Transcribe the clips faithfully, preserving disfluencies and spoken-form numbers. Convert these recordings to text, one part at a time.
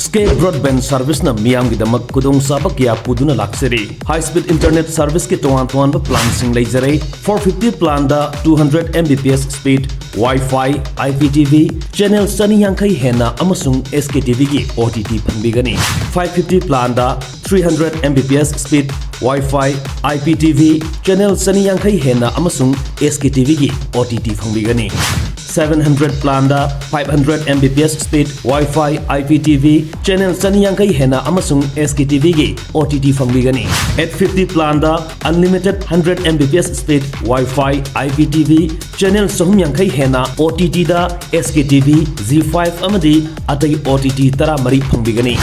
Sky Broadband Service ꯅ ꯃꯤꯌꯥꯝꯒꯤꯗꯃꯛ ꯈꯨꯗꯣꯡꯆꯥꯕ ꯀꯌꯥ ꯄꯨꯗꯨꯅ ꯂꯥꯛꯆꯔꯤ꯫ High speed internet service ꯀꯤ ꯇꯣꯉꯥꯟ ꯇꯣꯉꯥꯟꯕ plan ꯁꯤꯡ ꯂꯩꯖꯔꯦ꯫ Four fifty plan the two hundred M B P S speed, Wi-Fi, I P T V, channel ꯆꯅꯤ ꯌꯥꯡꯈꯩ ꯍꯦꯟꯅ ꯑꯃꯁꯨꯡ S K T V ꯒꯤ O T T ꯐꯪꯕꯤꯒꯅꯤ꯫ Five fifty plan the three hundred M B P S speed, Wi-Fi, I P T V, channel ꯆꯅꯤ ꯌꯥꯡꯈꯩ ꯍꯦꯟꯅ ꯑꯃꯁꯨꯡ S K T V ꯒꯤ O T T ꯐꯪꯕꯤꯒꯅꯤ꯫ Seven hundred plan the five hundred M B P S speed, Wi-Fi, I P T V, channel ꯆꯅꯤ ꯌꯥꯡꯈꯩ ꯍꯦꯟꯅ ꯑꯃꯁꯨꯡ S K T V ꯒꯤ O T T ꯐꯪꯕꯤꯒꯅꯤ꯫ Eight fifty plan the unlimited hundred M B P S speed, Wi-Fi, I P T V, channel ꯆꯍꯨꯝ ꯌꯥꯡꯈꯩ ꯍꯦꯟꯅ O T T ꯗ S K T V, Zee five ꯑꯃꯗꯤ ꯑꯇꯩ O T T ꯇꯔꯥꯃꯔꯤ ꯐꯪꯕꯤꯒꯅꯤ꯫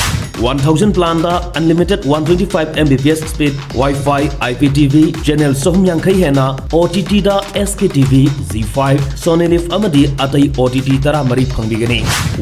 One thousand plan the unlimited one twenty five M B P S speed, Wi-Fi, I P T V, channel ꯆꯍꯨꯝ ꯌꯥꯡꯈꯩ ꯍꯦꯟꯅ O T T ꯗ S K T V, Zee five, Sony Liv ꯑꯃꯗꯤ ꯑꯇꯩ O T T ꯇꯔꯥꯃꯔꯤ ꯐꯪꯕꯤꯒꯅꯤ꯫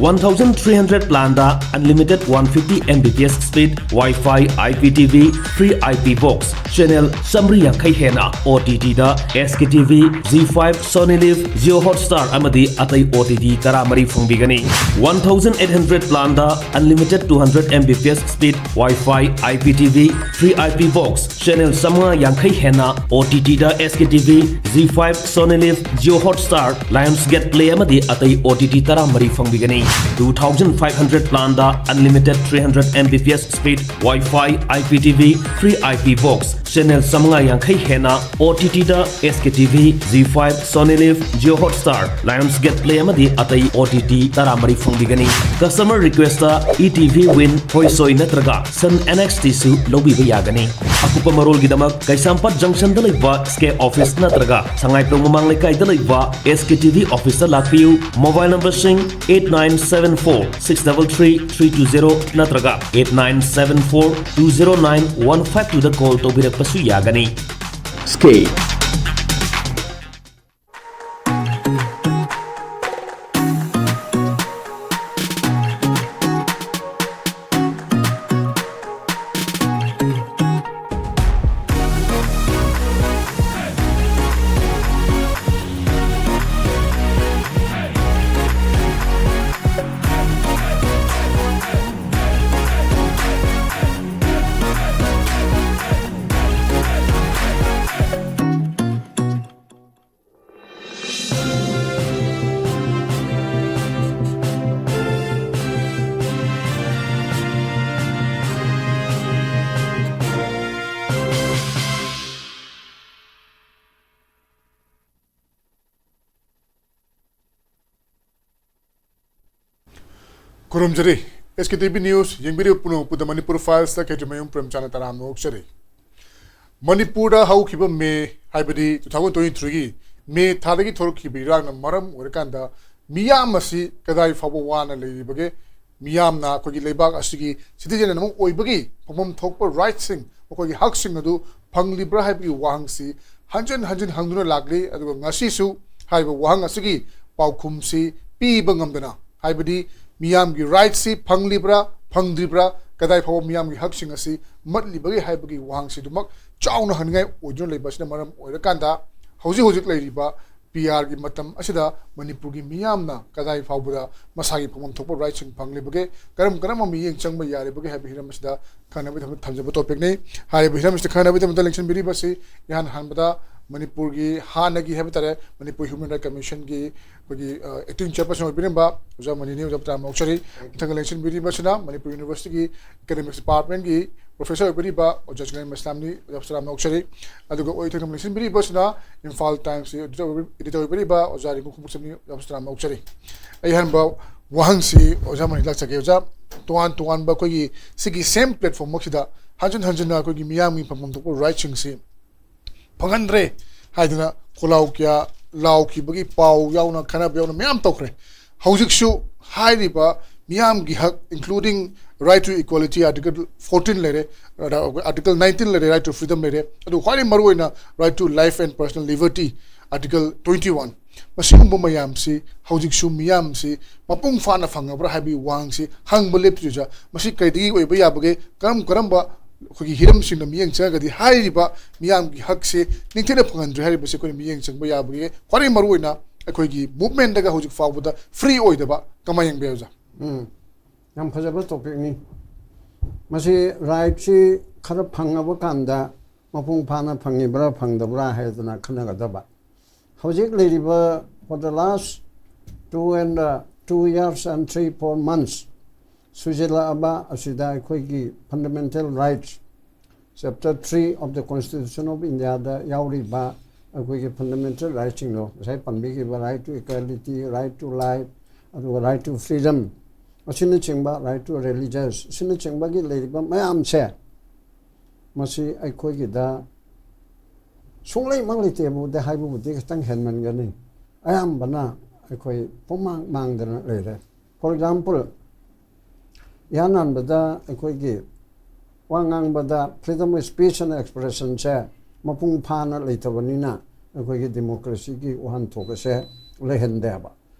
One thousand three hundred plan the unlimited one fifty M B P S speed, Wi-Fi, I P T V, free I P box, channel ꯆꯥꯃꯔꯤ ꯌꯥꯡꯈꯩ ꯍꯦꯟꯅ O T T ꯗ S K T V, Zee five, Sony Liv, Jio Hotstar ꯑꯃꯗꯤ ꯑꯇꯩ O T T ꯇꯔꯥꯃꯔꯤ ꯐꯪꯕꯤꯒꯅꯤ꯫ One thousand eight hundred plan the unlimited two hundred M B P S speed, Wi-Fi, I P T V, free I P box, channel ꯆꯥꯃꯉꯥ ꯌꯥꯡꯈꯩ ꯍꯦꯟꯅ O T T ꯗ S K T V, Zee five, Sony Liv, Jio Hotstar, Lionsgate Play ꯑꯃꯗꯤ ꯑꯇꯩ O T T ꯇꯔꯥꯃꯔꯤ ꯐꯪꯕꯤꯒꯅꯤ꯫ Two thousand five hundred plan the unlimited three hundred M B P S speed, Wi-Fi, I P T V, free I P box, channel ꯆꯥꯃꯉꯥ ꯌꯥꯡꯈꯩ ꯍꯦꯟꯅ O T T ꯗ S K T V, Zee five, Sony Liv, Jio Hotstar, Lionsgate Play ꯑꯃꯗꯤ ꯑꯇꯩ O T T ꯇꯔꯥꯃꯔꯤ ꯐꯪꯕꯤꯒꯅꯤ꯫ Customer request ꯇ E T V Win, ꯍꯣꯏꯁꯣꯏ ꯅꯠꯇ꯭ꯔꯒ Sun N X T ꯁꯨ ꯂꯧꯕꯤꯕ ꯌꯥꯒꯅꯤ꯫ ꯑꯀꯨꯞꯄ ꯃꯔꯣꯜꯒꯤꯗꯃꯛ ꯀꯩꯁꯥꯝꯄꯥꯠ junction ꯗ ꯂꯩꯕ Sky office ꯅꯠꯇ꯭ꯔꯒ ꯁꯉꯥꯏꯄ꯭ꯔꯧ ꯃꯃꯥꯡ ꯂꯩꯀꯥꯏꯗ ꯂꯩꯕ S K T V office ꯇ ꯂꯥꯛꯄꯤꯌꯨ꯫ Mobile number ꯁꯤꯡ eight nine seven four six double three three two zero ꯅꯠꯇ꯭ꯔꯒ eight nine seven four two zero nine one five two ꯗ call ꯇꯧꯕꯤꯔꯛꯄꯁꯨ ꯌꯥꯒꯅꯤ꯫ Sky꯫ ꯈꯨꯔꯨꯝꯖꯔꯤ꯫ ꯑꯦꯁ ꯀꯦ T V news ꯌꯦꯡꯕꯤꯔꯤꯕ ꯄꯨꯝꯅꯃꯛꯄꯨꯗ Manipur ꯐꯥꯏꯜꯁꯇ ꯈꯦꯇ꯭ꯔꯤꯃꯌꯨꯝ ꯄ꯭ꯔꯦꯝꯆꯥꯟꯗ ꯇꯔꯥꯝꯅ ꯑꯣꯛꯆꯔꯤ꯫ ꯃꯅꯤꯄꯨꯔꯗ ꯍꯧꯈꯤꯕ ꯃꯦ, ꯍꯥꯏꯕꯗꯤ two thousand twenty ꯊ꯭ꯔꯤꯒꯤ ꯃꯦ ꯊꯥꯗꯒꯤ ꯊꯣꯛꯂꯛꯈꯤꯕ ꯏꯔꯥꯡꯅ ꯃꯔꯝ ꯑꯣꯏꯔꯀꯥꯟꯗ ꯃꯤꯌꯥꯝ ꯑꯁꯤ ꯀꯗꯥꯏ ꯐꯥꯎꯕ ꯋꯥꯅ ꯂꯩꯔꯤꯕꯒꯦ? ꯃꯤꯌꯥꯝꯅ ꯑꯩꯈꯣꯏꯒꯤ ꯂꯩꯕꯥꯛ ꯑꯁꯤꯒꯤ ꯁꯤꯇꯤꯖꯦꯟ ꯑꯃ ꯑꯣꯏꯕꯒꯤ ꯐꯪꯐꯝ ꯊꯣꯛꯄ ꯔꯥꯏꯠꯁꯤꯡ, ꯃꯈꯣꯏꯒꯤ ꯍꯛꯁꯤꯡ ꯑꯗꯨ ꯐꯪꯂꯤꯕ꯭ꯔꯥ ꯍꯥꯏꯕꯒꯤ ꯋꯥꯍꯪꯁꯤ ꯍꯟꯖꯤꯟ ꯍꯟꯖꯤꯟ ꯍꯪꯗꯨꯅ ꯂꯥꯛꯂꯤ꯫ ꯑꯗꯨꯒ ꯉꯁꯤꯁꯨ ꯍꯥꯏꯔꯤꯕ ꯋꯥꯍꯪ ꯑꯁꯤꯒꯤ ꯄꯥꯎꯈꯨꯝꯁꯤ ꯄꯤꯕ ꯉꯝꯗꯅ, ꯍꯥꯏꯕꯗꯤ ꯃꯤꯌꯥꯝꯒꯤ ꯔꯥꯏꯠꯁꯤ ꯐꯪꯂꯤꯕ꯭ꯔꯥ, ꯐꯪꯗ꯭ꯔꯤꯕ꯭ꯔꯥ, ꯀꯗꯥꯏ ꯐꯥꯎꯕ ꯃꯤꯌꯥꯝꯒꯤ ꯍꯛꯁꯤꯡ ꯑꯁꯤ ꯃꯠꯂꯤꯕꯒꯦ ꯍꯥꯏꯕꯒꯤ ꯋꯥꯍꯪꯁꯤꯗꯨꯃꯛ ꯆꯥꯎꯅ ꯍꯪꯅꯤꯡꯉꯥꯏ ꯑꯣꯏꯗꯨꯅ ꯂꯩꯕ ꯑꯁꯤꯅ ꯃꯔꯝ ꯑꯣꯏꯔꯀꯥꯟꯗ, ꯍꯧꯖꯤꯛ ꯍꯧꯖꯤꯛ ꯂꯩꯔꯤꯕ ꯄꯤ ꯑꯥꯔꯒꯤ ꯃꯇꯝ ꯑꯁꯤꯗ ꯃꯅꯤꯄꯨꯔꯒꯤ ꯃꯤꯌꯥꯝꯅ ꯀꯗꯥꯏ ꯐꯥꯎꯕꯗ ꯃꯁꯥꯒꯤ ꯐꯪꯐꯝ ꯊꯣꯛꯄ ꯔꯥꯏꯠꯁꯤꯡ ꯐꯪꯂꯤꯕꯒꯦ, ꯀꯔꯝ ꯀꯔꯝꯕ ꯃꯤꯠꯌꯦꯡ ꯆꯪꯕ ꯌꯥꯔꯤꯕꯒꯦ ꯍꯥꯏꯕ ꯍꯤꯔꯝ ꯑꯁꯤꯗ ꯈꯟꯅꯕꯒꯤꯗꯃꯛ ꯊꯝꯖꯕ ꯇꯣꯄꯤꯛꯅꯤ꯫ ꯍꯥꯏꯔꯤꯕ ꯍꯤꯔꯝ ꯑꯁꯤꯗ ꯈꯟꯅꯕꯒꯤꯗꯃꯛꯇ ꯂꯦꯡꯁꯤꯟꯕꯤꯔꯤꯕꯁꯤ ꯏꯍꯥꯟ ꯍꯥꯟꯕꯗ ꯃꯅꯤꯄꯨꯔꯒꯤ ꯍꯥꯟꯅꯒꯤ ꯍꯥꯏꯕ ꯇꯥꯔꯦ, ꯃꯅꯤꯄꯨꯔ ꯍ꯭ꯌꯨꯃꯦꯟ ꯔꯥꯏꯠ ꯀꯃꯤꯁꯟꯒꯤ ꯑꯩꯈꯣꯏꯒꯤ, ꯑ, ꯑꯦꯛꯇꯤꯡ ꯆꯤꯌꯔꯄꯔꯁꯟ ꯑꯣꯏꯕꯤꯔꯝꯕ ꯑꯣꯖꯥ ꯃꯅꯤꯅꯤ, ꯑꯣꯖꯥ ꯇꯔꯥꯝꯅ ꯑꯣꯛꯆꯔꯤ꯫ ꯃꯊꯪꯗ ꯂꯦꯡꯁꯤꯟꯕꯤꯔꯤꯕꯁꯤꯅ ꯃꯅꯤꯄꯨꯔ ꯌꯨꯅꯤꯚꯔꯁꯤꯇꯤꯒꯤ ꯑꯦꯀꯥꯗꯦꯃꯤꯛꯁ ꯗꯤꯄꯥꯔꯠꯃꯦꯟꯒꯤ ꯄ꯭ꯔꯣꯐꯦꯁꯔ ꯑꯣꯏꯕꯤꯔꯤꯕ ꯑꯣꯖꯥ ꯆꯤꯡꯂꯦꯝꯕ ꯏꯁꯂꯥꯝꯅꯤ, ꯑꯣꯖꯥ ꯇꯔꯥꯝꯅ ꯑꯣꯛꯆꯔꯤ꯫ ꯑꯗꯨꯒ ꯑꯣꯏꯊꯪꯕ ꯂꯦꯡꯁꯤꯟꯕꯤꯔꯤꯕꯁꯤꯅ ꯏꯝꯐꯥꯜ ꯇꯥꯏꯝꯁꯀꯤ ꯑꯦꯗꯤꯇꯔ ꯑꯣꯏꯕꯤ-, ꯑꯦꯗꯤꯇꯔ ꯑꯣꯏꯕꯤꯔꯤꯕ ꯑꯣꯖꯥ ꯔꯤꯡꯀꯨ ꯈꯣꯡꯎꯞꯁꯝꯅꯤ, ꯑꯣꯖꯥ ꯇꯔꯥꯝꯅ ꯑꯣꯛꯆꯔꯤ꯫ ꯑꯩ ꯑꯍꯥꯟꯕ ꯋꯥꯍꯪꯁꯤ ꯑꯣꯖꯥ ꯃꯅꯤ ꯂꯥꯛꯆꯒꯦ꯫ ꯑꯣꯖꯥ, ꯇꯣꯉꯥꯟ ꯇꯣꯉꯥꯟꯕ ꯑꯩꯈꯣꯏꯒꯤ ꯁꯤꯒꯤ ꯁꯦꯝ ꯄ꯭ꯂꯦꯠꯐꯣꯝꯃꯛꯁꯤꯗ ꯍꯟꯖꯤꯟ ꯍꯟꯖꯤꯟꯅ ꯑꯩꯈꯣꯏꯒꯤ ꯃꯤꯌꯥꯝꯒꯤ ꯐꯪꯐꯝ ꯊꯣꯛꯄ ꯔꯥꯏꯠꯁꯤꯡꯁꯤ ꯐꯪꯍꯟꯗ꯭ꯔꯦ ꯍꯥꯏꯗꯅ ꯈꯣꯜꯂꯥꯎ ꯀꯌꯥ ꯂꯥꯎꯈꯤꯕꯒꯤ ꯄꯥꯎ ꯌꯥꯎꯅ, ꯈꯟꯅꯕ ꯌꯥꯎꯅ ꯃꯌꯥꯝ ꯇꯧꯈ꯭ꯔꯦ꯫ ꯍꯧꯖꯤꯛꯁꯨ ꯍꯥꯏꯔꯤꯕ ꯃꯤꯌꯥꯝꯒꯤ ꯍꯛ, including right to equality, Article fourteen ꯂꯩꯔꯦ, Article nineteen ꯂꯩꯔꯦ, right to freedom ꯂꯩꯔꯦ, ꯑꯗꯨ ꯈ꯭ꯋꯥꯏꯗꯒꯤ ꯃꯔꯨꯑꯣꯏꯅ right to life and personal liberty, Article twenty one, ꯃꯁꯤꯒꯨꯝꯕ ꯃꯌꯥꯝꯁꯤ ꯍꯧꯖꯤꯛꯁꯨ ꯃꯤꯌꯥꯝꯁꯤ ꯃꯄꯨꯡ ꯐꯥꯅ ꯐꯪꯉꯕ꯭ꯔꯥ ꯍꯥꯏꯕꯒꯤ ꯋꯥꯍꯪꯁꯤ ꯍꯪꯕ ꯂꯦꯞꯇ꯭ꯔꯤꯁꯦ, ꯃꯁꯤ ꯀꯔꯤꯗꯒꯤ ꯑꯣꯏꯕ ꯌꯥꯕꯒꯦ? ꯀꯔꯝ ꯀꯔꯝꯕ ꯑꯩꯈꯣꯏꯒꯤ ꯍꯤꯔꯝꯁꯤꯡꯗ ꯃꯤꯠꯌꯦꯡ ꯆꯪꯉꯒꯗꯤ ꯍꯥꯏꯔꯤꯕ ꯃꯤꯌꯥꯝꯒꯤ ꯍꯛꯁꯦ ꯅꯤꯡꯊꯤꯅ ꯐꯪꯍꯟꯗ꯭ꯔꯦ ꯍꯥꯏꯔꯤꯕꯁꯤ ꯑꯩꯈꯣꯏꯅ ꯃꯤꯠꯌꯦꯡ ꯆꯪꯕ ꯌꯥꯕꯒꯦ? ꯈ꯭ꯋꯥꯏꯗꯒꯤ ꯃꯔꯨꯑꯣꯏꯅ ꯑꯩꯈꯣꯏꯒꯤ ꯃꯨꯚꯃꯦꯟꯗꯒ ꯍꯧꯖꯤꯛ ꯐꯥꯎꯕꯗ ꯐ꯭ꯔꯤ ꯑꯣꯏꯗꯕ ꯀꯃꯥꯏꯅ ꯌꯦꯡꯕ ꯌꯥꯏ, ꯑꯣꯖꯥ? ꯎꯝ, ꯌꯥꯝ ꯐꯖꯕ ꯇꯣꯄꯤꯛꯅꯤ꯫ ꯃꯁꯤ ꯔꯥꯏꯠꯁꯤ ꯈꯔ ꯐꯪꯉꯕ ꯀꯥꯟꯗ ꯃꯄꯨꯡ ꯐꯥꯅ ꯐꯪꯉꯤꯕ꯭ꯔꯥ ꯐꯪꯗꯕ꯭ꯔꯥ ꯍꯥꯏꯗꯅ ꯈꯟꯅꯒꯗꯕ꯫ ꯍꯧꯖꯤꯛ ꯂꯩꯔꯤꯕ, for the last two and, uh, two years and three, four months ꯁꯨꯖꯜꯂꯛꯑꯕ ꯑꯁꯤꯗ ꯑꯩꯈꯣꯏꯒꯤ fundamental rights, chapter three of the Constitution of Indiaꯗ ꯌꯥꯎꯔꯤꯕ ꯑꯩꯈꯣꯏꯒꯤ fundamental rightꯁꯤꯡꯗꯣ, ꯉꯁꯥꯏ ꯄꯟꯕꯤꯈꯤꯕ right to equality, right to life, ꯑꯗꯨꯒ right to freedom, ꯑꯁꯤꯅꯆꯤꯡꯕ right to religious ꯑꯁꯤꯅꯆꯤꯡꯕꯒꯤ ꯂꯩꯔꯤꯕ ꯃꯌꯥꯝꯁꯦ, ꯃꯁꯤ ꯑꯩꯈꯣꯏꯒꯤꯗ ꯁꯨꯡꯂꯩꯃꯛ ꯂꯩꯇꯦꯕꯨꯗꯤ ꯍꯥꯏꯕꯕꯨꯗꯤ ꯈꯤꯇꯪ ꯍꯦꯟꯃꯟꯒꯅꯤ꯫ ꯑꯌꯥꯝꯕꯅ ꯑꯩꯈꯣꯏ ꯄꯨꯡꯃꯥꯡ ꯃꯥꯡꯗꯅ ꯂꯩꯔꯦ꯫ For example, ꯏꯍꯥꯟ ꯍꯥꯟꯕꯗ ꯑꯩꯈꯣꯏꯒꯤ ꯋꯥ ꯉꯥꯡꯕꯗ freedom of speech and expressionꯁꯦ ꯃꯄꯨꯡ ꯐꯥꯅ ꯂꯩꯇꯕꯅꯤꯅ ꯑꯩꯈꯣꯏꯒꯤ democracyꯒꯤ ꯋꯥꯍꯟꯊꯣꯛ ꯑꯁꯦ ꯂꯩꯍꯟꯗꯦꯕ꯫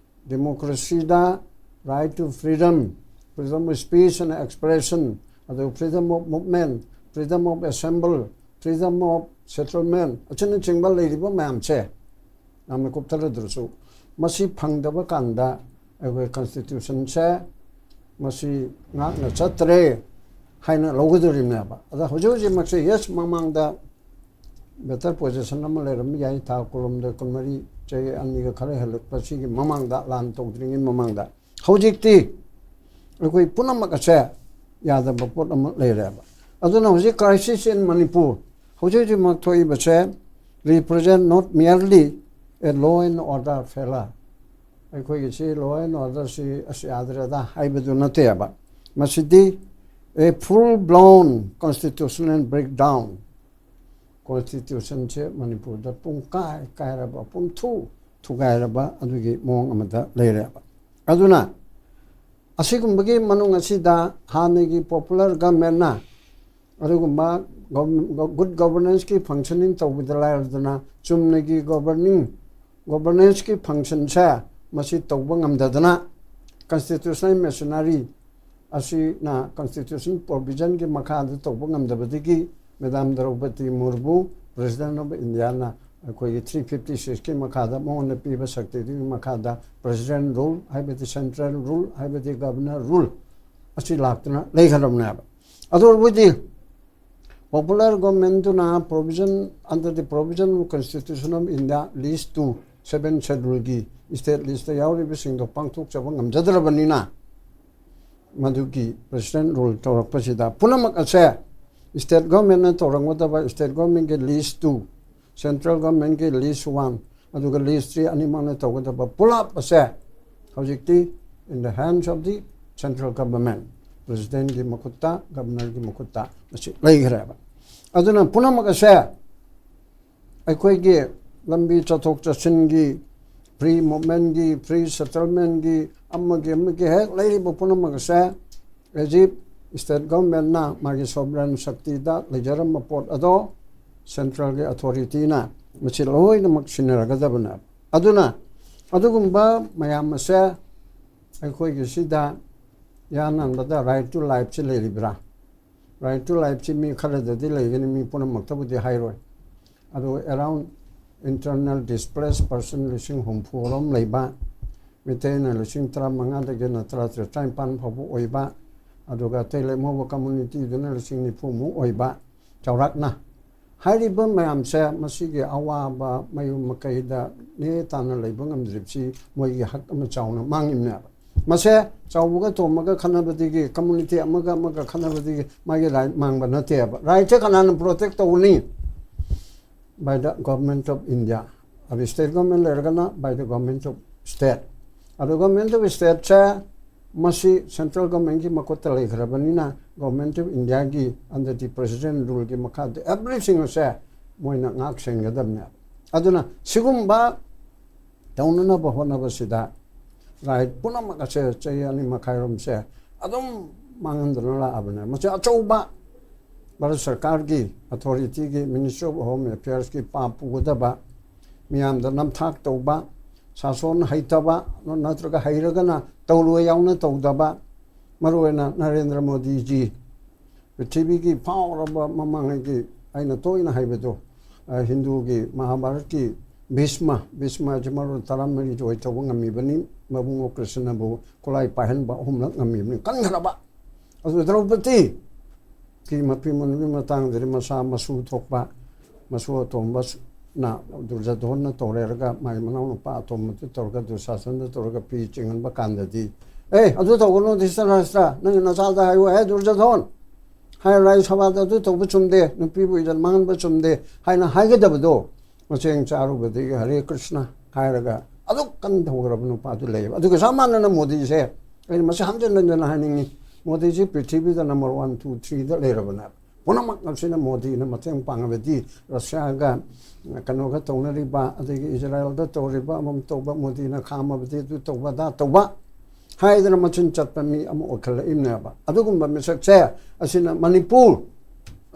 Democracyꯗ right to freedom, freedom of speech and expression, ꯑꯗꯨꯒ freedom of movement, freedom of assembly, freedom of settlement ꯑꯁꯤꯅꯆꯤꯡꯕ ꯂꯩꯔꯤꯕ ꯃꯌꯥꯝꯁꯦ ꯌꯥꯝꯅ ꯀꯨꯞꯊꯔꯗ꯭ꯔꯁꯨ, ꯃꯁꯤ ꯐꯪꯗꯕ ꯀꯥꯟꯗ ꯑꯩꯈꯣꯏ constitutionꯁꯦ ꯃꯁꯤ ꯉꯥꯛꯅ ꯆꯠꯇ꯭ꯔꯦ ꯍꯥꯏꯅ ꯂꯧꯒꯗꯧꯔꯤꯕꯅꯦꯕ꯫ ꯑꯗ ꯍꯧꯖꯤꯛ ꯍꯧꯖꯤꯛꯃꯛꯁꯦ, yes, ꯃꯃꯥꯡꯗ better position ꯑꯃ ꯂꯩꯔꯝꯕ ꯌꯥꯏ, ꯊꯥ ꯀꯨꯟꯍꯨꯝꯗꯣꯏ, ꯀꯨꯟꯃꯔꯤ, ꯆꯍꯤ ꯑꯅꯤꯒ ꯈꯔ ꯍꯦꯜꯂꯛꯄ ꯁꯤꯒꯤ ꯃꯃꯥꯡꯗ, ꯂꯥꯟ ꯇꯧꯗ꯭ꯔꯤꯉꯩ ꯃꯃꯥꯡꯗ꯫ ꯍꯧꯖꯤꯛꯇꯤ ꯑꯩꯈꯣꯏ ꯄꯨꯝꯅꯃꯛ ꯑꯁꯦ ꯌꯥꯗꯕ ꯄꯣꯠ ꯑꯃ ꯂꯩꯔꯦꯕ꯫ ꯑꯗꯨꯅ ꯍꯧꯖꯤꯛ crisis in Manipur, ꯍꯧꯖꯤꯛ ꯍꯧꯖꯤꯛꯃꯛ ꯊꯣꯛꯏꯕꯁꯦ, represent not merely a law and order failure, ꯑꯩꯈꯣꯏꯒꯤ ꯁꯤ law and orderꯁꯤ ꯑꯁ ꯌꯥꯗ꯭ꯔꯦꯗ ꯍꯥꯏꯕꯗꯨ ꯅꯠꯇꯦꯕ꯫ ꯃꯁꯤꯗꯤ a full blown constitutional breakdown, constitutionꯁꯦ ꯃꯅꯤꯄꯨꯔꯗ ꯄꯨꯡꯀꯥꯏ ꯀꯥꯏꯔꯕ, ꯄꯨꯡꯊꯨ ꯊꯨꯒꯥꯏꯔꯕ ꯑꯗꯨꯒꯤ ꯃꯑꯣꯡ ꯑꯃꯗ ꯂꯩꯔꯦꯕ꯫ ꯑꯗꯨꯅ ꯑꯁꯤꯒꯨꯝꯕꯒꯤ ꯃꯅꯨꯡ ꯑꯁꯤꯗ ꯍꯥꯟꯅꯒꯤ popular governmentꯅ ꯑꯗꯨꯒꯨꯝꯕ gov-, good governanceꯀꯤ functioning ꯇꯧꯕꯗ ꯂꯥꯏꯔꯗꯅ, ꯆꯨꯝꯅꯒꯤ governing, governanceꯀꯤ functionꯁꯦ ꯃꯁꯤ ꯇꯧꯕ ꯉꯝꯗꯗꯅ, constitutional machinery ꯑꯁꯤꯅ constitution provisionꯒꯤ ꯃꯈꯥꯗ ꯇꯧꯕ ꯉꯝꯗꯕꯗꯒꯤ Madam Draupadi Murmu, President of Indiaꯅ ꯑꯩꯈꯣꯏꯒꯤ three fifty sixꯀꯤ ꯃꯈꯥꯗ, ꯃꯉꯣꯟꯗ ꯄꯤꯕ ꯁꯛꯇꯤꯗꯨꯒꯤ ꯃꯈꯥꯗ President rule, ꯍꯥꯏꯕꯗꯤ central rule, ꯍꯥꯏꯕꯗꯤ governor rule ꯑꯁꯤ ꯂꯥꯛꯇꯨꯅ ꯂꯩꯈ꯭ꯔꯕꯅꯦꯕ꯫ ꯑꯗꯨ ꯑꯣꯏꯔꯕꯗꯤ popular governmentꯇꯨꯅ provision, under the provision of Constitution of India, lease to seven scheduleꯒꯤ state leaseꯇ ꯌꯥꯎꯔꯤꯕꯁꯤꯡꯗꯣ ꯄꯥꯡꯊꯣꯛꯆꯕ ꯉꯝꯖꯗ꯭ꯔꯕꯅꯤꯅ, ꯃꯗꯨꯒꯤ President rule ꯇꯧꯔꯛꯄꯁꯤꯗ ꯄꯨꯝꯅꯃꯛ ꯑꯁꯦ state governmentꯅ ꯇꯧꯔꯝꯒꯗꯕ, state governmentꯀꯤ lease two, central governmentꯀꯤ lease one, ꯑꯗꯨꯒ lease three ꯑꯅꯤꯃꯛꯅ ꯇꯧꯒꯗꯕ ꯄꯨꯂꯞ ꯑꯁꯦ ꯍꯧꯖꯤꯛꯇꯤ in the hands of the central government, presidentꯀꯤ ꯃꯈꯨꯠꯇ, governorꯒꯤ ꯃꯈꯨꯠꯇ ꯃꯁꯤ ꯂꯩꯈ꯭ꯔꯦꯕ꯫ ꯑꯗꯨꯅ ꯄꯨꯝꯅꯃꯛ ꯑꯁꯦ ꯑꯩꯈꯣꯏꯒꯤ ꯂꯝꯕꯤ ꯆꯠꯊꯣꯛ ꯆꯠꯁꯤꯟꯒꯤ, free movementꯀꯤ, free settlementꯀꯤ, ꯑꯃꯒꯤ ꯑꯃꯒꯤ ꯍꯦꯛ ꯂꯩꯔꯤꯕ ꯄꯨꯝꯅꯃꯛ ꯑꯁꯦ as if state governmentꯅ ꯃꯥꯒꯤ sovereign ꯁꯛꯇꯤꯗ ꯂꯩꯖꯔꯝꯕ ꯄꯣꯠ ꯑꯗꯣ centralꯒꯤ authorityꯅ ꯃꯁꯤ ꯂꯣꯏꯅꯃꯛ ꯁꯤꯟꯅꯔꯒꯗꯕꯅꯦꯕ꯫ ꯑꯗꯨꯅ ꯑꯗꯨꯒꯨꯝꯕ ꯃꯌꯥꯝ ꯑꯁꯦ ꯑꯩꯈꯣꯏꯒꯤ ꯁꯤꯗ ꯌꯥꯅꯕꯗ right to lifeꯁꯤ ꯂꯩꯔꯤꯕ꯭ꯔꯥ? Right to lifeꯁꯤ ꯃꯤ ꯈꯔꯗꯗꯤ ꯂꯩꯒꯅꯤ, ꯃꯤ ꯄꯨꯝꯅꯃꯛꯇꯕꯨꯗꯤ ꯍꯥꯏꯔꯣꯏ꯫ ꯑꯗꯨ around internal displaced person ꯂꯤꯁꯤꯡ ꯍꯨꯝꯐꯨ ꯔꯣꯝ ꯂꯩꯕ, ꯃꯤꯇꯩꯅ ꯂꯤꯁꯤꯡ ꯇꯔꯥꯃꯉꯥꯗꯒꯤꯅ ꯇꯔꯥꯇꯔꯦꯠ, ꯇꯔꯥꯅꯤꯄꯥꯟ ꯐꯥꯎꯕ ꯑꯣꯏꯕ, ꯑꯗꯨꯒ ꯑꯇꯩ ꯂꯦꯝꯍꯧꯕ communityꯗꯨꯅ ꯂꯤꯁꯤꯡ ꯅꯤꯐꯨꯃꯨꯛ ꯑꯣꯏꯕ, ꯆꯥꯎꯔꯥꯛꯅ꯫ ꯍꯥꯏꯔꯤꯕ ꯃꯌꯥꯝꯁꯦ ꯃꯁꯤꯒꯤ ꯑꯋꯥꯕ ꯃꯌꯨꯝ ꯃꯀꯩꯗ ꯅꯦ ꯇꯥꯅ ꯂꯩꯕ ꯉꯝꯗ꯭ꯔꯤꯕꯁꯤ ꯃꯣꯏꯒꯤ ꯍꯛ ꯑꯃ ꯆꯥꯎꯅ ꯃꯥꯡꯉꯤꯕꯅꯦꯕ꯫ ꯃꯁꯦ ꯆꯥꯎꯕꯒ ꯇꯣꯝꯕꯒ ꯈꯠꯅꯕꯗꯒꯤ, community ꯑꯃꯒ ꯑꯃꯒ ꯈꯠꯅꯕꯗꯒꯤ ꯃꯥꯒꯤ right ꯃꯥꯡꯕ ꯅꯠꯇꯦꯕ꯫ Rightꯁꯦ ꯀꯅꯥꯅ protect ꯇꯧꯒꯅꯤ? By the government of India꯫ ꯑꯗꯨ state government ꯂꯩꯔꯒꯅ by the government of state꯫ ꯑꯗꯨ government of stateꯁꯦ ꯃꯁꯤ central governmentꯀꯤ ꯃꯈꯨꯠꯇ ꯂꯩꯈ꯭ꯔꯕꯅꯤꯅ government of Indiaꯒꯤ under the president ruleꯒꯤ ꯃꯈꯥꯗ everything ꯑꯁꯦ ꯃꯣꯏꯅ ꯉꯥꯛ ꯁꯦꯟꯒꯗꯕꯅꯦꯕ꯫ ꯑꯗꯨꯅ ꯁꯤꯒꯨꯝꯕ ꯇꯧꯅꯅꯕ ꯍꯣꯠꯅꯕꯁꯤꯗ right ꯄꯨꯝꯅꯃꯛ ꯑꯁꯦ ꯆꯍꯤ ꯑꯅꯤ ꯃꯈꯥꯏꯔꯣꯝꯁꯦ ꯑꯗꯨꯝ ꯃꯥꯡꯍꯟꯗꯨꯅ ꯂꯥꯛꯑꯕꯅꯦ꯫ ꯃꯁꯤ ꯑꯆꯧꯕ ꯚꯥꯔꯠ ꯁꯔꯀꯥꯔꯒꯤ authorityꯒꯤ Ministry of Home Affairsꯀꯤ ꯄꯥꯞ ꯄꯨꯒꯗꯕ, ꯃꯤꯌꯥꯝꯗ ꯅꯝꯊꯥꯛ ꯇꯧꯕ, ꯁꯥꯁꯣꯟ ꯍꯩꯇꯕ ꯅꯠꯇ꯭ꯔꯒ ꯍꯩꯔꯒꯅ ꯇꯧꯔꯣꯏ ꯌꯥꯎꯅ ꯇꯧꯗꯕ, ꯃꯔꯨꯑꯣꯏꯅ ꯅꯔꯦꯟꯗ꯭ꯔ ꯃꯣꯗꯤꯖꯤ, ꯄ꯭ꯔꯤꯊꯤꯕꯤꯒꯤ ꯐꯥꯎꯔꯕ ꯃꯃꯥꯡꯉꯩꯒꯤ ꯑꯩꯅ ꯇꯣꯏꯅ ꯍꯥꯏꯕꯗꯣ, ꯑ, ꯍꯤꯟꯗꯨꯒꯤ ꯃꯍꯥꯚꯥꯔꯠꯀꯤ ꯚꯤꯁꯃ, ꯚꯤꯁꯃꯁꯤ ꯃꯔꯣꯟ ꯇꯔꯥꯃꯔꯤ ꯖꯣꯏ ꯇꯧꯕ ꯉꯝꯃꯤꯕꯅꯤ, ꯃꯕꯨꯡꯉꯣ ꯀ꯭ꯔꯤꯁꯅꯕꯨ ꯈꯨꯠꯂꯥꯏ ꯄꯥꯏꯍꯟꯕ ꯑꯍꯨꯝꯂꯛ ꯉꯝꯃꯤꯕꯅꯤ, ꯀꯟꯈ꯭ꯔꯕ꯫ ꯑꯗꯨ ꯗ꯭ꯔꯧꯄꯗꯤ ꯐꯤ ꯃꯐꯤ ꯃꯅꯨꯡꯒꯤ ꯃꯇꯥꯡꯗꯗꯤ ꯃꯁꯥ ꯃꯁꯨ ꯊꯣꯛꯄ, ꯃꯁꯨ ꯑꯇꯣꯝꯕꯅ ꯗꯨꯔꯖꯣꯙꯟꯅ ꯇꯧꯔꯦꯔꯒ ꯃꯥꯒꯤ ꯃꯅꯥꯎꯅꯨꯄꯥ ꯑꯇꯣꯝꯕꯗꯨ ꯇꯧꯔꯒ ꯗꯨꯁꯥꯁꯟꯗ ꯇꯧꯔꯒ ꯐꯤ ꯆꯤꯡꯍꯟꯕ ꯀꯥꯟꯗꯗꯤ, "ꯑꯦ, ꯑꯗꯨ ꯇꯧꯒꯅꯨ ꯙ꯭ꯔꯤꯇꯔꯥꯁꯇ꯭ꯔ, ꯅꯪꯒꯤ ꯅꯆꯥꯗ ꯍꯥꯏꯌꯨ, ꯍꯦ ꯗꯨꯔꯖꯣꯙꯟ, ꯍꯥꯏ ꯔꯥꯏ ꯁꯚꯥꯗ ꯑꯗꯨ ꯇꯧꯕ ꯆꯨꯝꯗꯦ, ꯅꯨꯄꯤꯕꯨ ꯏꯖꯠ ꯃꯥꯡꯍꯟꯕ ꯆꯨꯝꯗꯦ" ꯍꯥꯏꯅ ꯍꯥꯏꯒꯗꯕꯗꯣ, ꯃꯆꯦꯡ ꯆꯥꯔꯨꯕꯗꯒꯤ "ꯍꯔꯦ ꯀ꯭ꯔꯤꯁꯅ" ꯍꯥꯏꯔꯒ ꯑꯗꯨꯛ ꯀꯟ ꯇꯧꯈ꯭ꯔꯕ ꯅꯨꯄꯥꯗꯨ ꯂꯩꯌꯦꯕ꯫ ꯑꯗꯨꯒ ꯆꯞ ꯃꯥꯟꯅꯅ ꯃꯣꯗꯤꯁꯦ ꯑꯩꯅ ꯃꯁꯤ ꯍꯟꯖꯤꯟ ꯍꯟꯖꯤꯟꯅ ꯍꯥꯏꯅꯤꯡꯉꯤ, ꯃꯣꯗꯤꯁꯤ ꯄ꯭ꯔꯤꯊꯤꯕꯤꯗ ꯅꯝꯕꯔ ꯋꯥꯟ, ꯇꯨ, ꯊ꯭ꯔꯤꯗ ꯂꯩꯔꯕꯅꯦꯕ꯫ ꯄꯨꯝꯅꯃꯛ ꯑꯁꯤꯅ ꯃꯣꯗꯤꯅ ꯃꯇꯦꯡ ꯄꯥꯡꯉꯕꯗꯤ, ꯔꯁꯤꯌꯥꯒ ꯀꯩꯅꯣꯒ ꯇꯧꯅꯔꯤꯕ, ꯑꯗꯒꯤ ꯏꯖꯔꯥꯌꯦꯜꯗ ꯇꯧꯔꯤꯕ, ꯑꯃꯝ ꯇꯧꯕ, ꯃꯣꯗꯤꯅ ꯈꯥꯝꯃꯕꯗꯤ ꯑꯗꯨ ꯇꯧꯕ, ꯑꯗꯥ ꯇꯧꯕ ꯍꯥꯏꯗꯅ ꯃꯆꯤꯟ ꯆꯠꯄ ꯃꯤ ꯑꯃ ꯑꯣꯏꯈꯠꯂꯛꯏꯕꯅꯦꯕ꯫ ꯑꯗꯨꯒꯨꯝꯕ ꯃꯤꯁꯛꯁꯦ ꯑꯁꯤꯅ ꯃꯅꯤꯄꯨꯔ,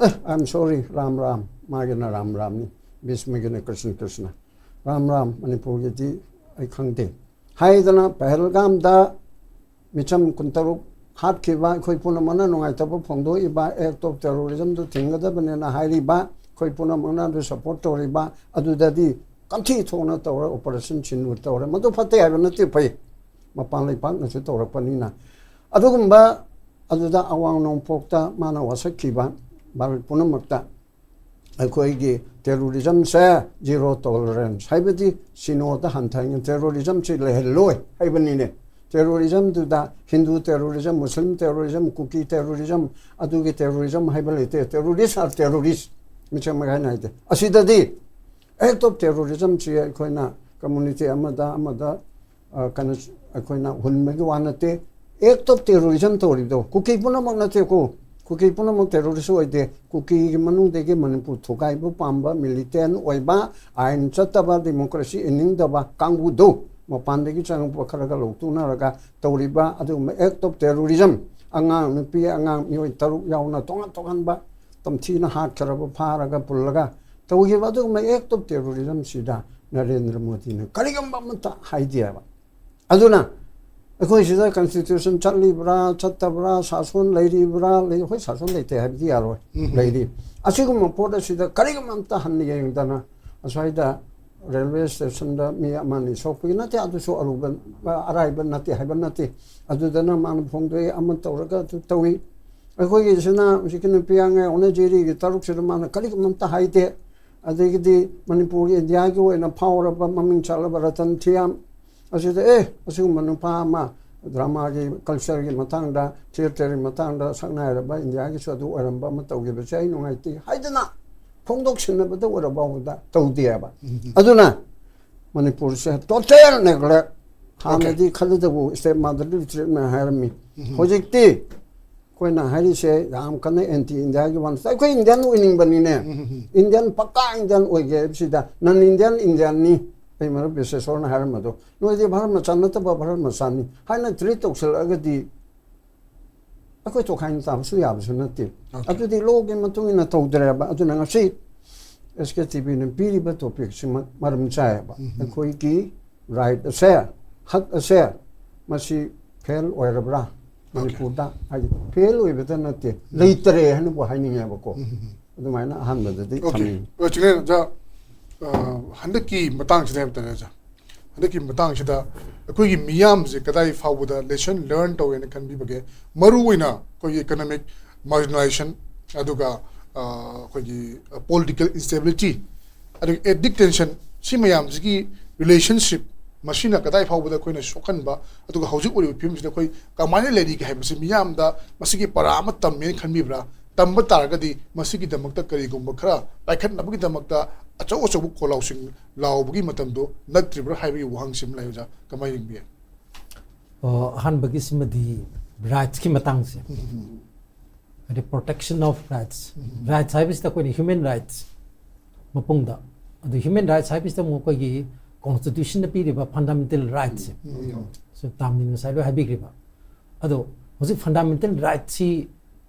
ꯑꯦ, I am sorry, Ram Ram, ꯃꯥꯒꯤꯅ ꯔꯥꯝ ꯔꯥꯝꯅꯤ, ꯚꯤꯁꯃꯒꯤꯅ ꯀ꯭ꯔꯤꯁꯅ ꯀ꯭ꯔꯤꯁꯅ, ꯔꯥꯝ ꯔꯥꯝ, ꯃꯅꯤꯄꯨꯔꯒꯤꯗꯤ ꯑꯩ ꯈꯪꯗꯦ ꯍꯥꯏꯗꯅ ꯄꯍꯜꯒꯥꯝꯗ ꯃꯤꯆꯝ ꯀꯨꯟꯇꯔꯨꯛ ꯍꯥꯠꯈꯤꯕ, ꯑꯩꯈꯣꯏ ꯄꯨꯝꯅꯃꯛꯅ ꯅꯨꯡꯉꯥꯏꯇꯕ ꯐꯣꯡꯗꯣꯛꯏꯕ, act of terrorismꯗꯨ ꯊꯤꯡꯒꯗꯕꯅꯦꯅ ꯍꯥꯏꯔꯤꯕ, ꯑꯩꯈꯣꯏ ꯄꯨꯝꯅꯃꯛꯅ ꯑꯗꯨ support ꯇꯧꯔꯤꯕ, ꯑꯗꯨꯗꯗꯤ ꯀꯝꯊꯤ ꯊꯣꯛꯅ ꯇꯧꯔ operation ꯁꯤꯟꯗꯨ ꯇꯧꯔꯦ꯫ ꯃꯗꯨ ꯐꯠꯇꯦ ꯍꯥꯏꯕ ꯅꯠꯇꯦ, ꯐꯩ, ꯃꯄꯥꯟ ꯂꯩꯄꯥꯛꯅꯁꯨ ꯇꯧꯔꯛꯄꯅꯤꯅ꯫ ꯑꯗꯨꯒꯨꯝꯕ ꯑꯗꯨꯗ ꯑꯋꯥꯡ ꯅꯣꯡꯄꯣꯛꯇ ꯃꯥꯅ ꯋꯥꯁꯛꯈꯤꯕ ꯚꯥꯔꯠ ꯄꯨꯝꯅꯃꯛꯇ ꯑꯩꯈꯣꯏꯒꯤ terrorismꯁꯦ zero tolerance, ꯍꯥꯏꯕꯗꯤ ꯁꯤꯅꯣꯗ ꯍꯟꯊꯅ terrorismꯁꯤ ꯂꯩꯍꯜꯂꯣꯏ ꯍꯥꯏꯕꯅꯤꯅꯦ꯫ Terrorismꯗꯨꯗ ꯍꯤꯟꯗꯨ terrorism, ꯃꯨꯁꯂꯤꯝ terrorism, ꯀꯨꯀꯤ terrorism, ꯑꯗꯨꯒꯤ terrorism ꯍꯥꯏꯕ ꯂꯩꯇꯦ꯫ Terrorist are terrorist, ꯃꯤꯆꯪ ꯃꯈꯥꯏ ꯅꯥꯏꯗꯦ꯫ ꯑꯁꯤꯗꯗꯤ act of terrorismꯁꯤ ꯑꯩꯈꯣꯏꯅ community ꯑꯃꯗ ꯑꯃꯗ ꯑ, ꯀꯩꯅꯣ, ꯑꯩꯈꯣꯏꯅ ꯍꯨꯟꯕꯒꯤ ꯋꯥ ꯅꯠꯇꯦ꯫ Act of terrorism ꯇꯧꯔꯤꯕꯗꯣ ꯀꯨꯀꯤ ꯄꯨꯝꯅꯃꯛ ꯅꯠꯇꯦꯀꯣ꯫ ꯀꯨꯀꯤ ꯄꯨꯝꯅꯃꯛ terrorist ꯑꯣꯏꯗꯦ꯫ ꯀꯨꯀꯤꯒꯤ ꯃꯅꯨꯡꯗꯒꯤ ꯃꯅꯤꯄꯨꯔ ꯊꯨꯒꯥꯏꯕ ꯄꯥꯝꯕ, militant ꯑꯣꯏꯕ, ꯑꯥꯏꯟ ꯆꯠꯇꯕ, democracy ꯏꯟꯅꯤꯡꯗꯕ ꯀꯥꯡꯕꯨꯗꯨ, ꯃꯄꯥꯟꯗꯒꯤ ꯆꯪꯉꯛꯄ ꯈꯔꯒ ꯂꯧꯊꯣꯛꯅꯔꯒ ꯇꯧꯔꯤꯕ ꯑꯗꯨꯒꯨꯝꯕ act of terrorism, ꯑꯉꯥꯡ, ꯅꯨꯄꯤ ꯑꯉꯥꯡ ꯃꯤꯑꯣꯏ ꯇꯔꯨꯛ ꯌꯥꯎꯅ ꯇꯣꯉꯥꯟ ꯇꯣꯉꯥꯟꯕ ꯇꯝꯊꯤꯅ ꯍꯥꯠꯈ꯭ꯔꯕ, ꯐꯥꯔꯒ ꯄꯨꯜꯂꯒ ꯇꯧꯈꯤꯕ ꯑꯗꯨꯒꯨꯝꯕ act of terrorismꯁꯤꯗ ꯅꯔꯦꯟꯗ꯭ꯔ ꯃꯣꯗꯤꯅ ꯀꯔꯤꯒꯨꯝꯕ ꯑꯃꯠꯇ ꯍꯥꯏꯗꯦꯕ꯫ ꯑꯗꯨꯅ ꯑꯩꯈꯣꯏ ꯁꯤꯗ constitution ꯆꯠꯂꯤꯕ꯭ꯔꯥ, ꯆꯠꯇꯕ꯭ꯔꯥ, ꯁꯥꯁꯣꯟ ꯂꯩꯔꯤꯕ꯭ꯔꯥ, ꯂꯩ-, ꯑꯩꯈꯣꯏ ꯁꯥꯁꯣꯟ ꯂꯩꯇꯦ ꯍꯥꯏꯕꯗꯤ ꯌꯥꯔꯣꯏ, ꯎꯝ꯫ ꯂꯩꯔꯤ꯫ ꯑꯁꯤꯒꯨꯝꯕ ꯄꯣꯠ ꯑꯁꯤꯗ ꯀꯔꯤꯒꯨꯝꯕ ꯑꯝꯇ ꯍꯟꯅ ꯌꯦꯡꯗꯅ, ꯑꯁ꯭ꯋꯥꯏꯗ railway stationꯗ ꯃꯤ ꯑꯃ ꯑꯅꯤ ꯁꯣꯛꯄꯒꯤ ꯅꯠꯇꯦ, ꯑꯗꯨꯁꯨ ꯑꯔꯨꯕ, ꯑꯔꯥꯏꯕ ꯅꯠꯇꯦ ꯍꯥꯏꯕ ꯅꯠꯇꯦ꯫ ꯑꯗꯨꯗꯅ ꯃꯥꯅ ꯐꯣꯡꯗꯣꯛꯏ, ꯑꯃ ꯇꯧꯔꯒ ꯑꯗꯨ ꯇꯧꯏ꯫ ꯑꯩꯈꯣꯏꯒꯤꯁꯤꯅ ꯍꯧꯖꯤꯛꯀꯤ ꯅꯨꯄꯤ ꯑꯉꯥꯡ ꯑꯣꯟꯅꯖꯦꯔꯤꯒꯤ ꯇꯔꯨꯛꯁꯤꯗ ꯃꯥꯅ ꯀꯔꯤꯒꯨꯝꯕ ꯑꯝꯇ ꯍꯥꯏꯗꯦ꯫ ꯑꯗꯒꯤꯗꯤ ꯃꯅꯤꯄꯨꯔꯒꯤ, ꯏꯟꯗꯤꯌꯥꯒꯤ ꯑꯣꯏꯅ ꯐꯥꯎꯔꯕ, ꯃꯃꯤꯡ ꯆꯠꯂꯕ ꯔꯇꯟ ꯊꯤꯌꯥꯝ ꯑꯁꯤꯗ, ꯑꯦ, ꯑꯁꯤꯒꯨꯝꯕ ꯅꯨꯄꯥ ꯑꯃ dramaꯒꯤ cultureꯒꯤ ꯃꯇꯥꯡꯗ, theatreꯒꯤ ꯃꯇꯥꯡꯗ ꯁꯛꯅꯥꯏꯔꯕ, ꯏꯟꯗꯤꯌꯥꯒꯤꯁꯨ ꯑꯗꯨ ꯑꯣꯏꯔꯝꯕ ꯑꯃ ꯇꯧꯈꯤꯕꯁꯦ ꯑꯩ ꯅꯨꯡꯉꯥꯏꯇꯦ ꯍꯥꯏꯗꯅ ꯐꯣꯡꯗꯣꯛꯁꯤꯟꯅꯕꯗ ꯑꯣꯏꯔꯕ ꯐꯥꯎꯕꯗ ꯇꯧꯗꯦꯕ꯫ ꯎꯝ꯫ ꯑꯗꯨꯅ ꯃꯅꯤꯄꯨꯔꯁꯦ total neglect ꯍꯥꯟꯅꯗꯤ ꯈꯜꯂꯨꯗꯕꯨ stepmotherly treatment ꯍꯥꯏꯔꯝꯃꯤ꯫ ꯍꯧꯖꯤꯛꯇꯤ ꯑꯩꯈꯣꯏꯅ ꯍꯥꯏꯔꯤꯁꯦ ꯌꯥꯝ ꯀꯟꯅ anti Indiaꯒꯤ ꯋꯥ ꯅꯠꯇꯦ꯫ ꯑꯩꯈꯣꯏ Indian ꯑꯣꯏꯅꯤꯡꯕꯅꯤꯅꯦ꯫ Indian, ꯄꯛꯀꯥ Indian ꯑꯣꯏꯒꯦ ꯍꯥꯏꯕꯁꯤꯗ, non Indian Indianꯅꯤ꯫ ꯑꯩ ꯃꯔꯨꯞ ꯕꯤꯁꯦꯁꯣꯔꯅ ꯍꯥꯏꯔꯝꯕꯗꯣ, ꯅꯣꯏꯗꯤ ꯚꯥꯔꯠ ꯃꯆꯥ ꯅꯠꯇꯕ ꯚꯥꯔꯠ ꯃꯆꯥꯅꯤ ꯍꯥꯏꯅ treat ꯇꯧꯁꯤꯜꯂꯛꯑꯒꯗꯤ ꯑꯩꯈꯣꯏ ꯇꯣꯈꯥꯏꯅ ꯇꯥꯕꯁꯨ ꯌꯥꯕꯁꯨ ꯅꯠꯇꯦ꯫ ꯑꯗꯨꯗꯤ lawꯒꯤ ꯃꯇꯨꯡ ꯏꯟꯅ ꯇꯧꯗ꯭ꯔꯦꯕ꯫ ꯑꯗꯨꯅ ꯉꯁꯤ SKTVꯅ ꯄꯤꯔꯤꯕ topicꯁꯤ ꯃ-, ꯃꯔꯝ ꯆꯥꯏꯌꯦꯕ꯫ ꯑꯩꯈꯣꯏꯒꯤ right ꯑꯁꯦ, ꯍꯛ ꯑꯁꯦ, ꯃꯁꯤ fail ꯑꯣꯏꯔꯕ꯭ꯔꯥ ꯃꯅꯤꯄꯨꯔꯗ? ꯍꯥꯏꯗꯤ fail ꯑꯣꯏꯕꯇ ꯅꯠꯇꯦ, ꯂꯩꯇꯔꯦ ꯍꯥꯏꯅꯕꯨ ꯍꯥꯏꯅꯤꯡꯉꯦꯕꯀꯣ꯫ ꯑꯗꯨꯃꯥꯏꯅ ꯑꯍꯥꯟꯕꯗꯗꯤ ꯊꯝꯅꯤꯡꯉꯤ꯫ ꯆꯤꯡꯂꯦꯟ ꯑꯣꯖꯥ, ꯑ, ꯍꯟꯗꯛꯀꯤ ꯃꯇꯥꯡꯁꯤꯗ ꯍꯥꯏꯕ ꯇꯥꯔꯦ ꯑꯣꯖꯥ, ꯍꯟꯗꯛꯀꯤ ꯃꯇꯥꯡꯁꯤꯗ ꯑꯩꯈꯣꯏꯒꯤ ꯃꯤꯌꯥꯝꯁꯦ ꯀꯗꯥꯏ ꯐꯥꯎꯕꯗ lesson learn ꯇꯧꯋꯦꯅ ꯈꯟꯕꯤꯕꯒꯦ? ꯃꯔꯨ ꯑꯣꯏꯅ ꯑꯩꯈꯣꯏꯒꯤ economic marginalization, ꯑꯗꯨꯒ, ꯑ, ꯑꯩꯈꯣꯏꯒꯤ political instability, ꯑꯗꯨꯒ ethnic tension, ꯁꯤ ꯃꯌꯥꯝꯁꯤꯒꯤ relationship, ꯃꯁꯤꯅ ꯀꯗꯥꯏ ꯐꯥꯎꯕꯗ ꯑꯩꯈꯣꯏꯅ ꯁꯣꯛꯍꯟꯕ, ꯑꯗꯨꯒ ꯍꯧꯖꯤꯛ ꯑꯣꯏꯔꯤꯕ ꯐꯤꯕꯝꯁꯤꯗ ꯑꯩꯈꯣꯏ ꯀꯃꯥꯏꯅ ꯂꯩꯔꯤꯒꯦ ꯍꯥꯏꯕꯁꯤ ꯃꯤꯌꯥꯝꯗ ꯃꯁꯤꯒꯤ ꯄꯔꯥ ꯑꯃ ꯇꯝꯃꯦꯅ ꯈꯟꯕꯤꯕ꯭ꯔꯥ? ꯇꯝꯕ ꯇꯥꯔꯒꯗꯤ ꯃꯁꯤꯒꯤꯗꯃꯛꯇ ꯀꯔꯤꯒꯨꯝꯕ ꯈꯔ ꯄꯥꯏꯈꯠꯅꯕꯒꯤꯗꯃꯛꯇ ꯑꯆꯧ ꯑꯆꯧꯕ ꯈꯣꯜꯂꯥꯎꯁꯤꯡ ꯂꯥꯎꯕꯒꯤ ꯃꯇꯝꯗꯣ ꯅꯠꯇ꯭ꯔꯤꯕ꯭ꯔꯥ ꯍꯥꯏꯕꯒꯤ ꯋꯥꯍꯪꯁꯤꯃ ꯂꯩ ꯑꯣꯖꯥ, ꯀꯃꯥꯏꯅ ꯌꯦꯡꯕꯤ? ꯑꯣ, ꯑꯍꯥꯟꯕꯒꯤꯁꯤꯃꯗꯤ rightsꯀꯤ ꯃꯇꯥꯡꯁꯦ꯫ ꯍꯥꯏꯗꯤ protection of rights, rights ꯍꯥꯏꯕꯁꯤꯗ ꯑꯩꯈꯣꯏꯅ human rights ꯃꯄꯨꯡꯗ, ꯑꯗꯨ human rights ꯍꯥꯏꯕꯁꯤꯗ ꯑꯃꯨꯛ ꯑꯩꯈꯣꯏꯒꯤ constitutionꯅ ꯄꯤꯔꯤꯕ fundamental rightsꯁꯦ꯫ ꯁꯤ ꯇꯥꯝꯅꯤꯅ ꯉꯁꯥꯏ ꯂꯣꯏ ꯍꯥꯏꯕꯤꯈ꯭ꯔꯤꯕ꯫ ꯑꯗꯣ ꯍꯧꯖꯤꯛ fundamental rightsꯁꯤ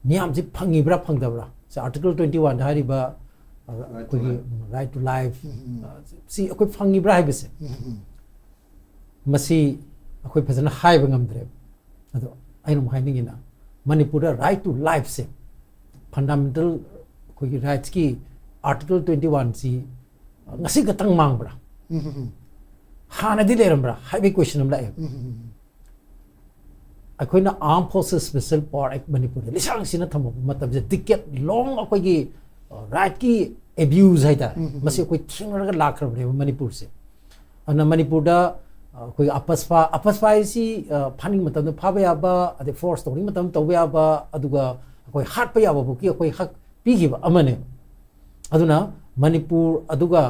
ꯃꯤꯌꯥꯝꯁꯤ ꯐꯪꯉꯤꯕ꯭ꯔꯥ ꯐꯪꯗꯕ꯭ꯔꯥ? ꯁꯤ article twenty oneꯗ ꯍꯥꯏꯔꯤꯕ, ꯑ, ꯑꯩꯈꯣꯏꯒꯤ right to life, ꯑ, ꯁꯤ ꯑꯩꯈꯣꯏ ꯐꯪꯉꯤꯕ꯭ꯔꯥ ꯍꯥꯏꯕꯁꯦ, ꯃꯁꯤ ꯑꯩꯈꯣꯏ ꯐꯖꯅ ꯍꯥꯏꯕ ꯉꯝꯗ꯭ꯔꯦꯕ꯫ ꯑꯗꯣ ꯑꯩꯅ ꯑꯃꯨꯛ ꯍꯥꯏꯅꯤꯡꯉꯤꯅ, ꯃꯅꯤꯄꯨꯔꯗ right to lifeꯁꯦ, fundamental ꯑꯩꯈꯣꯏꯒꯤ rightsꯀꯤ article twenty oneꯁꯤ ꯉꯁꯤ ꯈꯛꯇꯪ ꯃꯥꯡꯕ꯭ꯔꯥ? ꯍꯥꯟꯅꯗꯤ ꯂꯩꯔꯝꯕ꯭ꯔꯥ ꯍꯥꯏꯕꯒꯤ question ꯑꯃ ꯂꯥꯛꯑꯦꯕ꯫ ꯑꯩꯈꯣꯏꯅ Armed Forces Special Power Act ꯃꯅꯤꯄꯨꯔꯗ ꯂꯤꯁꯥꯡꯁꯤꯟꯅ ꯊꯝꯃꯛꯄ ꯃꯇꯝꯁꯤꯗ decade long ꯑꯩꯈꯣꯏꯒꯤ, ꯑ, rightꯀꯤ abuse ꯍꯥꯏꯇꯥꯔꯦ, ꯃꯁꯤ ꯑꯩꯈꯣꯏ ꯊꯦꯡꯅꯔꯒ ꯂꯥꯛꯈ꯭ꯔꯕꯅꯦꯕ ꯃꯅꯤꯄꯨꯔꯁꯦ꯫ ꯑꯗꯨꯅ ꯃꯅꯤꯄꯨꯔꯗ, ꯑ, ꯑꯩꯈꯣꯏꯒꯤ AFSPA, AFSPA ꯍꯥꯏꯁꯤ, ꯑ, ꯐꯥꯅꯤꯡꯕ ꯃꯇꯝꯗ ꯐꯥꯕ ꯌꯥꯕ, ꯑꯗꯩ force ꯇꯧꯅꯤꯡꯕ ꯃꯇꯝꯗ ꯇꯧꯕ ꯌꯥꯕ, ꯑꯗꯨꯒ ꯑꯩꯈꯣꯏ ꯍꯥꯠꯄ ꯌꯥꯕ ꯐꯥꯎꯒꯤ ꯑꯩꯈꯣꯏ ꯍꯛ ꯄꯤꯈꯤꯕ ꯑꯃꯅꯦ꯫ ꯑꯗꯨꯅ ꯃꯅꯤꯄꯨꯔ ꯑꯗꯨꯒ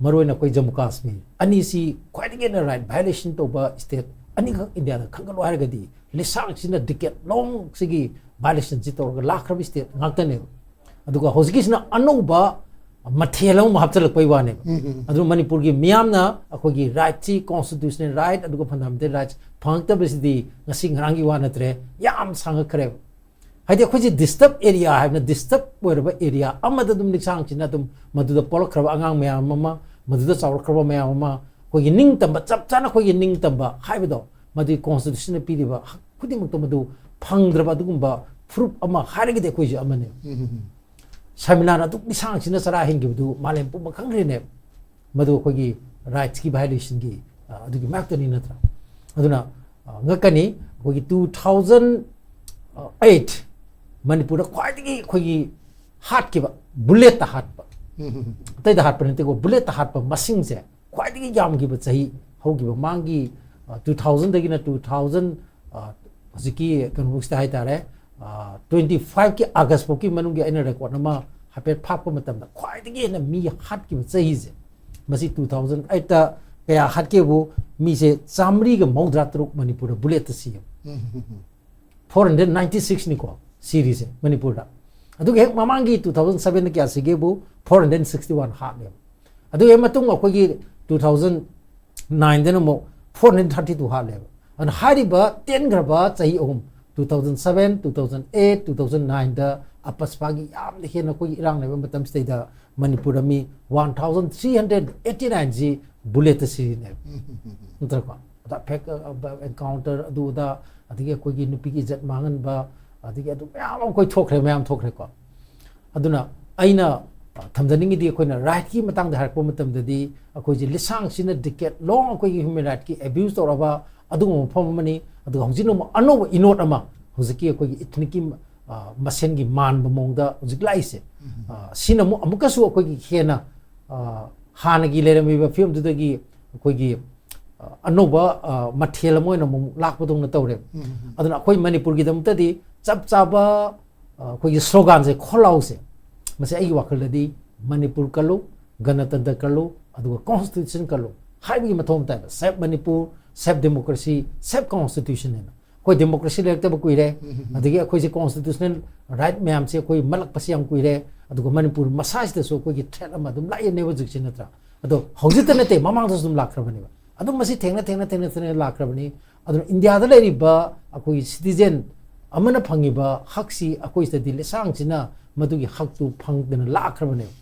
ꯃꯔꯨꯑꯣꯏꯅ ꯑꯩꯈꯣꯏ ꯖꯝꯃꯨ ꯀꯥꯁꯃꯤꯔ ꯑꯅꯤꯁꯤ ꯈ꯭ꯋꯥꯏꯗꯒꯤ ꯍꯦꯟꯅ right violation ꯇꯧꯕ state ꯑꯅꯤꯈꯛ ꯏꯟꯗꯤꯌꯥꯗ ꯈꯟꯒꯠꯂꯣ ꯍꯥꯏꯔꯒꯗꯤ, ꯂꯤꯁꯥꯡ ꯁꯤꯅ decade long ꯁꯤꯒꯤ violation ꯁꯤ ꯇꯧꯔꯒ ꯂꯥꯛꯈ꯭ꯔꯕ state ꯉꯥꯛꯇꯅꯦꯕ꯫ ꯑꯗꯨꯒ ꯍꯧꯖꯤꯛꯀꯤꯁꯤꯅ ꯑꯅꯧꯕ ꯃꯊꯦꯜ ꯑꯃ ꯍꯥꯞꯆꯤꯜꯂꯛꯄꯩ ꯋꯥꯅꯦꯕ꯫ ꯑꯗꯨꯅ ꯃꯅꯤꯄꯨꯔꯒꯤ ꯃꯤꯌꯥꯝꯅ ꯑꯩꯈꯣꯏꯒꯤ right ꯁꯤ, constitutional right ꯑꯗꯨꯒ fundamental rights ꯐꯪꯉꯛꯇꯕꯁꯤꯗꯤ ꯉꯁꯤ ꯉꯔꯥꯡꯒꯤ ꯋꯥ ꯅꯠꯇ꯭ꯔꯦ, ꯌꯥꯝ ꯁꯥꯡꯉꯛꯈ꯭ꯔꯦꯕ꯫ ꯍꯥꯏꯗꯤ ꯑꯩꯈꯣꯏꯁꯦ disturb area ꯍꯥꯏꯕꯅ disturb ꯑꯣꯏꯔꯕ area ꯑꯃꯗ ꯑꯗꯨꯝ ꯂꯤꯁꯥꯡꯁꯤꯅ ꯑꯗꯨꯝ ꯃꯗꯨꯗ ꯄꯣꯛꯂꯛꯈ꯭ꯔꯕ ꯑꯉꯥꯡ ꯃꯌꯥꯝ ꯑꯃ, ꯃꯗꯨꯗ ꯆꯥꯎꯔꯛꯈ꯭ꯔꯕ ꯃꯌꯥꯝ ꯑꯃ, ꯑꯩꯈꯣꯏꯒꯤ ꯅꯤꯡꯇꯝꯕ, ꯆꯞ ꯆꯥꯅ ꯑꯩꯈꯣꯏꯒꯤ ꯅꯤꯡꯇꯝꯕ ꯍꯥꯏꯕꯗꯣ, ꯃꯗꯨꯒꯤ constitution ꯅ ꯄꯤꯔꯤꯕ ꯍꯛ ꯈꯨꯗꯤꯡꯃꯛꯇꯣ ꯃꯗꯨ ꯐꯪꯗ꯭ꯔꯕ ꯑꯗꯨꯒꯨꯝꯕ ꯐꯨꯔꯨꯞ ꯑꯃ ꯍꯥꯏꯔꯒꯗꯤ ꯑꯩꯈꯣꯏꯁꯦ ꯑꯃꯅꯦꯕ꯫ ꯁꯃꯤꯅꯥꯅ ꯑꯗꯨꯛ ꯂꯤꯁꯥꯡꯁꯤꯅ ꯆꯔꯥ ꯍꯦꯟꯈꯤꯕꯗꯨ ꯃꯥꯂꯦꯝ ꯄꯨꯝꯕ ꯈꯪꯈ꯭ꯔꯦꯅꯦꯕ꯫ ꯃꯗꯨ ꯑꯩꯈꯣꯏꯒꯤ right ꯀꯤ violation ꯒꯤ, ꯑ, ꯑꯗꯨꯒꯤ ꯃꯔꯛꯇꯅꯤ ꯅꯠꯇ꯭ꯔꯥ? ꯑꯗꯨꯅ, ꯑ, ꯉꯛꯀꯅꯤ, ꯑꯩꯈꯣꯏꯒꯤ two thousand eight ꯃꯅꯤꯄꯨꯔꯗ ꯈ꯭ꯋꯥꯏꯗꯒꯤ ꯑꯩꯈꯣꯏꯒꯤ ꯍꯥꯠꯈꯤꯕ, bullet ꯇ ꯍꯥꯠꯄ, ꯑꯇꯩꯗ ꯍꯥꯠꯄ ꯅꯠꯇꯦꯀꯣ, bullet ꯇ ꯍꯥꯠꯄ ꯃꯁꯤꯡꯁꯦ ꯈ꯭ꯋꯥꯏꯗꯒꯤ ꯌꯥꯝꯈꯤꯕ ꯆꯍꯤ ꯍꯧꯈꯤꯕ ꯃꯃꯥꯡꯒꯤ, ꯑ, two thousand ꯗꯒꯤꯅ two thousand, ꯑ, ꯍꯧꯖꯤꯛꯀꯤ ꯀꯩꯅꯣꯐꯧꯁꯤꯗ ꯍꯥꯏꯇꯥꯔꯦ, ꯑ, twenty five ꯀꯤ August ꯐꯥꯎꯒꯤ ꯃꯅꯨꯡꯒꯤ ꯑꯩꯅ record ꯑꯃ ꯍꯥꯏꯐꯦꯠ ꯐꯥꯛꯄ ꯃꯇꯝꯗ ꯈ꯭ꯋꯥꯏꯗꯒꯤ ꯍꯦꯟꯅ ꯃꯤ ꯍꯥꯠꯈꯤꯕ ꯆꯍꯤꯁꯦ, ꯃꯁꯤ two thousand eight ꯇ ꯀꯌꯥ ꯍꯥꯠꯀꯦꯕꯨ, ꯃꯤꯁꯦ ꯆꯥꯃꯔꯤꯒ ꯃꯧꯗ꯭ꯔꯥ ꯇꯔꯨꯛ ꯃꯅꯤꯄꯨꯔꯗ bullet ꯇ ꯁꯤꯌꯦꯕ꯫ Four hundred ninety six ꯅꯤꯀꯣ ꯁꯤꯔꯤꯁꯦ ꯃꯅꯤꯄꯨꯔꯗ꯫ ꯑꯗꯨꯒ ꯍꯦꯛ ꯃꯃꯥꯡꯒꯤ two thousand seven ꯗ ꯀꯌꯥ ꯁꯤꯒꯦꯕꯨ, four hundred sixty one ꯍꯥꯠꯂꯦꯕ꯫ ꯑꯗꯨꯒꯤ ꯃꯇꯨꯡ ꯑꯩꯈꯣꯏꯒꯤ two thousand nine ꯗꯅ ꯑꯃꯨꯛ four hundred thirty two ꯍꯥꯠꯂꯦꯕ꯫ ꯑꯗꯨꯅ ꯍꯥꯏꯔꯤꯕ ꯇꯦꯟꯈ꯭ꯔꯕ ꯆꯍꯤ ꯑꯍꯨꯝ, two thousand seven, two thousand eight, two thousand nine ꯗ ꯑꯄꯁꯄꯥꯒꯤ ꯌꯥꯝꯅ ꯍꯦꯟꯅ ꯑꯩꯈꯣꯏꯒꯤ ꯏꯔꯥꯡ ꯂꯩꯕ ꯃꯇꯝꯁꯤꯗꯩꯗ ꯃꯅꯤꯄꯨꯔꯗ ꯃꯤ one thousand three hundred eighty nine ꯁꯤ bullet ꯇ ꯁꯤꯔꯤꯅꯦꯕ꯫ ꯅꯠꯇ꯭ꯔꯀꯣ? ꯑꯗ ꯐꯦꯛ, ꯑ, encounter ꯑꯗꯨ ꯑꯗꯥ, ꯑꯗꯒꯤ ꯑꯩꯈꯣꯏꯒꯤ ꯅꯨꯄꯤꯒꯤ ꯏꯖꯠ ꯃꯥꯡꯍꯟꯕ, ꯑꯗꯒꯤ ꯑꯗꯨ ꯃꯌꯥꯝ ꯑꯃ ꯑꯩꯈꯣꯏ ꯊꯣꯛꯈ꯭ꯔꯦ, ꯃꯌꯥꯝ ꯊꯣꯛꯈ꯭ꯔꯦꯀꯣ꯫ ꯑꯗꯨꯅ ꯑꯩꯅ, ꯑ, ꯊꯝꯖꯅꯤꯡꯉꯤꯗꯤ ꯑꯩꯈꯣꯏꯅ right ꯀꯤ ꯃꯇꯥꯡꯗ ꯍꯥꯏꯔꯛꯄ ꯃꯇꯝꯗꯗꯤ ꯑꯩꯈꯣꯏꯁꯦ ꯂꯤꯁꯥꯡꯁꯤꯅ decade long ꯑꯩꯈꯣꯏꯒꯤ human right ꯀꯤ abuse ꯇꯧꯔꯕ ꯑꯗꯨꯒꯨꯝꯕ ꯃꯐꯝ ꯑꯃꯅꯤ꯫ ꯑꯗꯨꯒ ꯍꯧꯖꯤꯛꯅ ꯑꯃꯨꯛ ꯑꯅꯧꯕ ꯏꯅꯣꯠ ꯑꯃ ꯍꯧꯖꯤꯛꯀꯤ ꯑꯩꯈꯣꯏꯒꯤ ethnic ꯀꯤ, ꯑ, ꯃꯁꯦꯟꯒꯤ ꯃꯥꯟꯕ ꯃꯑꯣꯡꯗ ꯍꯧꯖꯤꯛ ꯂꯥꯛꯏꯁꯦ꯫ ꯑ, ꯁꯤꯅ ꯑꯃꯨꯛ ꯑꯃꯨꯛꯀꯁꯨ ꯑꯩꯈꯣꯏꯒꯤ ꯍꯦꯟꯅ, ꯑ, ꯍꯥꯟꯅꯒꯤ ꯂꯩꯔꯝꯃꯤꯕ ꯐꯤꯕꯝꯗꯨꯗꯒꯤ ꯑꯩꯈꯣꯏꯒꯤ, ꯑ, ꯑꯅꯧꯕ, ꯑ, ꯃꯊꯦꯜ ꯑꯃ ꯑꯣꯏꯅ ꯑꯃꯨꯛ ꯂꯥꯛꯄꯗꯧꯅ ꯇꯧꯔꯦꯕ꯫ ꯑꯗꯨꯅ ꯑꯩꯈꯣꯏ ꯃꯅꯤꯄꯨꯔꯒꯤꯗꯃꯛꯇꯗꯤ ꯆꯞ ꯆꯥꯕ, ꯑ, ꯑꯩꯈꯣꯏꯒꯤ slogan ꯁꯦ, ꯈꯣꯜꯂꯥꯎꯁꯦ, ꯃꯁꯤ ꯑꯩꯒꯤ ꯋꯥꯈꯜꯗꯗꯤ "ꯃꯅꯤꯄꯨꯔ ꯀꯜꯂꯨ, ꯒꯅꯇꯟꯇ꯭ꯔ ꯀꯜꯂꯨ, ꯑꯗꯨꯒ ꯀꯣꯟꯁꯇꯤꯇ꯭ꯌꯨꯁꯟ ꯀꯜꯂꯨ ꯍꯥꯏꯕꯒꯤ ꯃꯊꯧ ꯑꯃ ꯇꯥꯏꯕ꯫ Save Manipur, save democracy, save constitution ꯍꯥꯏꯅ꯫ ꯑꯩꯈꯣꯏ ꯗꯦꯃꯣꯀ꯭ꯔꯦꯁꯤ ꯂꯩꯔꯛꯇꯕ ꯀꯨꯏꯔꯦ, ꯑꯗꯒꯤ ꯑꯩꯈꯣꯏꯁꯦ ꯀꯣꯟꯁꯇꯤꯇ꯭ꯌꯨꯁꯅꯦꯜ ꯔꯥꯏꯠ ꯃꯌꯥꯝꯁꯦ ꯑꯩꯈꯣꯏ ꯃꯜꯂꯛꯄꯁꯤ ꯌꯥꯝ ꯀꯨꯏꯔꯦ, ꯑꯗꯨꯒ ꯃꯅꯤꯄꯨꯔ ꯃꯁꯥꯁꯤꯗꯁꯨ ꯑꯩꯈꯣꯏꯒꯤ ꯊ꯭ꯔꯦꯠ ꯑꯃ ꯑꯗꯨꯝ ꯂꯥꯛꯏꯅꯦꯕ ꯍꯧꯖꯤꯛꯁꯦ, ꯅꯠꯇ꯭ꯔꯥ? ꯑꯗꯣ ꯍꯧꯖꯤꯛꯇ ꯅꯠꯇꯦ, ꯃꯃꯥꯡꯗꯁꯨ ꯑꯗꯨꯝ ꯂꯥꯛꯈ꯭ꯔꯕꯅꯦꯕ꯫ ꯑꯗꯨꯝ ꯃꯁꯤ ꯊꯦꯡꯅ ꯊꯦꯡꯅ ꯊꯦꯡꯅ ꯊꯦꯡꯅ ꯂꯥꯛꯈ꯭ꯔꯕꯅꯤ꯫ ꯑꯗꯨꯅ ꯏꯟꯗꯤꯌꯥꯗ ꯂꯩꯔꯤꯕ ꯑꯩꯈꯣꯏꯒꯤ ꯁꯤꯇꯤꯖꯦꯟ ꯑꯃꯅ ꯐꯪꯉꯤꯕ ꯍꯛꯁꯤ ꯑꯩꯈꯣꯏ ꯁꯤꯗꯗꯤ ꯂꯩꯁꯥꯡꯁꯤꯅ ꯃꯗꯨꯒꯤ ꯍꯛꯇꯨ ꯐꯪꯗꯅ ꯂꯥꯛꯈ꯭ꯔꯕꯅꯦꯕ꯫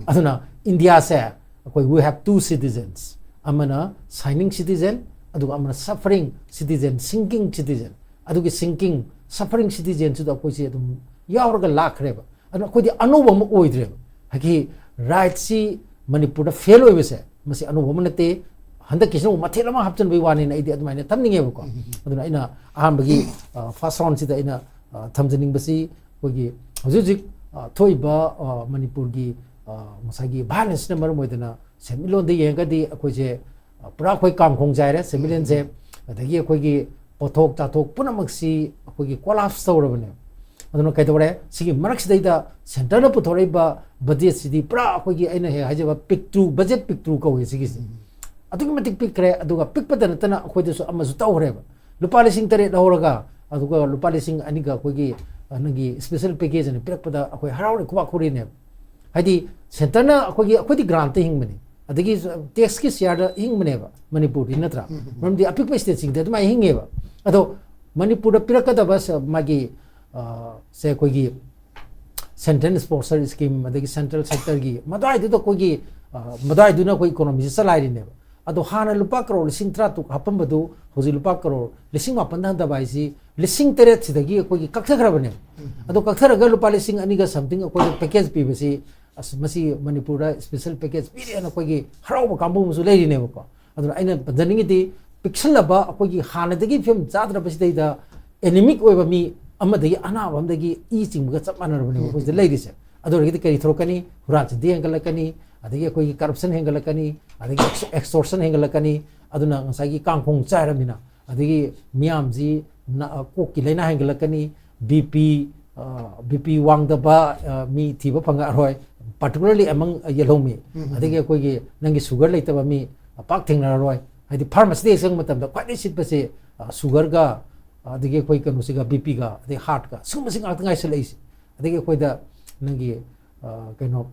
ꯑꯗꯨꯅ ꯏꯟꯗꯤꯌꯥꯁꯦ ꯑꯩꯈꯣꯏ, we have two citizens, ꯑꯃꯅ ꯁꯥꯏꯅꯤꯡ ꯁꯤꯇꯤꯖꯦꯟ, ꯑꯗꯨꯒ ꯑꯃꯅ ꯁꯐꯔꯤꯡ ꯁꯤꯇꯤꯖꯦꯟ, ꯁꯤꯡꯀꯤꯡ ꯁꯤꯇꯤꯖꯦꯟ꯫ ꯑꯗꯨꯒꯤ ꯁꯤꯡꯀꯤꯡ, ꯁꯐꯔꯤꯡ ꯁꯤꯇꯤꯖꯦꯟꯁꯤꯗ ꯑꯩꯈꯣꯏꯁꯦ ꯑꯗꯨꯝ ꯌꯥꯎꯔꯒ ꯂꯥꯛꯈ꯭ꯔꯦꯕ꯫ ꯑꯗꯨꯅ ꯑꯩꯈꯣꯏꯗꯤ ꯑꯅꯧꯕ ꯑꯃ ꯑꯣꯏꯗ꯭ꯔꯦꯕ꯫ ꯍꯥꯏꯗꯤ ꯔꯥꯏꯠꯁꯤ ꯃꯅꯤꯄꯨꯔꯗ ꯐꯦꯜ ꯑꯣꯏꯕꯁꯦ ꯃꯁꯤ ꯑꯅꯧꯕ ꯑꯃ ꯅꯠꯇꯦ꯫ ꯍꯟꯗꯛꯀꯤꯁꯤꯅ ꯑꯃꯨꯛ ꯃꯊꯦꯜ ꯑꯃ ꯍꯥꯞꯆꯤꯟꯕꯒꯤ ꯋꯥꯅꯤꯅ ꯑꯩꯗꯤ ꯑꯗꯨꯃꯥꯏꯅ ꯊꯝꯅꯤꯡꯉꯦꯕꯀꯣ꯫ ꯑꯗꯨꯅ ꯑꯩꯅ ꯑꯍꯥꯟꯕꯒꯤ, ꯑ, ꯐꯥꯔꯁ ꯔꯥꯎꯟꯁꯤꯗ ꯑꯩꯅ, ꯑ, ꯊꯝꯖꯅꯤꯡꯕꯁꯤ ꯑꯩꯈꯣꯏꯒꯤ ꯍꯧꯖꯤꯛ ꯍꯧꯖꯤꯛ, ꯑ, ꯊꯣꯛꯏꯕ, ꯑ, ꯃꯅꯤꯄꯨꯔꯒꯤ, ꯑ, ꯉꯁꯥꯏꯒꯤ ꯚꯥꯏꯑꯣꯂꯦꯟꯁꯅ ꯃꯔꯝ ꯑꯣꯏꯗꯅ ꯁꯦꯟꯃꯤꯠꯂꯣꯟꯗ ꯌꯦꯡꯉꯒꯗꯤ ꯑꯩꯈꯣꯏꯁꯦ, ꯑ, ꯄꯨꯔꯥ ꯑꯩꯈꯣꯏ ꯀꯥꯡꯈꯣꯡ ꯆꯥꯏꯔꯦ ꯁꯦꯟꯃꯤꯠꯂꯣꯟꯁꯦ꯫ ꯑꯗꯒꯤ ꯑꯩꯈꯣꯏꯒꯤ ꯄꯣꯠꯊꯣꯛ ꯆꯥꯊꯣꯛ ꯄꯨꯝꯅꯃꯛꯁꯤ ꯑꯩꯈꯣꯏꯒꯤ ꯀꯣꯂꯥꯞꯁ ꯇꯧꯔꯕꯅꯦ꯫ ꯑꯗꯨꯅ ꯀꯩꯗꯧꯔꯦ? ꯁꯤꯒꯤ ꯃꯔꯛꯁꯤꯗꯩꯗ ꯁꯦꯟꯇꯔꯅ ꯄꯨꯊꯣꯔꯛꯏꯕ ꯕꯖꯦꯠꯁꯤꯗꯤ ꯄꯨꯔꯥ ꯑꯩꯈꯣꯏꯒꯤ, ꯑꯩꯅ ꯍꯦꯛ ꯍꯥꯏꯖꯕ, ꯄꯤꯛꯇ꯭ꯔꯨ, ꯕꯖꯦꯠ ꯄꯤꯛꯇ꯭ꯔꯨ ꯀꯧꯏ ꯁꯤꯒꯤꯁꯤ꯫ ꯑꯗꯨꯛꯀꯤ ꯃꯇꯤꯛ ꯄꯤꯛꯈ꯭ꯔꯦ꯫ ꯑꯗꯨꯒ ꯄꯤꯛꯄꯗ ꯅꯠꯇꯅ ꯑꯩꯈꯣꯏꯗꯁꯨ ꯑꯃꯁꯨ ꯇꯧꯈ꯭ꯔꯦꯕ꯫ ꯂꯨꯄꯥ ꯂꯤꯁꯤꯡ ꯇꯔꯦꯠ ꯂꯧꯔꯒ ꯑꯗꯨꯒ ꯂꯨꯄꯥ ꯂꯤꯁꯤꯡ ꯑꯅꯤꯒ ꯑꯩꯈꯣꯏꯒꯤ, ꯑ, ꯅꯪꯒꯤ ꯁ꯭ꯄꯦꯁꯦꯜ ꯄꯦꯀꯦꯖ ꯑꯅ ꯄꯤꯔꯛꯄꯗ ꯑꯩꯈꯣꯏ ꯍꯔꯥꯎꯔꯦ, ꯈꯨꯕꯥꯛ ꯈꯨꯔꯤꯅꯦꯕ꯫ ꯍꯥꯏꯗꯤ ꯁꯦꯟꯇꯔꯅ ꯑꯩꯈꯣꯏꯒꯤ, ꯑꯩꯈꯣꯏꯗꯤ ꯒ꯭ꯔꯥꯟꯇ ꯍꯤꯡꯕꯅꯤ, ꯑꯗꯒꯤ ꯇꯦꯛꯁꯀꯤ ꯁꯤꯌꯥꯔꯗ ꯍꯤꯡꯕꯅꯦꯕ ꯃꯅꯤꯄꯨꯔꯗꯤ, ꯅꯠꯇ꯭ꯔꯥ? ꯃꯔꯝꯗꯤ ꯑꯄꯤꯛꯄ ꯁ꯭ꯇꯦꯠꯁꯤꯡꯗꯤ ꯑꯗꯨꯃꯥꯏꯅ ꯍꯤꯡꯉꯦꯕ꯫ ꯑꯗꯣ ꯃꯅꯤꯄꯨꯔꯗ ꯄꯤꯔꯛꯀꯗꯕ ꯁ-, ꯃꯥꯒꯤ, ꯑ, ꯁꯦ ꯑꯩꯈꯣꯏꯒꯤ ꯁꯦꯟꯇ꯭ꯔꯦꯜ ꯁ꯭ꯄꯣꯟꯁꯔ ꯁ꯭ꯀꯤꯝ, ꯑꯗꯒꯤ ꯁꯦꯟꯇ꯭ꯔꯦꯜ ꯁꯦꯛꯇꯔꯒꯤ ꯃꯗ꯭ꯋꯥꯏꯗꯨꯗ ꯑꯩꯈꯣꯏꯒꯤ, ꯑ, ꯃꯗ꯭ꯋꯥꯏꯗꯨꯅ ꯑꯩꯈꯣꯏ ꯏꯀꯣꯅꯣꯃꯤꯁꯦ ꯆꯂꯥꯏꯔꯤꯅꯦꯕ꯫ ꯑꯗꯣ ꯍꯥꯟꯅ ꯂꯨꯄꯥ ꯀꯔꯣꯔ ꯂꯤꯁꯤꯡ ꯇꯔꯥ ꯇꯔꯨꯛ ꯍꯥꯞꯄꯝꯕꯗꯨ ꯍꯧꯖꯤꯛ ꯂꯨꯄꯥ ꯀꯔꯣꯔ ꯂꯤꯁꯤꯡ ꯃꯥꯄꯟꯗ ꯍꯟꯊꯕ ꯍꯥꯏꯁꯤ ꯂꯤꯁꯤꯡ ꯇꯔꯦꯠ ꯁꯤꯗꯒꯤ ꯑꯩꯈꯣꯏꯒꯤ ꯀꯛꯊꯈ꯭ꯔꯕꯅꯦꯕ꯫ ꯑꯗꯣ ꯀꯛꯊꯔꯒ ꯂꯨꯄꯥ ꯂꯤꯁꯤꯡ ꯑꯅꯤꯒ something ꯑꯩꯈꯣꯏꯗ ꯄꯦꯀꯦꯖ ꯄꯤꯕꯁꯤ, ꯑꯁ, ꯃꯁꯤ ꯃꯅꯤꯄꯨꯔꯗ ꯁ꯭ꯄꯦꯁꯦꯜ ꯄꯦꯀꯦꯖ ꯄꯤꯔꯦꯅ ꯑꯩꯈꯣꯏꯒꯤ ꯍꯔꯥꯎꯕ ꯀꯥꯡꯕꯨ ꯑꯃꯁꯨ ꯂꯩꯔꯤꯅꯦꯕꯀꯣ꯫ ꯑꯗꯨꯅ ꯑꯩꯅ ꯄꯟꯖꯅꯤꯡꯉꯤꯗꯤ, ꯄꯤꯛꯁꯜꯂꯕ ꯑꯩꯈꯣꯏꯒꯤ ꯍꯥꯟꯅꯗꯒꯤ ꯐꯤꯕꯝ ꯆꯥꯗ꯭ꯔꯕꯁꯤꯗꯩꯗ ꯑꯦꯅꯤꯃꯤꯛ ꯑꯣꯏꯕ ꯃꯤ ꯑꯃꯗꯒꯤ ꯑꯅꯥꯕ ꯑꯃꯗꯒꯤ ꯏ ꯆꯤꯡꯕꯒ ꯆꯞ ꯃꯥꯟꯅꯔꯕꯅꯦꯕ ꯑꯩꯈꯣꯏ ꯁꯤꯗ ꯂꯩꯔꯤꯁꯦ꯫ ꯑꯗꯨ ꯑꯣꯏꯔꯒꯗꯤ ꯀꯔꯤ ꯊꯣꯛꯂꯛꯀꯅꯤ? ꯍꯨꯔꯥꯟ ꯆꯤꯟꯊꯤ ꯍꯦꯟꯒꯠꯂꯛꯀꯅꯤ, ꯑꯗꯒꯤ ꯑꯩꯈꯣꯏꯒꯤ ꯀꯔꯞꯁꯟ ꯍꯦꯟꯒꯠꯂꯛꯀꯅꯤ, ꯑꯗꯒꯤ ꯑꯦꯛꯁ-, ꯑꯦꯛꯁꯇꯣꯔꯁꯟ ꯍꯦꯟꯒꯠꯂꯛꯀꯅꯤ꯫ ꯑꯗꯨꯅ ꯉꯁꯥꯏꯒꯤ ꯀꯥꯡꯈꯣꯡ ꯆꯥꯏꯔꯕꯅꯤꯅ, ꯑꯗꯒꯤ ꯃꯤꯌꯥꯝꯁꯤ ꯅ-, ꯀꯣꯛꯀꯤ ꯂꯥꯏꯅꯥ ꯍꯦꯟꯒꯠꯂꯛꯀꯅꯤ, ꯕꯤ ꯄꯤ, ꯑ, ꯕꯤ ꯄꯤ ꯋꯥꯡꯗꯕ, ꯑ, ꯃꯤ ꯊꯤꯕ ꯐꯪꯉꯛꯑꯔꯣꯏ, particularly among ꯌꯦꯜꯍꯧꯃꯤ, ꯑꯗꯒꯤ ꯑꯩꯈꯣꯏꯒꯤ ꯅꯪꯒꯤ sugar ꯂꯩꯇꯕ ꯃꯤ ꯄꯥꯛ ꯊꯦꯡꯅꯔꯔꯣꯏ꯫ ꯍꯥꯏꯗꯤ pharmacy ꯗ ꯆꯪꯕ ꯃꯇꯝꯗ ꯈ꯭ꯋꯥꯏꯗꯒꯤ ꯁꯤꯠꯄꯁꯦ sugar ꯒ, ꯑꯗꯒꯤ ꯑꯩꯈꯣꯏ ꯀꯩꯅꯣꯁꯤꯒ, B P ꯒ, ꯑꯗꯩ heart ꯀ, ꯁꯤꯒꯨꯝꯕꯁꯤ ꯉꯥꯛꯇ ꯉꯥꯏꯁꯜꯂꯛꯏꯁꯦ꯫ ꯑꯗꯒꯤ ꯑꯩꯈꯣꯏꯗ ꯅꯪꯒꯤ ꯀꯩꯅꯣ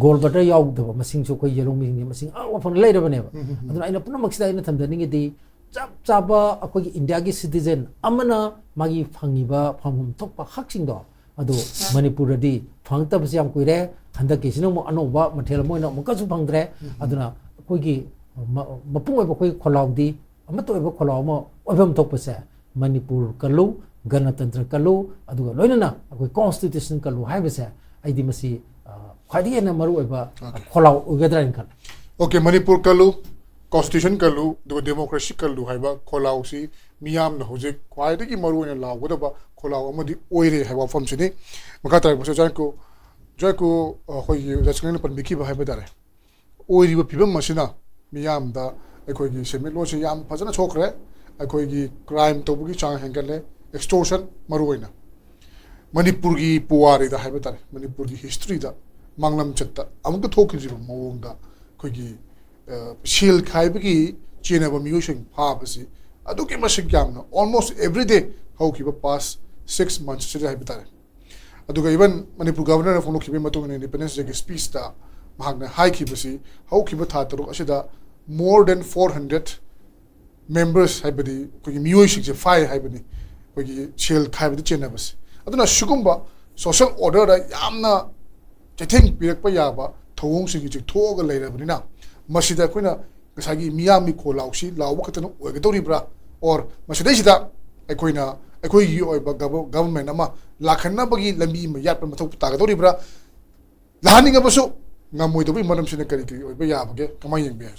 gall bladder ꯌꯥꯎꯗꯕ ꯃꯁꯤꯡꯁꯨ ꯑꯩꯈꯣꯏ ꯌꯦꯜꯍꯧꯃꯤꯁꯤꯡꯁꯦ ꯃꯁꯤꯡ ꯑꯥ ꯋꯥꯐꯝ ꯂꯩꯔꯕꯅꯦꯕ꯫ ꯑꯗꯨꯅ ꯑꯩꯅ ꯄꯨꯝꯅꯃꯛꯁꯤꯗ ꯑꯩꯅ ꯊꯝꯖꯅꯤꯡꯉꯤꯗꯤ, ꯆꯞ ꯆꯥꯕ ꯑꯩꯈꯣꯏꯒꯤ ꯏꯟꯗꯤꯌꯥꯒꯤ citizen ꯑꯃꯅ ꯃꯥꯒꯤ ꯐꯪꯉꯤꯕ, ꯐꯪꯐꯝ ꯊꯣꯛꯄ ꯍꯛꯁꯤꯡꯗꯣ ꯑꯗꯨ ꯃꯅꯤꯄꯨꯔꯗꯗꯤ ꯐꯪꯉꯛꯇꯕꯁꯦ ꯌꯥꯝ ꯀꯨꯏꯔꯦ꯫ ꯍꯟꯗꯛꯀꯤꯁꯤꯅ ꯑꯃꯨꯛ ꯑꯅꯧꯕ ꯃꯊꯦꯜ ꯑꯃ ꯑꯣꯏꯅ ꯑꯃꯨꯛꯀꯁꯨ ꯐꯪꯗ꯭ꯔꯦ꯫ ꯑꯗꯨꯅ ꯑꯩꯈꯣꯏꯒꯤ ꯃ-, ꯃꯄꯨꯡ ꯑꯣꯏꯕ ꯑꯩꯈꯣꯏ ꯈꯣꯜꯂꯥꯎꯗꯤ, ꯑꯃꯠꯇ ꯑꯣꯏꯕ ꯈꯣꯜꯂꯥꯎ ꯑꯃ ꯑꯣꯏꯐꯝ ꯊꯣꯛꯄꯁꯦ ꯃꯅꯤꯄꯨꯔ ꯀꯜꯂꯨ, ꯒꯅꯇꯟꯇ꯭ꯔ ꯀꯜꯂꯨ, ꯑꯗꯨꯒ ꯂꯣꯏꯅꯅ ꯑꯩꯈꯣꯏ constitution ꯀꯜꯂꯨ ꯍꯥꯏꯕꯁꯦ ꯑꯩꯗꯤ ꯃꯁꯤ, ꯑ, ꯈ꯭ꯋꯥꯏꯗꯒꯤ ꯍꯦꯟꯅ ꯃꯔꯨꯑꯣꯏꯕ ꯈꯣꯜꯂꯥꯎ ꯑꯣꯏꯒꯗ꯭ꯔꯥ ꯍꯥꯏꯅ ꯈꯜꯂꯤ꯫ Okay, ꯃꯅꯤꯄꯨꯔ ꯀꯜꯂꯨ, constitution ꯀꯜꯂꯨ, ꯑꯗꯨꯒ democracy ꯀꯜꯂꯨ ꯍꯥꯏꯕ ꯈꯣꯜꯂꯥꯎꯁꯤ ꯃꯤꯌꯥꯝꯅ ꯍꯧꯖꯤꯛ ꯈ꯭ꯋꯥꯏꯗꯒꯤ ꯃꯔꯨꯑꯣꯏꯅ ꯂꯥꯎꯒꯗꯕ ꯈꯣꯜꯂꯥꯎ ꯑꯃꯗꯤ ꯑꯣꯏꯔꯦ ꯍꯥꯏꯕ ꯋꯥꯐꯝꯁꯤꯅꯤ꯫ ꯃꯈꯥ ꯇꯥꯔꯛꯄꯁꯤ ꯑꯣꯖꯥ ꯀꯨ-, ꯑꯣꯖꯥ ꯀꯨ-, ꯑꯩꯈꯣꯏꯒꯤ ꯑꯣꯖꯥ ꯆꯤꯡꯂꯦꯟꯅ ꯄꯟꯕꯤꯈꯤꯕ ꯍꯥꯏꯕ ꯇꯥꯔꯦ꯫ ꯑꯣꯏꯔꯤꯕ ꯐꯤꯕꯝ ꯑꯁꯤꯅ ꯃꯤꯌꯥꯝꯗ ꯑꯩꯈꯣꯏꯒꯤ ꯁꯦꯟꯃꯤꯠꯂꯣꯟꯁꯦ ꯌꯥꯝ ꯐꯖꯅ ꯁꯣꯛꯈ꯭ꯔꯦ꯫ ꯑꯩꯈꯣꯏꯒꯤ crime ꯇꯧꯕꯒꯤ ꯆꯥꯡ ꯍꯦꯟꯒꯠꯂꯦ, extortion ꯃꯔꯨꯑꯣꯏꯅ꯫ ꯃꯅꯤꯄꯨꯔꯒꯤ ꯄꯨꯋꯥꯔꯤꯗ ꯍꯥꯏꯕ ꯇꯥꯔꯦ, ꯃꯅꯤꯄꯨꯔꯒꯤ history ꯗ, ꯃꯥꯡꯂꯝꯆꯠꯇ ꯑꯃꯨꯛꯇ ꯊꯣꯛꯈꯤꯗ꯭ꯔꯤꯕ ꯃꯑꯣꯡꯗ ꯑꯩꯈꯣꯏꯒꯤ, ꯑ, ꯁꯦꯜ ꯈꯥꯏꯕꯒꯤ ꯆꯦꯟꯅꯕ ꯃꯤꯑꯣꯏꯁꯤꯡ ꯐꯥꯕꯁꯤ ꯑꯗꯨꯛꯀꯤ ꯃꯁꯤꯡ ꯌꯥꯝꯅ, almost every day ꯍꯧꯈꯤꯕ past six months ꯑꯁꯤꯗ ꯍꯥꯏꯕ ꯇꯥꯔꯦ꯫ ꯑꯗꯨꯒ even ꯃꯅꯤꯄꯨꯔ Governor ꯅ ꯐꯣꯡꯗꯣꯛꯈꯤꯕꯒꯤ ꯃꯇꯨꯡ ꯏꯟꯅ Independence Day ꯒꯤ speech ꯇ ꯃꯍꯥꯛꯅ ꯍꯥꯏꯈꯤꯕꯁꯤ, ꯍꯧꯈꯤꯕ ꯊꯥ ꯇꯔꯨꯛ ꯑꯁꯤꯗ more than four hundred members, ꯍꯥꯏꯕꯗꯤ ꯑꯩꯈꯣꯏꯒꯤ ꯃꯤꯑꯣꯏꯁꯤꯡꯁꯦ ꯐꯥꯏ ꯍꯥꯏꯕꯅꯤ, ꯑꯩꯈꯣꯏꯒꯤ ꯁꯦꯜ ꯈꯥꯏꯕꯗ ꯆꯦꯟꯅꯕꯁꯦ꯫ ꯑꯗꯨꯅ ꯁꯤꯒꯨꯝꯕ social order ꯗ ꯌꯥꯝꯅ ꯆꯩꯊꯦꯡ ꯄꯤꯔꯛꯄ ꯌꯥꯕ ꯊꯧꯑꯣꯡꯁꯤꯡ ꯍꯧꯖꯤꯛ ꯊꯣꯛꯑꯒ ꯂꯩꯔꯕꯅꯤꯅ, ꯃꯁꯤꯗ ꯑꯩꯈꯣꯏꯅ ꯉꯁꯥꯏꯒꯤ ꯃꯤꯌꯥꯝꯒꯤ ꯈꯣꯜꯂꯥꯎꯁꯤ ꯂꯥꯎꯕ ꯈꯛꯇꯅ ꯑꯣꯏꯒꯗꯧꯔꯤꯕ꯭ꯔꯥ, or ꯃꯁꯤꯗꯩꯁꯤꯗ ꯑꯩꯈꯣꯏꯅ ꯑꯩꯈꯣꯏꯒꯤ ꯑꯣꯏꯕ gov-, government ꯑꯃ ꯂꯥꯛꯍꯟꯅꯕꯒꯤ ꯂꯝꯕꯤ ꯑꯃ ꯌꯥꯠꯄ ꯃꯊꯧ ꯇꯥꯒꯗꯧꯔꯤꯕ꯭ꯔꯥ? ꯂꯥꯛꯍꯟꯅꯤꯡꯉꯕꯁꯨ ꯉꯝꯃꯣꯏꯗꯕꯒꯤ ꯃꯔꯝꯁꯤꯅ ꯀꯔꯤ ꯀꯔꯤ ꯑꯣꯏꯕ ꯌꯥꯕꯒꯦ? ꯀꯃꯥꯏꯅ ꯌꯦꯡꯕ ꯌꯥꯏ?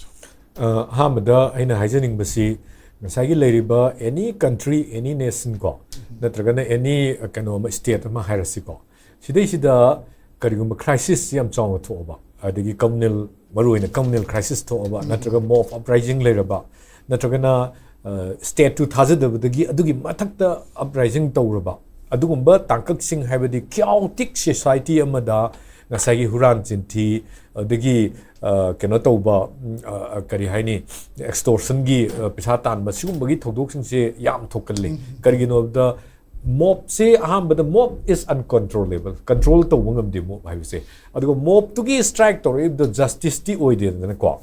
ꯑ, ꯑꯍꯥꯟꯕꯗ ꯑꯩꯅ ꯍꯥꯏꯖꯅꯤꯡꯕꯁꯤ, ꯉꯁꯥꯏꯒꯤ ꯂꯩꯔꯤꯕ any country, any nation ꯀꯣ, ꯅꯠꯇ꯭ꯔꯒꯅ any, ꯑ, ꯀꯩꯅꯣ ꯑꯃ, state ꯑꯃ ꯍꯥꯏꯔꯁꯤꯀꯣ, ꯁꯤꯗꯩꯁꯤꯗ ꯀꯔꯤꯒꯨꯝꯕ crisis ꯌꯥꯝ ꯆꯥꯎꯅ ꯊꯣꯛꯑꯕ, ꯑꯗꯒꯤ communal, ꯃꯔꯨꯑꯣꯏꯅ communal crisis ꯊꯣꯛꯑꯕ, ꯅꯠꯇ꯭ꯔꯒ mob uprising ꯂꯩꯔꯕ, ꯅꯠꯇ꯭ꯔꯒꯅ, ꯑ, state ꯇꯨ ꯊꯥꯖꯗꯕꯗꯒꯤ ꯑꯗꯨꯒꯤ ꯃꯊꯛꯇ uprising ꯇꯧꯔꯕ, ꯑꯗꯨꯒꯨꯝꯕ ꯇꯥꯡꯀꯛꯁꯤꯡ, ꯍꯥꯏꯕꯗꯤ chaotic society ꯑꯃꯗ ꯉꯁꯥꯏꯒꯤ ꯍꯨꯔꯥꯟ ꯆꯤꯟꯊꯤ, ꯑꯗꯒꯤ ꯑ, ꯀꯩꯅꯣ ꯇꯧꯕ, ꯎꯝ, ꯑ, ꯑ, ꯀꯔꯤ ꯍꯥꯏꯅꯤ, ꯑꯦꯛꯁꯇꯣꯔꯁꯟꯒꯤ, ꯑ, ꯄꯩꯁꯥ ꯇꯥꯟꯕ, ꯁꯤꯒꯨꯝꯕꯒꯤ ꯊꯧꯗꯣꯛꯁꯤꯡꯁꯦ ꯌꯥꯝ ꯊꯣꯛꯀꯜꯂꯤ꯫ ꯀꯔꯤꯒꯤꯅꯣ ꯍꯥꯏꯕꯗ, ꯃꯣꯞꯁꯦ ꯑꯍꯥꯟꯕꯗ, mob is uncontrollable, ꯀꯟꯇ꯭ꯔꯣꯜ ꯇꯧꯕ ꯉꯝꯗꯦ ꯃꯣꯞ ꯍꯥꯏꯕꯁꯦ꯫ ꯑꯗꯨꯒ ꯃꯣꯞꯇꯨꯒꯤ ꯁ꯭ꯇ꯭ꯔꯥꯏꯛ ꯇꯧꯔꯛꯏꯕꯗꯣ ꯖꯁꯇꯤꯁꯇꯤ ꯑꯣꯏꯗꯦꯗꯅꯀꯣ꯫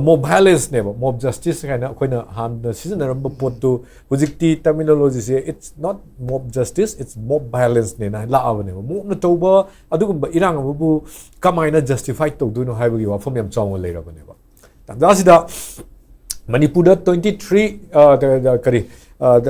ꯃꯣꯞ ꯚꯥꯏꯂꯦꯟꯁꯅꯦꯕ, ꯃꯣꯞ ꯖꯁꯇꯤꯁ ꯍꯥꯏꯅ ꯑꯩꯈꯣꯏꯅ ꯍꯥꯟꯅ ꯁꯤꯖꯤꯟꯅꯔꯝꯕ ꯄꯣꯠꯇꯨ ꯍꯧꯖꯤꯛꯇꯤ terminologyꯁꯦ, it's not mob justice, it's mob violenceꯅꯦꯅ ꯂꯥꯛꯑꯕꯅꯦꯕ꯫ ꯃꯣꯞꯅ ꯇꯧꯕ ꯑꯗꯨꯒꯨꯝꯕ ꯏꯔꯥꯡ ꯑꯃꯕꯨ ꯀꯃꯥꯏꯅ ꯖꯁꯇꯤꯐꯥꯏ ꯇꯧꯗꯣꯏꯅꯣ ꯍꯥꯏꯕꯒꯤ ꯋꯥꯐꯝ ꯌꯥꯝ ꯆꯥꯎꯅ ꯂꯩꯔꯕꯅꯦꯕ꯫ ꯇꯥꯟꯖꯥꯁꯤꯗ ꯃꯅꯤꯄꯨꯔꯗ twenty three, ꯑ, ꯀꯔꯤ, ꯑ,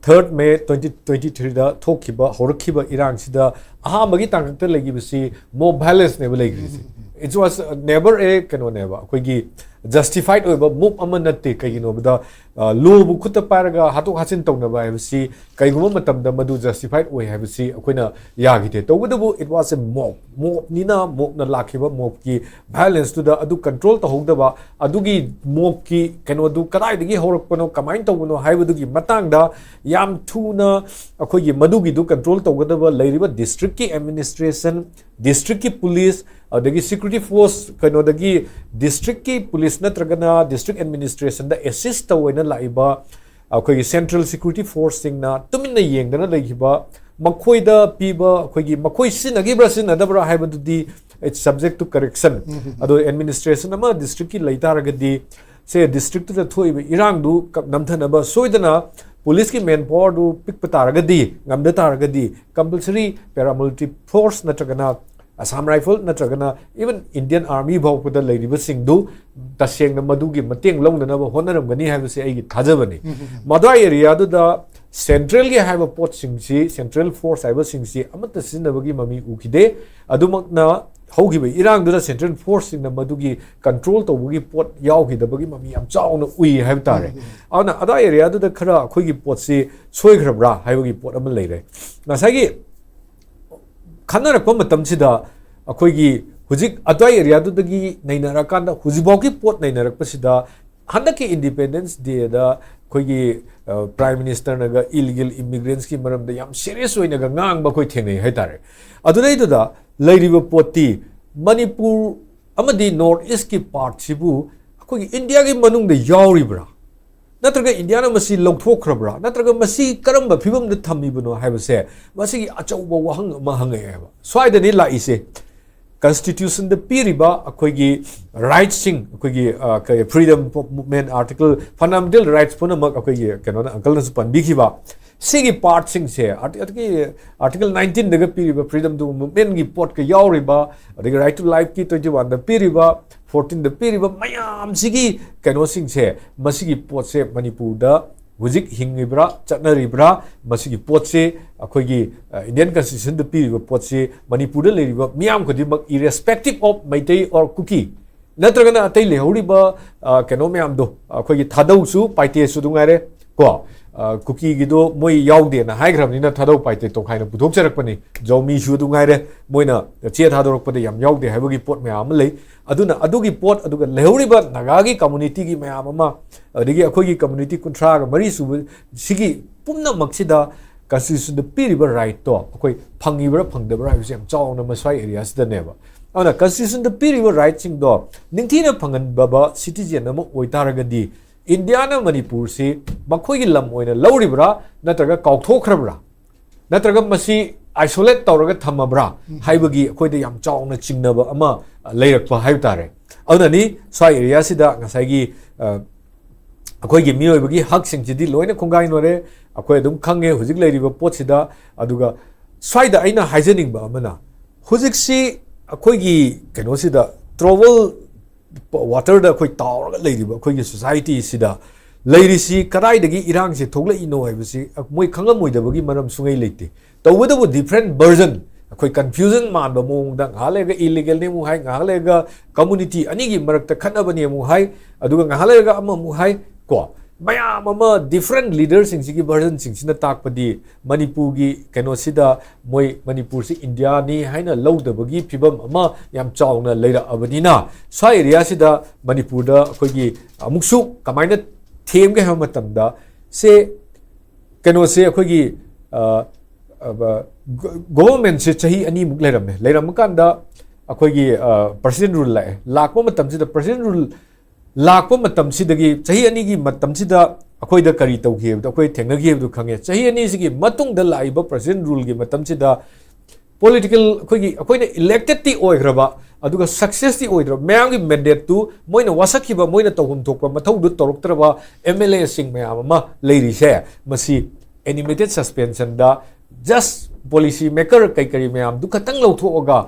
third May twenty twenty threeꯗ ꯊꯣꯛꯈꯤꯕ, ꯍꯧꯔꯛꯈꯤꯕ ꯏꯔꯥꯡꯁꯤꯗ ꯑꯍꯥꯟꯕꯒꯤ ꯇꯥꯡꯀꯛꯇ ꯂꯩꯈꯤꯕꯁꯤ ꯃꯣꯞ ꯚꯥꯏꯂꯦꯟꯁꯅꯦꯕ ꯂꯩꯈ꯭ꯔꯤꯁꯤ꯫ It was never a ꯀꯩꯅꯣꯅꯦꯕ, ꯑꯩꯈꯣꯏꯒꯤ ꯖꯁꯇꯤꯐꯥꯏꯠ ꯑꯣꯏꯕ ꯃꯣꯞ ꯑꯃ ꯅꯠꯇꯦ꯫ ꯀꯩꯒꯤꯅꯣ ꯍꯥꯏꯕꯗ, ꯑ, ꯂꯣꯕꯨ ꯈꯨꯠꯇ ꯄꯥꯏꯔꯒ ꯍꯥꯠꯇꯣꯛ ꯍꯥꯠꯆꯤꯟ ꯇꯧꯅꯕ ꯍꯥꯏꯕꯁꯤ ꯀꯩꯒꯨꯝꯕ ꯃꯇꯝꯗ ꯃꯗꯨ ꯖꯁꯇꯤꯐꯥꯏꯠ ꯑꯣꯏ ꯍꯥꯏꯕꯁꯤ ꯑꯩꯈꯣꯏꯅ ꯌꯥꯈꯤꯗꯦ꯫ ꯇꯧꯕꯇꯕꯨ, it was a mob, ꯃꯣꯞꯅꯤꯅ ꯃꯣꯞꯅ ꯂꯥꯛꯈꯤꯕ ꯃꯣꯞꯀꯤ ꯚꯥꯏꯂꯦꯟꯁꯇꯨꯗ ꯑꯗꯨ ꯀꯟꯇ꯭ꯔꯣꯜ ꯇꯧꯍꯧꯗꯕ, ꯑꯗꯨꯒꯤ ꯃꯣꯞꯀꯤ ꯀꯩꯅꯣꯗꯨ ꯀꯗꯥꯏꯗꯒꯤ ꯍꯧꯔꯛꯄꯅꯣ, ꯀꯃꯥꯏꯅ ꯇꯧꯕꯅꯣ ꯍꯥꯏꯕꯗꯨꯒꯤ ꯃꯇꯥꯡꯗ ꯌꯥꯝ ꯊꯨꯅ ꯑꯩꯈꯣꯏꯒꯤ ꯃꯗꯨꯒꯤꯗꯨ ꯀꯟꯇ꯭ꯔꯣꯜ ꯇꯧꯒꯗꯕ ꯂꯩꯔꯤꯕ ꯗꯤꯁꯇ꯭ꯔꯤꯛꯀꯤ ꯑꯦꯗꯃꯤꯅꯤꯁꯇ꯭ꯔꯦꯁꯟ, ꯗꯤꯁꯇ꯭ꯔꯤꯛꯀꯤ ꯄꯨꯂꯤꯁ, ꯑꯗꯒꯤ ꯁꯦꯀ꯭ꯌꯨꯔꯤꯇꯤ ꯐꯣꯔꯁ, ꯀꯩꯅꯣꯗꯒꯤ ꯗꯤꯁꯇ꯭ꯔꯤꯛꯀꯤ ꯄꯨꯂꯤꯁ ꯅꯠꯇ꯭ꯔꯒꯅ ꯗꯤꯁꯇ꯭ꯔꯤꯛ ꯑꯦꯗꯃꯤꯅꯤꯁꯇ꯭ꯔꯦꯁꯟꯗ ꯑꯦꯁꯤꯁ ꯇꯧꯋꯦꯅ ꯂꯥꯛꯏꯕ ꯑꯩꯈꯣꯏꯒꯤ ꯁꯦꯟꯇ꯭ꯔꯦꯜ ꯁꯦꯀ꯭ꯌꯨꯔꯤꯇꯤ ꯐꯣꯔꯁꯁꯤꯡꯅ ꯇꯨꯃꯤꯟꯅ ꯌꯦꯡꯗꯅ ꯂꯩꯈꯤꯕ, ꯃꯈꯣꯏꯗ ꯄꯤꯕ, ꯑꯩꯈꯣꯏꯒꯤ ꯃꯈꯣꯏ ꯁꯤꯖꯤꯟꯅꯈꯤꯕ꯭ꯔꯥ ꯁꯤꯖꯤꯟꯅꯗꯕ꯭ꯔꯥ ꯍꯥꯏꯕꯗꯨꯗꯤ it's subject to correction꯫ ꯑꯗꯣ ꯑꯦꯗꯃꯤꯅꯤꯁꯇ꯭ꯔꯦꯁꯟ ꯑꯃ ꯗꯤꯁꯇ꯭ꯔꯤꯛꯀꯤ ꯂꯩ ꯇꯥꯔꯒꯗꯤ, ꯁꯦ ꯗꯤꯁꯇ꯭ꯔꯤꯛꯇꯨꯗ ꯊꯣꯛꯏꯕ ꯏꯔꯥꯡꯗꯨ ꯀ-, ꯅꯝꯊꯅꯕ ꯁꯣꯏꯗꯅ ꯄꯨꯂꯤꯁꯀꯤ ꯃꯦꯟ ꯄꯥꯋꯔꯗꯨ ꯄꯤꯛꯄ ꯇꯥꯔꯒꯗꯤ, ꯉꯝꯗ ꯇꯥꯔꯒꯗꯤ, ꯀꯝꯄꯜꯁꯔꯤ ꯄꯦꯔꯥꯃꯤꯂꯤꯇꯔꯤ ꯐꯣꯔꯁ ꯅꯠꯇ꯭ꯔꯒꯅ ꯑꯁꯥꯝ ꯔꯥꯏꯐꯜ ꯅꯠꯇ꯭ꯔꯒꯅ even Indian Army ꯐꯥꯎꯕꯗ ꯂꯩꯔꯤꯕꯁꯤꯡꯗꯨ ꯇꯁꯦꯡꯅ ꯃꯗꯨꯒꯤ ꯃꯇꯦꯡ ꯂꯧꯅꯅꯕ ꯍꯣꯠꯅꯔꯝꯒꯅꯤ ꯍꯥꯏꯕꯁꯤ ꯑꯩꯒꯤ ꯊꯥꯖꯕꯅꯤ꯫ ꯃꯗꯨꯋꯥꯏ ꯑꯦꯔꯤꯌꯥꯗꯨꯗ ꯁꯦꯟꯇ꯭ꯔꯦꯜꯒꯤ ꯍꯥꯏꯕ ꯄꯣꯠꯁꯤꯡꯁꯤ, ꯁꯦꯟꯇ꯭ꯔꯦꯜ ꯐꯣꯔꯁ ꯍꯥꯏꯕꯁꯤꯡꯁꯤ ꯑꯃꯠꯇ ꯁꯤꯖꯤꯟꯅꯕꯒꯤ ꯃꯃꯤ ꯎꯈꯤꯗꯦ꯫ ꯑꯗꯨꯃꯛꯅ ꯍꯧꯈꯤꯕ ꯏꯔꯥꯡꯗꯨꯗ ꯁꯦꯟꯇ꯭ꯔꯦꯜ ꯐꯣꯔꯁꯁꯤꯡꯅ ꯃꯗꯨꯒꯤ ꯀꯟꯇ꯭ꯔꯣꯜ ꯇꯧꯕꯒꯤ ꯄꯣꯠ ꯌꯥꯎꯈꯤꯗꯕꯒꯤ ꯃꯃꯤ ꯌꯥꯝ ꯆꯥꯎꯅ ꯎꯏ ꯍꯥꯏꯕ ꯇꯥꯔꯦ꯫ ꯑꯗꯨꯅ ꯑꯗꯨꯋꯥꯏ ꯑꯦꯔꯤꯌꯥꯗꯨꯗ ꯈꯔ ꯑꯩꯈꯣꯏꯒꯤ ꯄꯣꯠꯁꯤ ꯁꯣꯏꯈ꯭ꯔꯕ꯭ꯔꯥ ꯍꯥꯏꯕꯒꯤ ꯄꯣꯠ ꯑꯃ ꯂꯩꯔꯦ꯫ ꯉꯁꯥꯏꯒꯤ ꯈꯟꯅꯔꯛꯄ ꯃꯇꯝꯁꯤꯗ ꯑꯩꯈꯣꯏꯒꯤ ꯍꯧꯖꯤꯛ ꯑꯗ꯭ꯋꯥꯏ ꯑꯦꯔꯤꯌꯥꯗꯨꯗꯒꯤ ꯅꯩꯅꯔꯀꯥꯟꯗ ꯍꯧꯖꯤꯛꯐꯥꯎꯒꯤ ꯄꯣꯠ ꯅꯩꯅꯔꯛꯄꯁꯤꯗ ꯍꯟꯗꯛꯀꯤ ꯏꯟꯗꯤꯄꯦꯟꯗꯦꯟꯁ ꯗꯦꯗ ꯑꯩꯈꯣꯏꯒꯤ, ꯑ, ꯄ꯭ꯔꯥꯏꯝ ꯃꯤꯅꯤꯁꯇꯔꯅꯒ ꯏꯂꯤꯒꯦꯜ ꯏꯃꯤꯒ꯭ꯔꯦꯟꯁꯀꯤ ꯃꯔꯝꯗ ꯌꯥꯝ ꯁꯤꯔꯤꯌꯁ ꯑꯣꯏꯅꯒ ꯉꯥꯡꯕ ꯑꯩꯈꯣꯏ ꯊꯦꯡꯅꯩ ꯍꯥꯏꯇꯥꯔꯦ꯫ ꯑꯗꯨꯗꯩꯗꯨꯗ ꯂꯩꯔꯤꯕ ꯄꯣꯠꯇꯤ ꯃꯅꯤꯄꯨꯔ ꯑꯃꯗꯤ ꯅꯣꯔꯠ ꯏꯁꯀꯤ ꯄꯥꯔꯠꯁꯤꯕꯨ ꯑꯩꯈꯣꯏꯒꯤ ꯏꯟꯗꯤꯌꯥꯒꯤ ꯃꯅꯨꯡꯗ ꯌꯥꯎꯔꯤꯕ꯭ꯔꯥ, ꯅꯠꯇ꯭ꯔꯒ ꯏꯟꯗꯤꯌꯥꯅ ꯃꯁꯤ ꯂꯧꯊꯣꯛꯈ꯭ꯔꯕ꯭ꯔꯥ, ꯅꯠꯇ꯭ꯔꯒ ꯃꯁꯤ ꯀꯔꯝꯕ ꯐꯤꯕꯝꯗ ꯊꯝꯃꯤꯕꯅꯣ ꯍꯥꯏꯕꯁꯦ ꯃꯁꯤꯒꯤ ꯑꯆꯧꯕ ꯋꯥꯍꯪ ꯑꯃ ꯍꯪꯉꯛꯑꯦꯕ꯫ ꯁ꯭ꯋꯥꯏꯗꯅꯤ ꯂꯥꯛꯏꯁꯦ꯫ ꯀꯟꯁꯇꯤꯇ꯭ꯌꯨꯁꯟꯗ ꯄꯤꯔꯤꯕ ꯑꯩꯈꯣꯏꯒꯤ ꯔꯥꯏꯠꯁꯤꯡ, ꯑꯩꯈꯣꯏꯒꯤ freedom movement article, fundamental rights ꯄꯨꯝꯅꯃꯛ ꯑꯩꯈꯣꯏꯒꯤ ꯀꯩꯅꯣꯅ, ꯑꯪꯀꯜꯅꯁꯨ ꯄꯟꯕꯤꯈꯤꯕ ꯁꯤꯒꯤ ꯄꯥꯔꯠꯁꯤꯡꯁꯦ, ꯑꯥꯔꯇꯤꯀꯜ ꯅꯥꯏꯟꯇꯤꯟꯗꯒ ꯄꯤꯔꯤꯕ ꯐ꯭ꯔꯤꯗꯝ ꯇꯨ ꯃꯨꯚꯃꯦꯟꯒꯤ ꯄꯣꯠꯀ ꯌꯥꯎꯔꯤꯕ, ꯑꯗꯒꯤ ꯔꯥꯏꯠ ꯇꯨ ꯂꯥꯏꯐꯀꯤ ꯇ꯭ꯋꯦꯟꯇꯤ ꯋꯥꯟꯗ ꯄꯤꯔꯤꯕ, ꯐꯣꯔꯇꯤꯟꯗ ꯄꯤꯔꯤꯕ ꯃꯌꯥꯝꯁꯤꯒꯤ ꯀꯩꯅꯣꯁꯤꯡꯁꯦ, ꯃꯁꯤꯒꯤ ꯄꯣꯠꯁꯦ ꯃꯅꯤꯄꯨꯔꯗ ꯍꯧꯖꯤꯛ ꯍꯤꯡꯉꯤꯕ꯭ꯔꯥ, ꯆꯠꯅꯔꯤꯕ꯭ꯔꯥ, ꯃꯁꯤꯒꯤ ꯄꯣꯠꯁꯦ ꯑꯩꯈꯣꯏꯒꯤ ꯏꯟꯗꯤꯌꯟ ꯀꯟꯁꯇꯤꯇ꯭ꯌꯨꯁꯟꯗ ꯄꯤꯔꯤꯕ ꯄꯣꯠꯁꯦ ꯃꯅꯤꯄꯨꯔꯗ ꯂꯩꯔꯤꯕ ꯃꯤꯌꯥꯝ ꯈꯨꯗꯤꯡꯃꯛ, irrespective of ꯃꯩꯇꯩ or ꯀꯨꯀꯤ, ꯅꯠꯇ꯭ꯔꯒꯅ ꯑꯇꯩ ꯂꯩꯍꯧꯔꯤꯕ ꯀꯩꯅꯣ ꯃꯌꯥꯝꯗꯣ, ꯑꯩꯈꯣꯏꯒꯤ ꯊꯥꯗꯧꯁꯨ ꯄꯥꯏꯇꯦꯁꯨ ꯑꯗꯨ ꯉꯥꯏꯔꯦ ꯀꯣ, ꯀꯨꯀꯤꯒꯤꯗꯣ ꯃꯣꯏ ꯌꯥꯎꯗꯦꯅ ꯍꯥꯏꯈ꯭ꯔꯕꯅꯤꯅ ꯊꯥꯗꯧ ꯄꯥꯏꯇꯦ ꯇꯣꯈꯥꯏꯅ ꯄꯨꯊꯣꯛꯆꯔꯛꯄꯅꯤ꯫ ꯖꯧꯃꯤꯁꯨ ꯑꯗꯨ ꯉꯥꯏꯔꯦ, ꯃꯣꯏꯅ ꯆꯦ ꯊꯥꯗꯣꯔꯛꯄꯗ ꯌꯥꯝ ꯌꯥꯎꯗꯦ ꯍꯥꯏꯕꯒꯤ ꯄꯣꯠ ꯃꯌꯥꯝ ꯑꯃ ꯂꯩ꯫ ꯑꯗꯨꯅ ꯑꯗꯨꯒꯤ ꯄꯣꯠ, ꯑꯗꯨꯒ ꯂꯩꯍꯧꯔꯤꯕ ꯅꯥꯒꯥꯒꯤ ꯀꯝꯃꯨꯅꯤꯇꯤꯒꯤ ꯃꯌꯥꯝ ꯑꯃ, ꯑꯗꯒꯤ ꯑꯩꯈꯣꯏꯒꯤ ꯀꯝꯃꯨꯅꯤꯇꯤ ꯀꯨꯟꯊ꯭ꯔꯥꯒ ꯃꯔꯤ ꯁꯨꯕ, ꯁꯤꯒꯤ ꯄꯨꯝꯅꯃꯛꯁꯤꯗ ꯀꯟꯁꯇꯤꯇ꯭ꯌꯨꯁꯟꯗ ꯄꯤꯔꯤꯕ ꯔꯥꯏꯠꯇꯣ ꯑꯩꯈꯣꯏ ꯐꯪꯉꯤꯕ꯭ꯔꯥ ꯐꯪꯗꯕ꯭ꯔꯥ ꯍꯥꯏꯕꯁꯦ ꯌꯥꯝ ꯆꯥꯎꯅ ꯃꯁ꯭ꯋꯥꯏ ꯑꯦꯔꯤꯌꯥꯁꯤꯗꯅꯦꯕ꯫ ꯑꯗꯨꯅ ꯀꯟꯁꯇꯤꯇ꯭ꯌꯨꯁꯟꯗ ꯄꯤꯔꯤꯕ ꯔꯥꯏꯠꯁꯤꯡꯗꯣ ꯅꯤꯡꯊꯤꯅ ꯐꯪꯍꯟꯕ ꯁꯤꯇꯤꯖꯦꯟ ꯑꯃ ꯑꯣꯏꯇꯥꯔꯒꯗꯤ ꯏꯟꯗꯤꯌꯥꯅ ꯃꯅꯤꯄꯨꯔꯁꯤ ꯃꯈꯣꯏꯒꯤ ꯂꯝ ꯑꯣꯏꯅ ꯂꯧꯔꯤꯕ꯭ꯔꯥ, ꯅꯠꯇ꯭ꯔꯒ ꯀꯥꯎꯊꯣꯛꯈ꯭ꯔꯕ꯭ꯔꯥ, ꯅꯠꯇ꯭ꯔꯒ ꯃꯁꯤ ꯑꯥꯏꯁꯣꯂꯦꯠ ꯇꯧꯔꯒ ꯊꯝꯃꯕ꯭ꯔꯥ ꯍꯥꯏꯕꯒꯤ ꯑꯩꯈꯣꯏꯗ ꯌꯥꯝ ꯆꯥꯎꯅ ꯆꯤꯡꯅꯕ ꯑꯃ ꯂꯩꯔꯛꯄ ꯍꯥꯏꯕ ꯇꯥꯔꯦ꯫ ꯑꯗꯨꯅꯅꯤ ꯁ꯭ꯋꯥꯏ ꯑꯦꯔꯤꯌꯥꯁꯤꯗ ꯉꯁꯥꯏꯒꯤ ꯑꯩꯈꯣꯏꯒꯤ ꯃꯤꯑꯣꯏꯕꯒꯤ ꯍꯛꯁꯤꯡꯁꯤꯗꯤ ꯂꯣꯏꯅ ꯈꯣꯡꯒꯥꯏꯅꯔꯦ꯫ ꯑꯩꯈꯣꯏ ꯑꯗꯨꯝ ꯈꯪꯉꯦ ꯍꯧꯖꯤꯛ ꯂꯩꯔꯤꯕ ꯄꯣꯠꯁꯤꯗ꯫ ꯑꯗꯨꯒ ꯁ꯭ꯋꯥꯏꯗ ꯑꯩꯅ ꯍꯥꯏꯖꯅꯤꯡꯕ ꯑꯃꯅ, ꯍꯧꯖꯤꯛꯁꯤ ꯑꯩꯈꯣꯏꯒꯤ ꯀꯩꯅꯣꯁꯤꯗ, ꯇ꯭ꯔꯣꯕꯜ ꯋꯥꯇꯔꯗ ꯑꯩꯈꯣꯏ ꯇꯥꯎꯔꯒ ꯂꯩꯔꯤꯕ ꯑꯩꯈꯣꯏꯒꯤ ꯁꯣꯁꯥꯏꯇꯤꯁꯤꯗ ꯂꯩꯔꯤꯁꯤ ꯀꯗꯥꯏꯗꯒꯤ ꯏꯔꯥꯡꯁꯤ ꯊꯣꯛꯂꯛꯏꯅꯣ ꯍꯥꯏꯕꯁꯤ ꯃꯣꯏ ꯈꯪꯉꯝꯃꯣꯏꯗꯕꯒꯤ ꯃꯔꯝ ꯁꯨꯡꯂꯩ ꯂꯩꯇꯦ꯫ ꯇꯧꯕꯇꯕꯨ different version, ꯑꯩꯈꯣꯏ ꯀꯟꯐ꯭ꯌꯨꯖꯟ ꯃꯥꯟꯕ ꯃꯑꯣꯡꯗ ꯉꯥꯏꯍꯥꯛ ꯂꯩꯔꯒ ꯏꯂꯤꯒꯦꯜꯅꯤ ꯑꯃꯨꯛ ꯍꯥꯏ, ꯉꯥꯏꯍꯥꯛ ꯂꯩꯔꯒ ꯀꯝꯃꯨꯅꯤꯇꯤ ꯑꯅꯤꯒꯤ ꯃꯔꯛꯇ ꯈꯠꯅꯕꯅꯤ ꯑꯃꯨꯛ ꯍꯥꯏ, ꯑꯗꯨꯒ ꯉꯥꯏꯍꯥꯛ ꯂꯩꯔꯒ ꯑꯃꯃꯨꯛ ꯍꯥꯏ ꯀꯣ꯫ ꯃꯌꯥꯝ ꯑꯃ ꯗꯤꯐ꯭ꯔꯦꯟ ꯂꯤꯗꯔꯁꯤꯡꯁꯤꯒꯤ ꯚꯔꯖꯟꯁꯤꯡꯁꯤꯅ ꯇꯥꯛꯄꯗꯤ ꯃꯅꯤꯄꯨꯔꯒꯤ ꯀꯩꯅꯣꯁꯤꯗ ꯃꯣꯏ ꯃꯅꯤꯄꯨꯔꯁꯤ ꯏꯟꯗꯤꯌꯥꯅꯤ ꯍꯥꯏꯅ ꯂꯧꯗꯕꯒꯤ ꯐꯤꯕꯝ ꯑꯃ ꯌꯥꯝ ꯆꯥꯎꯅ ꯂꯩꯔꯛꯑꯕꯅꯤꯅ, ꯁ꯭ꯋꯥꯏ ꯑꯦꯔꯤꯌꯥꯁꯤꯗ ꯃꯅꯤꯄꯨꯔꯗ ꯑꯩꯈꯣꯏꯒꯤ ꯑꯃꯨꯛꯁꯨ ꯀꯃꯥꯏꯅ ꯊꯦꯝꯒꯦ ꯍꯥꯏꯕ ꯃꯇꯝꯗ, ꯁꯦ ꯀꯩꯅꯣꯁꯦ ꯑꯩꯈꯣꯏꯒꯤ, ꯑ, ꯑ, ꯒꯣ- ꯒꯣꯚꯔꯟꯃꯦꯟꯁꯦ ꯆꯍꯤ ꯑꯅꯤꯃꯨꯛ ꯂꯩꯔꯝꯃꯦ꯫ ꯂꯩꯔꯝꯃꯀꯥꯟꯗ ꯑꯩꯈꯣꯏꯒꯤ ꯄ꯭ꯔꯁꯤꯗꯦꯟ ꯔꯨꯜ ꯂꯥꯛꯑꯦ꯫ ꯂꯥꯛꯄ ꯃꯇꯝꯁꯤꯗ ꯄ꯭ꯔꯁꯤꯗꯦꯟ ꯔꯨꯜ ꯂꯥꯛꯄ ꯃꯇꯝꯁꯤꯗꯒꯤ, ꯆꯍꯤ ꯑꯅꯤꯒꯤ ꯃꯇꯝꯁꯤꯗ ꯑꯩꯈꯣꯏꯗ ꯀꯔꯤ ꯇꯧꯈꯤ ꯍꯥꯏꯕꯗꯣ ꯑꯩꯈꯣꯏ ꯊꯦꯡꯅꯈꯤ ꯍꯥꯏꯕꯗꯣ ꯈꯪꯉꯦ꯫ ꯆꯍꯤ ꯑꯅꯤꯁꯤꯒꯤ ꯃꯇꯨꯡꯗ ꯂꯥꯛꯏꯕ ꯄ꯭ꯔꯁꯤꯗꯦꯟ ꯔꯨꯜꯒꯤ ꯃꯇꯝꯁꯤꯗ ꯄꯣꯂꯤꯇꯤꯀꯦꯜ, ꯑꯩꯈꯣꯏꯒꯤ, ꯑꯩꯈꯣꯏꯅ ꯏꯂꯦꯛꯇꯦꯠꯇꯤ ꯑꯣꯏꯈ꯭ꯔꯕ, ꯑꯗꯨꯒ ꯁꯛꯁꯦꯁꯇꯤ ꯑꯣꯏꯗ꯭ꯔꯕ, ꯃꯌꯥꯝꯒꯤ ꯃꯦꯟꯗꯦꯠꯇꯨ ꯃꯣꯏꯅ ꯋꯥꯁꯛꯈꯤꯕ, ꯃꯣꯏꯅ ꯇꯧꯐꯝ ꯊꯣꯛꯄ ꯃꯊꯧꯗꯨ ꯇꯧꯔꯛꯇ꯭ꯔꯕ ꯑꯦꯝ ꯑꯦꯜ ꯑꯦꯁꯤꯡ ꯃꯌꯥꯝ ꯑꯃ ꯂꯩꯔꯤꯁꯦ, ꯃꯁꯤ ꯑꯦꯅꯤꯃꯦꯇꯦꯠ ꯁꯁꯄꯦꯟꯁꯟꯗ ꯖꯁ ꯄꯣꯂꯤꯁꯤ ꯃꯦꯀꯔ ꯀꯩ ꯀꯔꯤ ꯃꯌꯥꯝꯗꯨ ꯈꯛꯇꯪ ꯂꯧꯊꯣꯛꯑꯒ,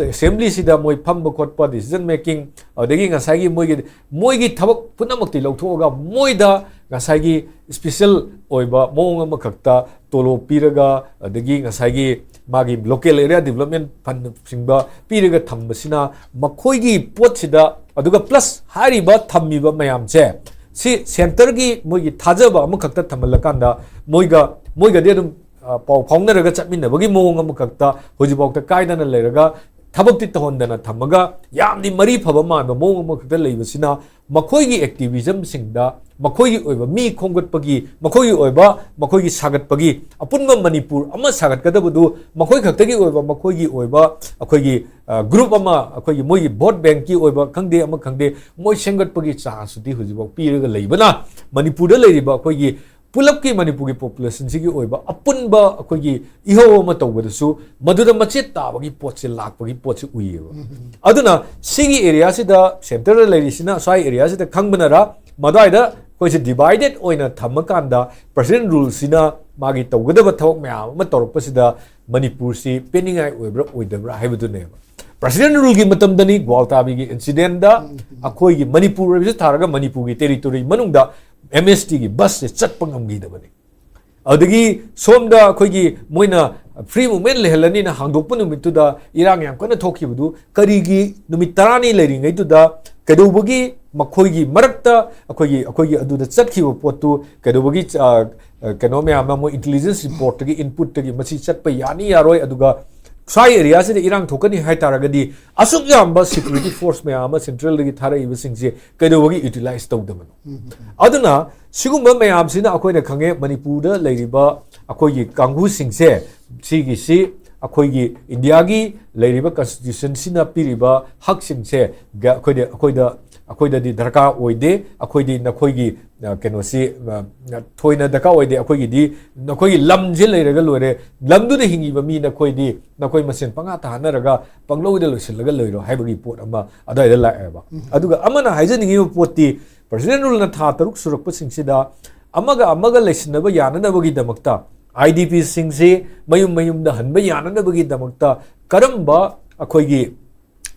ꯑꯦꯁꯦꯝꯕ꯭ꯂꯤꯁꯤꯗ ꯃꯣꯏ ꯐꯝꯕ ꯈꯣꯠꯄ, ꯗꯤꯁꯤꯖꯟ ꯃꯦꯀꯤꯡ, ꯑꯗꯒꯤ ꯉꯁꯥꯏꯒꯤ ꯃꯣꯏꯒꯤ, ꯃꯣꯏꯒꯤ ꯊꯕꯛ ꯄꯨꯝꯅꯃꯛꯇꯤ ꯂꯧꯊꯣꯛꯑꯒ, ꯃꯣꯏꯗ ꯉꯁꯥꯏꯒꯤ ꯏꯁꯄꯤꯁꯦꯜ ꯑꯣꯏꯕ ꯃꯑꯣꯡ ꯑꯃꯈꯛꯇ ꯇꯣꯂꯣꯞ ꯄꯤꯔꯒ, ꯑꯗꯒꯤ ꯉꯁꯥꯏꯒꯤ ꯃꯥꯒꯤ ꯂꯣꯀꯦꯜ ꯑꯦꯔꯤꯌꯥ ꯗꯤꯕꯂꯞꯃꯦꯟ ꯐꯟꯅꯆꯤꯡꯕ ꯄꯤꯔꯒ ꯊꯝꯕꯁꯤꯅ ꯃꯈꯣꯏꯒꯤ ꯄꯣꯠꯁꯤꯗ, ꯑꯗꯨꯒ ꯄ꯭ꯂꯁ ꯍꯥꯏꯔꯤꯕ ꯊꯝꯃꯤꯕ ꯃꯌꯥꯝꯁꯦ, ꯁꯤ ꯁꯦꯟꯇꯔꯒꯤ ꯃꯣꯏꯒꯤ ꯊꯥꯖꯕ ꯑꯃꯈꯛꯇ ꯊꯝꯍꯜꯂꯀꯥꯟꯗ ꯃꯣꯏꯒ, ꯃꯣꯏꯒꯗꯤ ꯑꯗꯨꯝ, ꯑ, ꯄꯥꯎ ꯐꯥꯎꯅꯔꯒ ꯆꯠꯃꯤꯟꯅꯕꯒꯤ ꯃꯑꯣꯡ ꯑꯃꯈꯛꯇ ꯍꯧꯖꯤꯛꯐꯥꯎꯗ ꯀꯥꯏꯗꯅ ꯂꯩꯔꯒ, ꯊꯕꯛꯇꯤ ꯇꯧꯍꯟꯗꯅ ꯊꯝꯃꯒ, ꯌꯥꯝꯗꯤ ꯃꯔꯤ ꯐꯕ ꯃꯥꯟꯕ ꯃꯑꯣꯡ ꯑꯃꯈꯛꯇ ꯂꯩꯕꯁꯤꯅ, ꯃꯈꯣꯏꯒꯤ ꯑꯦꯛꯇꯤꯚꯤꯖꯝꯁꯤꯡꯗ ꯃꯈꯣꯏꯒꯤ ꯑꯣꯏꯕ ꯃꯤ ꯈꯣꯝꯒꯠꯄꯒꯤ, ꯃꯈꯣꯏꯒꯤ ꯑꯣꯏꯕ, ꯃꯈꯣꯏꯒꯤ ꯁꯥꯒꯠꯄꯒꯤ, ꯑꯄꯨꯟꯕ ꯃꯅꯤꯄꯨꯔ ꯑꯃ ꯁꯥꯒꯠꯀꯗꯕꯗꯨ ꯃꯈꯣꯏ ꯈꯛꯇꯒꯤ ꯑꯣꯏꯕ, ꯃꯈꯣꯏꯒꯤ ꯑꯣꯏꯕ ꯑꯩꯈꯣꯏꯒꯤ, ꯑ, ꯒ꯭ꯔꯨꯞ ꯑꯃ, ꯑꯩꯈꯣꯏꯒꯤ ꯃꯣꯏꯒꯤ ꯚꯣꯠ ꯕꯦꯡꯛꯀꯤ ꯑꯣꯏꯕ ꯈꯪꯗꯦ, ꯑꯃ ꯈꯪꯗꯦ, ꯃꯣꯏ ꯁꯦꯝꯒꯠꯄꯒꯤ ꯆꯥꯟꯁꯇꯨꯗꯤ ꯍꯧꯖꯤꯛꯐꯥꯎ ꯄꯤꯔꯒ ꯂꯩꯕꯅ, ꯃꯅꯤꯄꯨꯔꯗ ꯂꯩꯔꯤꯕ ꯑꯩꯈꯣꯏꯒꯤ ꯄꯨꯂꯞꯀꯤ ꯃꯅꯤꯄꯨꯔꯒꯤ ꯄꯣꯄꯨꯂꯦꯁꯟꯁꯤꯒꯤ ꯑꯣꯏꯕ ꯑꯄꯨꯟꯕ ꯑꯩꯈꯣꯏꯒꯤ ꯏꯍꯧ ꯑꯃ ꯇꯧꯕꯗꯁꯨ ꯃꯗꯨꯗ ꯃꯆꯦꯠ ꯇꯥꯕꯒꯤ ꯄꯣꯠꯁꯦ ꯂꯥꯛꯄꯒꯤ ꯄꯣꯠꯁꯦ ꯎꯏꯌꯦꯕ꯫ ꯑꯗꯨꯅ ꯁꯤꯒꯤ ꯑꯦꯔꯤꯌꯥꯁꯤꯗ, ꯁꯦꯟꯇꯔꯗ ꯂꯩꯔꯤꯁꯤꯅ, ꯁ꯭ꯋꯥꯏ ꯑꯦꯔꯤꯌꯥꯁꯤꯗ ꯈꯪꯕꯅꯔ, ꯃꯗꯥꯏꯗ ꯑꯩꯈꯣꯏꯁꯦ ꯗꯤꯚꯥꯏꯗꯦꯠ ꯑꯣꯏꯅ ꯊꯝꯃꯀꯥꯟꯗ ꯄ꯭ꯔꯁꯤꯗꯦꯟ ꯔꯨꯜꯁꯤꯅ ꯃꯥꯒꯤ ꯇꯧꯒꯗꯕ ꯊꯕꯛ ꯃꯌꯥꯝ ꯑꯃ ꯇꯧꯔꯛꯄꯁꯤꯗ ꯃꯅꯤꯄꯨꯔꯁꯤ ꯄꯦꯟꯅꯤꯡꯉꯥꯏ ꯑꯣꯏꯕ꯭ꯔꯥ ꯑꯣꯏꯗꯕ꯭ꯔꯥ ꯍꯥꯏꯕꯗꯨꯅꯦꯕ꯫ ꯄ꯭ꯔꯁꯤꯗꯦꯟ ꯔꯨꯜꯒꯤ ꯃꯇꯝꯗꯅꯤ ꯒ꯭ꯋꯥꯜꯇꯥꯕꯤꯒꯤ ꯏꯟꯁꯤꯗꯦꯟꯗ ꯑꯩꯈꯣꯏꯒꯤ ꯃꯅꯤꯄꯨꯔ ꯑꯣꯏꯕꯁꯤ ꯊꯥꯔꯒ ꯃꯅꯤꯄꯨꯔꯒꯤ ꯇꯦꯔꯤꯇꯣꯔꯤ ꯃꯅꯨꯡꯗ ꯑꯦꯝ ꯑꯦꯁ ꯇꯤꯒꯤ ꯕꯁꯁꯦ ꯆꯠꯄ ꯉꯝꯈꯤꯗꯕꯅꯤ꯫ ꯑꯗꯨꯗꯒꯤ ꯁꯣꯝꯗ ꯑꯩꯈꯣꯏꯒꯤ ꯃꯣꯏꯅ ꯐ꯭ꯔꯤ ꯃꯨꯚꯃꯦꯟ ꯂꯩꯍꯜꯂꯅꯤꯅ ꯍꯥꯡꯗꯣꯛꯄ ꯅꯨꯃꯤꯠꯇꯨꯗ ꯏꯔꯥꯡ ꯌꯥꯝ ꯀꯟꯅ ꯊꯣꯛꯈꯤꯕꯗꯨ ꯀꯔꯤꯒꯤ ꯅꯨꯃꯤꯠ ꯇꯔꯥꯅꯤ ꯂꯩꯔꯤꯉꯩꯗꯨꯗ ꯀꯩꯗꯧꯕꯒꯤ ꯃꯈꯣꯏꯒꯤ ꯃꯔꯛꯇ ꯑꯩꯈꯣꯏꯒꯤ, ꯑꯩꯈꯣꯏꯒꯤ ꯑꯗꯨꯗ ꯆꯠꯈꯤꯕ ꯄꯣꯠꯇꯨ ꯀꯩꯗꯧꯕꯒꯤ, ꯑ, ꯑ, ꯀꯩꯅꯣ ꯃꯌꯥꯝ ꯑꯃ ꯃꯣꯏ ꯏꯟꯇꯦꯂꯤꯖꯦꯟꯁ ꯔꯤꯄꯣꯔꯠꯇꯒꯤ, ꯏꯟꯄꯨꯠꯇꯒꯤ ꯃꯁꯤ ꯆꯠꯄ ꯌꯥꯅꯤ ꯌꯥꯔꯣꯏ, ꯑꯗꯨꯒ ꯁ꯭ꯋꯥꯏ ꯑꯦꯔꯤꯌꯥꯁꯤꯗ ꯏꯔꯥꯡ ꯊꯣꯛꯀꯅꯤ ꯍꯥꯏꯇꯥꯔꯒꯗꯤ ꯑꯁꯨꯛ ꯌꯥꯝꯕ ꯁꯦꯀ꯭ꯌꯨꯔꯤꯇꯤ ꯐꯣꯔꯁ ꯃꯌꯥꯝ ꯑꯃ ꯁꯦꯟꯇ꯭ꯔꯦꯜꯗꯒꯤ ꯊꯥꯔꯛꯏꯕꯁꯤꯡꯁꯦ ꯀꯩꯗꯧꯕꯒꯤ ꯌꯨꯇꯤꯂꯥꯏꯁ ꯇꯧꯗꯕꯅꯣ? ꯑꯗꯨꯅ ꯁꯤꯒꯨꯝꯕ ꯃꯌꯥꯝꯁꯤꯅ ꯑꯩꯈꯣꯏꯅ ꯈꯪꯉꯦ, ꯃꯅꯤꯄꯨꯔꯗ ꯂꯩꯔꯤꯕ ꯑꯩꯈꯣꯏꯒꯤ ꯀꯥꯡꯕꯨꯁꯤꯡꯁꯦ, ꯁꯤꯒꯤꯁꯤ ꯑꯩꯈꯣꯏꯒꯤ ꯏꯟꯗꯤꯌꯥꯒꯤ ꯂꯩꯔꯤꯕ ꯀꯟꯁꯇꯤꯇ꯭ꯌꯨꯁꯟꯁꯤꯅ ꯄꯤꯔꯤꯕ ꯍꯛꯁꯤꯡꯁꯦ ꯒ-, ꯑꯩꯈꯣꯏꯗ, ꯑꯩꯈꯣꯏꯗ, ꯑꯩꯈꯣꯏꯗꯗꯤ ꯗꯔꯀꯥꯔ ꯑꯣꯏꯗꯦ꯫ ꯑꯩꯈꯣꯏꯗꯤ ꯅꯈꯣꯏꯒꯤ, ꯑ, ꯀꯩꯅꯣꯁꯤ, ꯑ, ꯊꯣꯏꯅ ꯗꯔꯀꯥꯔ ꯑꯣꯏꯗꯦ꯫ ꯑꯩꯈꯣꯏꯒꯤꯗꯤ ꯅꯈꯣꯏꯒꯤ ꯂꯝꯁꯦ ꯂꯩꯔꯒ ꯂꯣꯏꯔꯦ꯫ ꯂꯝꯗꯨꯗ ꯍꯤꯡꯉꯤꯕ ꯃꯤ ꯅꯈꯣꯏꯗꯤ ꯅꯈꯣꯏ ꯃꯁꯦꯟ ꯄꯪꯉꯥ ꯇꯥꯍꯟꯅꯔꯒ ꯄꯪꯂꯧꯗ ꯂꯣꯏꯁꯤꯜꯂꯒ ꯂꯩꯔꯣ ꯍꯥꯏꯕꯒꯤ ꯄꯣꯠ ꯑꯃ ꯑꯗꯨꯋꯥꯏꯗ ꯂꯥꯛꯑꯦꯕ꯫ ꯑꯗꯨꯒ ꯑꯃꯅ ꯍꯥꯏꯖꯅꯤꯡꯉꯤꯕ ꯄꯣꯠꯇꯤ, ꯄ꯭ꯔꯁꯤꯗꯦꯟ ꯔꯨꯜꯅ ꯊꯥ ꯇꯔꯨꯛ ꯁꯨꯔꯛꯄꯁꯤꯡꯁꯤꯗ ꯑꯃꯒ ꯑꯃꯒ ꯂꯩꯁꯤꯟꯅꯕ ꯌꯥꯅꯅꯕꯒꯤꯗꯃꯛꯇ, ꯑꯥꯏ ꯗꯤ ꯄꯤꯁꯤꯡꯁꯤ ꯃꯌꯨꯝ ꯃꯌꯨꯝꯗ ꯍꯟꯕ ꯌꯥꯅꯅꯕꯒꯤꯗꯃꯛꯇ ꯀꯔꯝꯕ ꯑꯩꯈꯣꯏꯒꯤ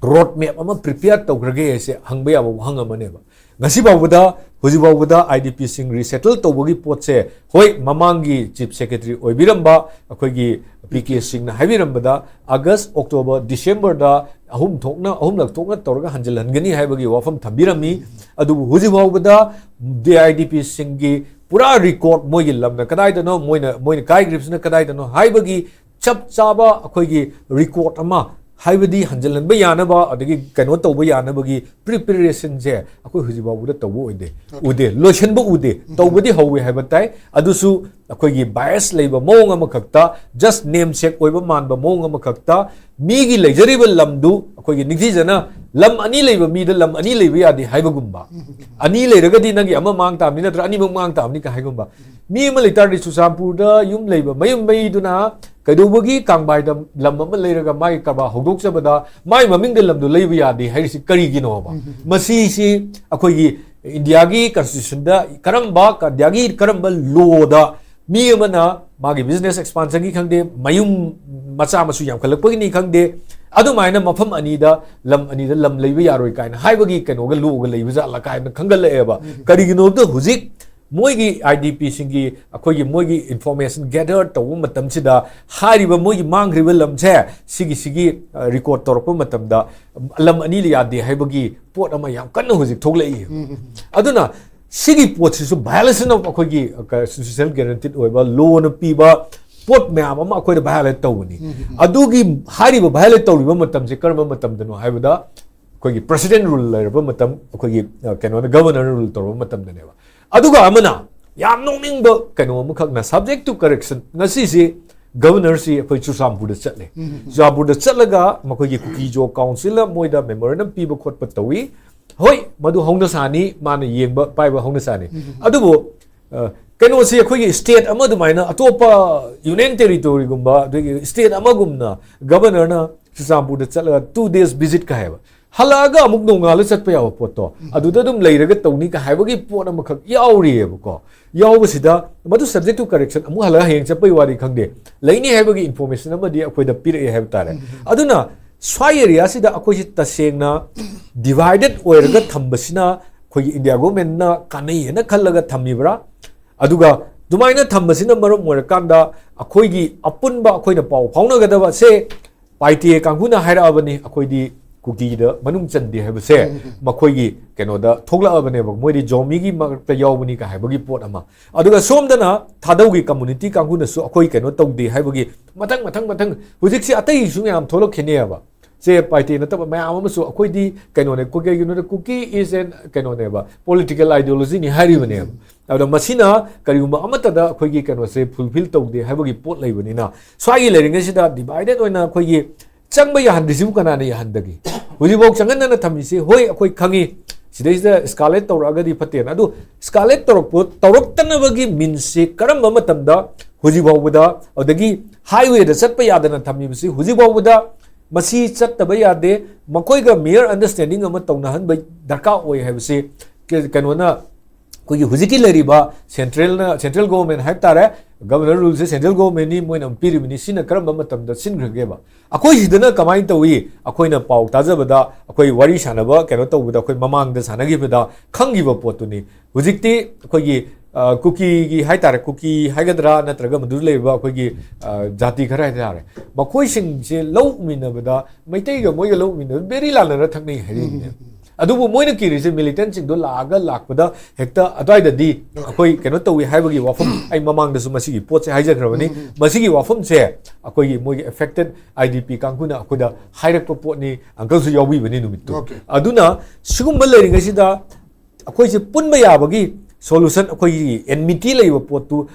ꯔꯣꯗ ꯃꯦꯞ ꯑꯃ ꯄ꯭ꯔꯤꯄꯦꯌꯔ ꯇꯧꯈ꯭ꯔꯒꯦ ꯍꯥꯏꯁꯦ ꯍꯪꯕ ꯌꯥꯕ ꯋꯥꯍꯪ ꯑꯃꯅꯦꯕ꯫ ꯉꯁꯤ ꯐꯥꯎꯕꯗ, ꯍꯧꯖꯤꯛ ꯐꯥꯎꯕꯗ ꯑꯥꯏ ꯗꯤ ꯄꯤꯁꯤꯡ ꯔꯤꯁꯦꯇꯜ ꯇꯧꯕꯒꯤ ꯄꯣꯠꯁꯦ, ꯍꯣꯏ, ꯃꯃꯥꯡꯒꯤ ꯆꯤꯐ ꯁꯦꯀ꯭ꯔꯦꯇꯔꯤ ꯑꯣꯏꯕꯤꯔꯝꯕ ꯑꯩꯈꯣꯏꯒꯤ ꯄꯤ ꯀꯦ ꯁꯤꯡꯅ ꯍꯥꯏꯕꯤꯔꯝꯕꯗ, ꯑꯥꯒꯁ, ꯑꯣꯛꯇꯣꯕꯔ, ꯗꯤꯁꯦꯝꯕꯔꯗ ꯑꯍꯨꯝ ꯊꯣꯛꯅ, ꯑꯍꯨꯝꯂꯛ ꯊꯣꯛꯅ ꯇꯧꯔꯒ ꯍꯟꯖꯤꯜꯍꯟꯒꯅꯤ ꯍꯥꯏꯕꯒꯤ ꯋꯥꯐꯝ ꯊꯝꯕꯤꯔꯝꯃꯤ꯫ ꯑꯗꯨꯕꯨ ꯍꯧꯖꯤꯛ ꯐꯥꯎꯕꯗ ꯗꯤ ꯑꯥꯏ ꯗꯤ ꯄꯤꯁꯤꯡꯒꯤ ꯄꯨꯔꯥ ꯔꯤꯀꯣꯔꯗ, ꯃꯣꯏꯒꯤ ꯂꯝꯅ ꯀꯗꯥꯏꯗꯅꯣ, ꯃꯣꯏꯅ, ꯃꯣꯏꯅ ꯀꯥꯏꯈ꯭ꯔꯤꯕꯁꯤꯅ ꯀꯗꯥꯏꯗꯅꯣ ꯍꯥꯏꯕꯒꯤ ꯆꯞ ꯆꯥꯕ ꯑꯩꯈꯣꯏꯒꯤ ꯔꯤꯀꯣꯔꯗ ꯑꯃ, ꯍꯥꯏꯕꯗꯤ ꯍꯟꯖꯤꯜꯍꯟꯕ ꯌꯥꯅꯕ, ꯑꯗꯒꯤ ꯀꯩꯅꯣ ꯇꯧꯕ ꯌꯥꯅꯕꯒꯤ ꯄ꯭ꯔꯤꯄꯦꯔꯦꯁꯟꯁꯦ ꯑꯩꯈꯣꯏ ꯍꯧꯖꯤꯛ ꯐꯥꯎꯕꯗ ꯇꯧꯕ ꯑꯣꯏꯗꯦ, ꯎꯗꯦ, ꯂꯣꯏꯁꯤꯟꯕ ꯎꯗꯦ꯫ ꯇꯧꯕꯗꯤ ꯍꯧꯋꯤ ꯍꯥꯏꯕ ꯇꯥꯏ, ꯑꯗꯨꯁꯨ ꯑꯩꯈꯣꯏꯒꯤ ꯕꯥꯏꯁ ꯂꯩꯕ ꯃꯑꯣꯡ ꯑꯃꯈꯛꯇ, ꯖꯁ ꯅꯦꯝ ꯁꯦꯛ ꯑꯣꯏꯕ ꯃꯥꯟꯕ ꯃꯑꯣꯡ ꯑꯃꯈꯛꯇ, ꯃꯤꯒꯤ ꯂꯩꯖꯔꯤꯕ ꯂꯝꯗꯨ ꯑꯩꯈꯣꯏꯒꯤ ꯅꯤꯡꯊꯤꯖꯅ, ꯂꯝ ꯑꯅꯤ ꯂꯩꯕ ꯃꯤꯗ ꯂꯝ ꯑꯅꯤ ꯂꯩꯕ ꯌꯥꯗꯦ ꯍꯥꯏꯕꯒꯨꯝꯕ, ꯑꯅꯤ ꯂꯩꯔꯒꯗꯤ ꯅꯪꯒꯤ ꯑꯃ ꯃꯥꯡ ꯇꯥꯕꯅꯤ ꯅꯠꯇ꯭ꯔ ꯑꯅꯤꯃꯛ ꯃꯥꯡ ꯇꯥꯕꯅꯤ ꯀ ꯍꯥꯏꯒꯨꯝꯕ, ꯃꯤ ꯑꯃ ꯂꯩꯇꯥꯔꯗꯤ ꯆꯨꯔꯆꯥꯟꯄꯨꯔꯗ ꯌꯨꯝ ꯂꯩꯕ ꯃꯌꯨꯝ ꯃꯩꯗꯨꯅ ꯀꯩꯗꯧꯕꯒꯤ ꯀꯥꯡꯕꯥꯏꯗ ꯂꯝ ꯑꯃ ꯂꯩꯔꯒ ꯃꯥꯒꯤ ꯀꯔꯕꯥꯔ ꯍꯧꯗꯣꯛꯆꯕꯗ ꯃꯥꯒꯤ ꯃꯃꯤꯡꯗ ꯂꯝꯗꯨ ꯂꯩꯕ ꯌꯥꯗꯦ ꯍꯥꯏꯔꯤꯁꯤ ꯀꯔꯤꯒꯤꯅꯣꯕ? ꯃꯁꯤꯁꯤ ꯑꯩꯈꯣꯏꯒꯤ ꯏꯟꯗꯤꯌꯥꯒꯤ ꯀꯟꯁꯇꯤꯇ꯭ꯌꯨꯁꯟꯗ ꯀꯔꯝꯕ, ꯏꯟꯗꯤꯌꯥꯒꯤ ꯀꯔꯝꯕ ꯂꯣꯗ ꯃꯤ ꯑꯃꯅ ꯃꯥꯒꯤ ꯕꯤꯖꯤꯅꯦꯁ ꯑꯦꯛꯁꯄꯥꯟꯁꯟꯒꯤ ꯈꯪꯗꯦ, ꯃꯌꯨꯝ ꯃꯆꯥ ꯃꯁꯨ ꯌꯥꯝꯈꯠꯂꯛꯄꯒꯤꯅꯤ ꯈꯪꯗꯦ, ꯑꯗꯨꯃꯥꯏꯅ ꯃꯐꯝ ꯑꯅꯤꯗ, ꯂꯝ ꯑꯅꯤꯗ ꯂꯝ ꯂꯩꯕ ꯌꯥꯔꯣꯏ ꯀꯥꯏꯅ ꯍꯥꯏꯕꯒꯤ ꯀꯩꯅꯣꯒ ꯂꯣꯒ ꯂꯩꯕ ꯖꯥꯠꯂ ꯀꯥꯏꯅ ꯈꯟꯒꯠꯂꯛꯑꯦꯕ꯫ ꯀꯔꯤꯒꯤꯅꯣꯗ ꯍꯧꯖꯤꯛ ꯃꯣꯏꯒꯤ ꯑꯥꯏ ꯗꯤ ꯄꯤꯁꯤꯡꯒꯤ, ꯑꯩꯈꯣꯏꯒꯤ ꯃꯣꯏꯒꯤ ꯏꯟꯐꯣꯔꯃꯦꯁꯟ ꯒꯦꯗꯔ ꯇꯧꯕ ꯃꯇꯝꯁꯤꯗ ꯍꯥꯏꯔꯤꯕ ꯃꯣꯏꯒꯤ ꯃꯥꯡꯈ꯭ꯔꯤꯕ ꯂꯝꯁꯦ ꯁꯤꯒꯤ, ꯁꯤꯒꯤ, ꯑ, ꯔꯤꯀꯣꯔꯗ ꯇꯧꯔꯛꯄ ꯃꯇꯝꯗ ꯂꯝ ꯑꯅꯤ ꯌꯥꯗꯦ ꯍꯥꯏꯕꯒꯤ ꯄꯣꯠ ꯑꯃ ꯌꯥꯝ ꯀꯟꯅ ꯍꯧꯖꯤꯛ ꯊꯣꯛꯂꯛꯏ꯫ ꯑꯗꯨꯅ ꯁꯤꯒꯤ ꯄꯣꯠꯁꯤꯁꯨ violation of ꯑꯩꯈꯣꯏꯒꯤ, ꯑ, constitutional guaranteed ꯑꯣꯏꯕ ꯂꯣꯅ ꯄꯤꯕ ꯄꯣꯠ ꯃꯌꯥꯝ ꯑꯃ ꯑꯩꯈꯣꯏꯗ violate ꯇꯧꯕꯅꯤ꯫ ꯑꯗꯨꯒꯤ ꯍꯥꯏꯔꯤꯕ violate ꯇꯧꯔꯤꯕ ꯃꯇꯝꯁꯦ ꯀꯔꯝꯕ ꯃꯇꯝꯗꯅꯣ ꯍꯥꯏꯕꯗ, ꯑꯩꯈꯣꯏꯒꯤ president rule ꯂꯩꯔꯕ ꯃꯇꯝ, ꯑꯩꯈꯣꯏꯒꯤ, ꯑ, ꯀꯩꯅꯣꯅ, governor rule ꯇꯧꯔꯕ ꯃꯇꯝꯗꯅꯦꯕ꯫ ꯑꯗꯨꯒ ꯑꯃꯅ ꯌꯥꯝ ꯅꯣꯛꯅꯤꯡꯕ ꯀꯩꯅꯣ ꯑꯃꯈꯛꯅ, subject to correction, ꯉꯁꯤꯁꯤ governorꯁꯤ ꯑꯩꯈꯣꯏ ꯆꯨꯔꯆꯥꯟꯄꯨꯔꯗ ꯆꯠꯂꯦ꯫ ꯆꯨꯔꯆꯥꯟꯄꯨꯔꯗ ꯆꯠꯂꯒ ꯃꯈꯣꯏꯒꯤ ꯀꯨꯀꯤꯖꯣ councilꯅ ꯃꯣꯏꯗ memorandum ꯄꯤꯕ ꯈꯣꯠꯄ ꯇꯧꯏ꯫ ꯍꯣꯏ, ꯃꯗꯨ ꯍꯧꯅ ꯁꯥꯅꯤ, ꯃꯥꯅ ꯌꯦꯡꯕ ꯄꯥꯏꯕ ꯍꯧꯅ ꯁꯥꯅꯤ꯫ ꯑꯗꯨꯕꯨ, ꯑ, ꯀꯩꯅꯣꯁꯤ ꯑꯩꯈꯣꯏꯒꯤ state ꯑꯃ ꯑꯗꯨꯃꯥꯏꯅ ꯑꯇꯣꯞꯄ union territoryꯒꯨꯝꯕ, ꯑꯗꯒꯤ state ꯑꯃꯒꯨꯝꯅ governorꯅ ꯆꯨꯔꯆꯥꯟꯄꯨꯔꯗ ꯆꯠꯂꯒ two days visit ꯀ ꯍꯥꯏꯕ, ꯍꯜꯂꯛꯑꯒ ꯑꯃꯨꯛ ꯅꯣꯡꯉꯥꯜꯂ ꯆꯠꯄ ꯌꯥꯕ ꯄꯣꯠꯇꯣ, ꯑꯗꯨꯗ ꯑꯗꯨꯝ ꯂꯩꯔꯒ ꯇꯧꯅꯤ ꯀ ꯍꯥꯏꯕꯒꯤ ꯄꯣꯠ ꯑꯃꯈꯛ ꯌꯥꯎꯔꯤꯑꯕꯀꯣ꯫ ꯌꯥꯎꯕꯁꯤꯗ ꯃꯗꯨ subject to correction, ꯑꯃꯨꯛ ꯍꯜꯂꯒ ꯍꯌꯦꯡ ꯆꯠꯄꯒꯤ ꯋꯥꯔꯤ ꯈꯪꯗꯦ, ꯂꯩꯅꯤ ꯍꯥꯏꯕꯒꯤ information ꯑꯃꯗꯤ ꯑꯩꯈꯣꯏꯗ ꯄꯤꯔꯛꯑꯦ ꯍꯥꯏꯕ ꯇꯥꯔꯦ꯫ ꯑꯗꯨꯅ ꯁ꯭ꯋꯥꯏ areaꯁꯤꯗ ꯑꯩꯈꯣꯏꯁꯤ ꯇꯁꯦꯡꯅ divided ꯑꯣꯏꯔꯒ ꯊꯝꯕꯁꯤꯅ ꯑꯩꯈꯣꯏꯒꯤ India governmentꯅ ꯀꯥꯟꯅꯩ ꯍꯥꯏꯅ ꯈꯜꯂꯒ ꯊꯝꯃꯤꯕ꯭ꯔꯥ? ꯑꯗꯨꯒ ꯑꯗꯨꯃꯥꯏꯅ ꯊꯝꯕꯁꯤꯅ ꯃꯔꯝ ꯑꯣꯏꯔꯀꯥꯟꯗ ꯑꯩꯈꯣꯏꯒꯤ ꯑꯄꯨꯟꯕ ꯑꯩꯈꯣꯏꯅ ꯄꯥꯎ ꯐꯥꯎꯅꯒꯗꯕꯁꯦ, ꯄꯥꯏꯇꯦ ꯀꯥꯡꯕꯨꯅ ꯍꯥꯏꯔꯛꯑꯕꯅꯤ, ꯑꯩꯈꯣꯏꯗꯤ ꯀꯨꯀꯤꯗ ꯃꯅꯨꯡ ꯆꯟꯗꯦ ꯍꯥꯏꯕꯁꯦ ꯃꯈꯣꯏꯒꯤ ꯀꯩꯅꯣꯗ ꯊꯣꯛꯂꯛꯑꯕꯅꯦꯕ, ꯃꯣꯏꯗꯤ ꯖꯣꯃꯤꯒꯤ ꯃꯔꯛꯇ ꯌꯥꯎꯕꯅꯤ ꯀ ꯍꯥꯏꯕꯒꯤ ꯄꯣꯠ ꯑꯃ꯫ ꯑꯗꯨꯒ ꯁꯣꯝꯗꯅ ꯊꯥꯗꯧꯒꯤ community ꯀꯥꯡꯕꯨꯅꯁꯨ ꯑꯩꯈꯣꯏ ꯀꯩꯅꯣ ꯇꯧꯗꯦ ꯍꯥꯏꯕꯒꯤ ꯃꯊꯪ, ꯃꯊꯪ, ꯃꯊꯪ, ꯍꯧꯖꯤꯛꯁꯤ ꯑꯇꯩꯁꯨ ꯃꯌꯥꯝ ꯊꯣꯛꯂꯛꯈꯤꯅꯦꯕ꯫ ꯁꯦ ꯄꯥꯏꯇꯦ ꯅꯠꯇꯕ ꯃꯌꯥꯝ ꯑꯃꯁꯨ ꯑꯩꯈꯣꯏꯗꯤ ꯀꯩꯅꯣꯅꯦ, ꯀꯨ-, ꯀꯩꯒꯤꯅꯣꯗ ꯀꯨꯀꯤ is an ꯀꯩꯅꯣꯅꯦꯕ, political ideologyꯅꯤ ꯍꯥꯏꯔꯤꯕꯅꯦꯕ꯫ ꯑꯗꯣ ꯃꯁꯤꯅ ꯀꯔꯤꯒꯨꯝꯕ ꯑꯃꯠꯇꯗ ꯑꯩꯈꯣꯏꯒꯤ ꯀꯩꯅꯣꯁꯦ fulfill ꯇꯧꯗꯦ ꯍꯥꯏꯕꯒꯤ ꯄꯣꯠ ꯂꯩꯕꯅꯤꯅ, ꯁ꯭ꯋꯥꯏꯒꯤ ꯂꯩꯔꯤꯉꯩꯁꯤꯗ divided ꯑꯣꯏꯅ ꯑꯩꯈꯣꯏꯒꯤ ꯆꯪꯕ ꯌꯥꯍꯟꯗ꯭ꯔꯤꯁꯤꯕꯨ ꯀꯅꯥꯅ ꯌꯥꯍꯟꯗꯒꯦ? ꯍꯧꯖꯤꯛꯐꯥꯎ ꯆꯪꯍꯟꯗꯅ ꯊꯝꯃꯤꯁꯤ, ꯍꯣꯏ, ꯑꯩꯈꯣꯏ ꯈꯪꯉꯤ, ꯁꯤꯗꯩꯁꯤꯗ escalate ꯇꯧꯔꯛꯑꯒꯗꯤ ꯐꯠꯇꯦꯅ꯫ ꯑꯗꯨ escalate ꯇꯧꯔꯛꯄ, ꯇꯧꯔꯛꯇꯅꯕꯒꯤ meansꯁꯤ ꯀꯔꯝꯕ ꯃꯇꯝꯗ ꯍꯧꯖꯤꯛ ꯐꯥꯎꯕꯗ, ꯑꯗꯒꯤ highwayꯗ ꯆꯠꯄ ꯌꯥꯗꯅ ꯊꯝꯃꯤꯕꯁꯤ ꯍꯧꯖꯤꯛ ꯐꯥꯎꯕꯗ, ꯃꯁꯤ ꯆꯠꯇꯕ ꯌꯥꯗꯦ, ꯃꯈꯣꯏꯒ mere understanding ꯑꯃ ꯇꯧꯅꯍꯟꯕ ꯗꯔꯀꯥꯔ ꯑꯣꯏ ꯍꯥꯏꯕꯁꯤ ꯀ-, ꯀꯩꯅꯣꯅ, ꯑꯩꯈꯣꯏꯒꯤ ꯍꯧꯖꯤꯛꯀꯤ ꯂꯩꯔꯤꯕ centralꯅ, central government ꯍꯥꯏꯕ ꯇꯥꯔꯦ, governor ruleꯁꯦ central governmentꯅꯤ, ꯃꯣꯏꯅ ꯑꯃ ꯄꯤꯔꯤꯕꯅꯤ, ꯁꯤꯅ ꯀꯔꯝꯕ ꯃꯇꯝꯗ ꯁꯤꯟꯈ꯭ꯔꯒꯦꯕ? ꯑꯩꯈꯣꯏ ꯁꯤꯗꯅ ꯀꯃꯥꯏꯅ ꯇꯧꯏ? ꯑꯩꯈꯣꯏꯅ ꯄꯥꯎ ꯇꯥꯖꯕꯗ, ꯑꯩꯈꯣꯏ ꯋꯥꯔꯤ ꯁꯥꯟꯅꯕ, ꯀꯩꯅꯣ ꯇꯧꯕꯗ, ꯑꯩꯈꯣꯏ ꯃꯃꯥꯡꯗ ꯁꯥꯟꯅꯈꯤꯕꯗ ꯈꯪꯈꯤꯕ ꯄꯣꯠꯇꯨꯅꯤ꯫ ꯍꯧꯖꯤꯛꯇꯤ ꯑꯩꯈꯣꯏꯒꯤ, ꯑ, ꯀꯨꯀꯤꯒꯤ ꯍꯥꯏ ꯇꯥꯔꯦ, ꯀꯨꯀꯤ ꯍꯥꯏꯒꯗ꯭ꯔꯥ, ꯅꯠꯇ꯭ꯔꯒ ꯃꯗꯨꯗ ꯂꯩꯔꯤꯕ ꯑꯩꯈꯣꯏꯒꯤ, ꯑ, ꯖꯥꯇꯤ ꯈꯔ ꯍꯥꯏ ꯇꯥꯔꯦ, ꯃꯈꯣꯏꯁꯤꯡꯁꯦ ꯂꯧ ꯎꯃꯤꯟꯅꯕꯗ, ꯃꯩꯇꯩꯒ ꯃꯣꯏꯒ ꯂꯧ ꯎꯃꯤꯟꯅꯕꯗ ꯕꯦꯔꯤ ꯂꯥꯟꯅꯔ ꯊꯛꯅꯩ ꯍꯥꯏꯔꯤꯅꯦ꯫ ꯑꯗꯨꯕꯨ ꯃꯣꯏꯅ ꯀꯤꯔꯤꯁꯦ militantꯁꯤꯡꯗꯣ ꯂꯥꯛꯑꯒ ꯂꯥꯛꯄꯗ ꯍꯦꯛꯇ ꯑꯗꯨꯋꯥꯏꯗꯗꯤ ꯑꯩꯈꯣꯏ ꯀꯩꯅꯣ ꯇꯧꯏ ꯍꯥꯏꯕꯒꯤ ꯋꯥꯐꯝ, ꯑꯩ ꯃꯃꯥꯡꯗꯁꯨ ꯃꯁꯤꯒꯤ ꯄꯣꯠꯁꯦ ꯍꯥꯏꯖꯈ꯭ꯔꯕꯅꯤ꯫ ꯃꯁꯤꯒꯤ ꯋꯥꯐꯝꯁꯦ ꯑꯩꯈꯣꯏꯒꯤ ꯃꯣꯏꯒꯤ affected IDP ꯀꯥꯡꯕꯨꯅ ꯑꯩꯈꯣꯏꯗ ꯍꯥꯏꯔꯛꯄ ꯄꯣꯠꯅꯤ꯫ Uncleꯁꯨ ꯌꯥꯎꯕꯤꯕꯅꯤ ꯅꯨꯃꯤꯠꯇꯨ꯫ ꯑꯗꯨꯅ ꯁꯤꯒꯨꯝꯕ ꯂꯩꯔꯤꯉꯩꯁꯤꯗ ꯑꯩꯈꯣꯏꯁꯦ ꯄꯨꯟꯕ ꯌꯥꯕꯒꯤ solution, ꯑꯩꯈꯣꯏꯒꯤ enmity ꯂꯩꯕ ꯄꯣꯠꯇꯨ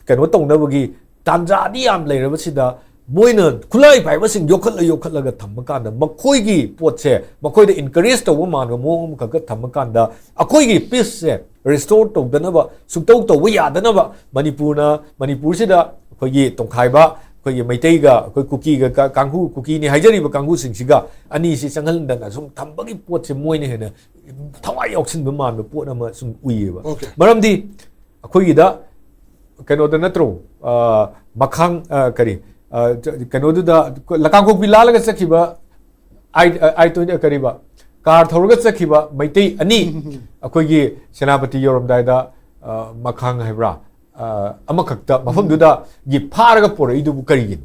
ꯀꯩꯅꯣ ꯇꯧꯅꯕꯒꯤ ꯇꯥꯟꯖꯥꯗꯤ ꯌꯥꯝ ꯂꯩꯔꯕꯁꯤꯗ, ꯃꯣꯏꯅ ꯈꯨꯠꯂꯥꯏ ꯄꯥꯏꯕꯁꯤꯡ ꯌꯣꯛꯈꯠꯂ ꯌꯣꯛꯈꯠꯂꯒ ꯊꯝꯕ ꯀꯥꯟꯗ ꯃꯈꯣꯏꯒꯤ ꯄꯣꯠꯁꯦ ꯃꯈꯣꯏꯗ encourage ꯇꯧꯕ ꯃꯥꯟꯕ ꯃꯑꯣꯡ ꯑꯃꯈꯛꯀ ꯊꯝꯕ ꯀꯥꯟꯗ, ꯑꯩꯈꯣꯏꯒꯤ peaceꯁꯦ restore ꯇꯧꯗꯅꯕ, ꯁꯨꯛꯇꯧ ꯇꯧꯕ ꯌꯥꯗꯅꯕ, ꯃꯅꯤꯄꯨꯔꯅ, ꯃꯅꯤꯄꯨꯔꯁꯤꯗ ꯑꯩꯈꯣꯏꯒꯤ ꯇꯣꯡꯈꯥꯏꯕ, ꯑꯩꯈꯣꯏꯒꯤ ꯃꯩꯇꯩꯒ ꯑꯩꯈꯣꯏ ꯀꯨꯀꯤꯒ ꯀꯥꯡꯕꯨ, ꯀꯨꯀꯤꯅꯤ ꯍꯥꯏꯖꯔꯤꯕ ꯀꯥꯡꯕꯨꯁꯤꯡꯁꯤꯒ ꯑꯅꯤꯁꯤ ꯆꯪꯍꯟꯗꯅ ꯁꯨꯝ ꯊꯝꯕꯒꯤ ꯄꯣꯠꯁꯦ ꯃꯣꯏꯅ ꯍꯦꯟꯅ ꯊꯋꯥꯏ ꯌꯥꯎꯁꯤꯟꯕ ꯃꯥꯟꯕ ꯄꯣꯠ ꯑꯃ ꯁꯨꯝ ꯎꯏꯌꯦꯕ꯫ ꯃꯔꯝꯗꯤ ꯑꯩꯈꯣꯏꯒꯤꯗ ꯀꯩꯅꯣꯗ ꯅꯠꯇ꯭ꯔꯣ, ꯃꯈꯥꯡ, ꯀꯔꯤ, ꯀꯩꯅꯣꯗꯨꯗ ꯂꯀꯥꯡꯈꯣꯛꯄꯤ ꯂꯥꯜꯂꯒ ꯆꯠꯈꯤꯕ, ꯑꯥꯏ ꯇ꯭ꯋꯦꯟꯇꯤ, ꯀꯔꯤꯕ, ꯀꯥꯔ ꯊꯧꯔꯒ ꯆꯠꯈꯤꯕ ꯃꯩꯇꯩ ꯑꯅꯤ ꯑꯩꯈꯣꯏꯒꯤ ꯁꯦꯅꯥꯄꯇꯤ ꯌꯧꯔꯝꯗꯥꯏꯗ, ꯃꯈꯥꯡ ꯍꯥꯏꯕ꯭ꯔꯥ, ꯑꯃꯈꯛꯇ ꯃꯐꯝꯗꯨꯗꯒꯤ ꯐꯥꯔꯒ ꯄꯣꯔꯛꯏꯗꯨꯕꯨ ꯀꯔꯤꯒꯤꯅꯣ?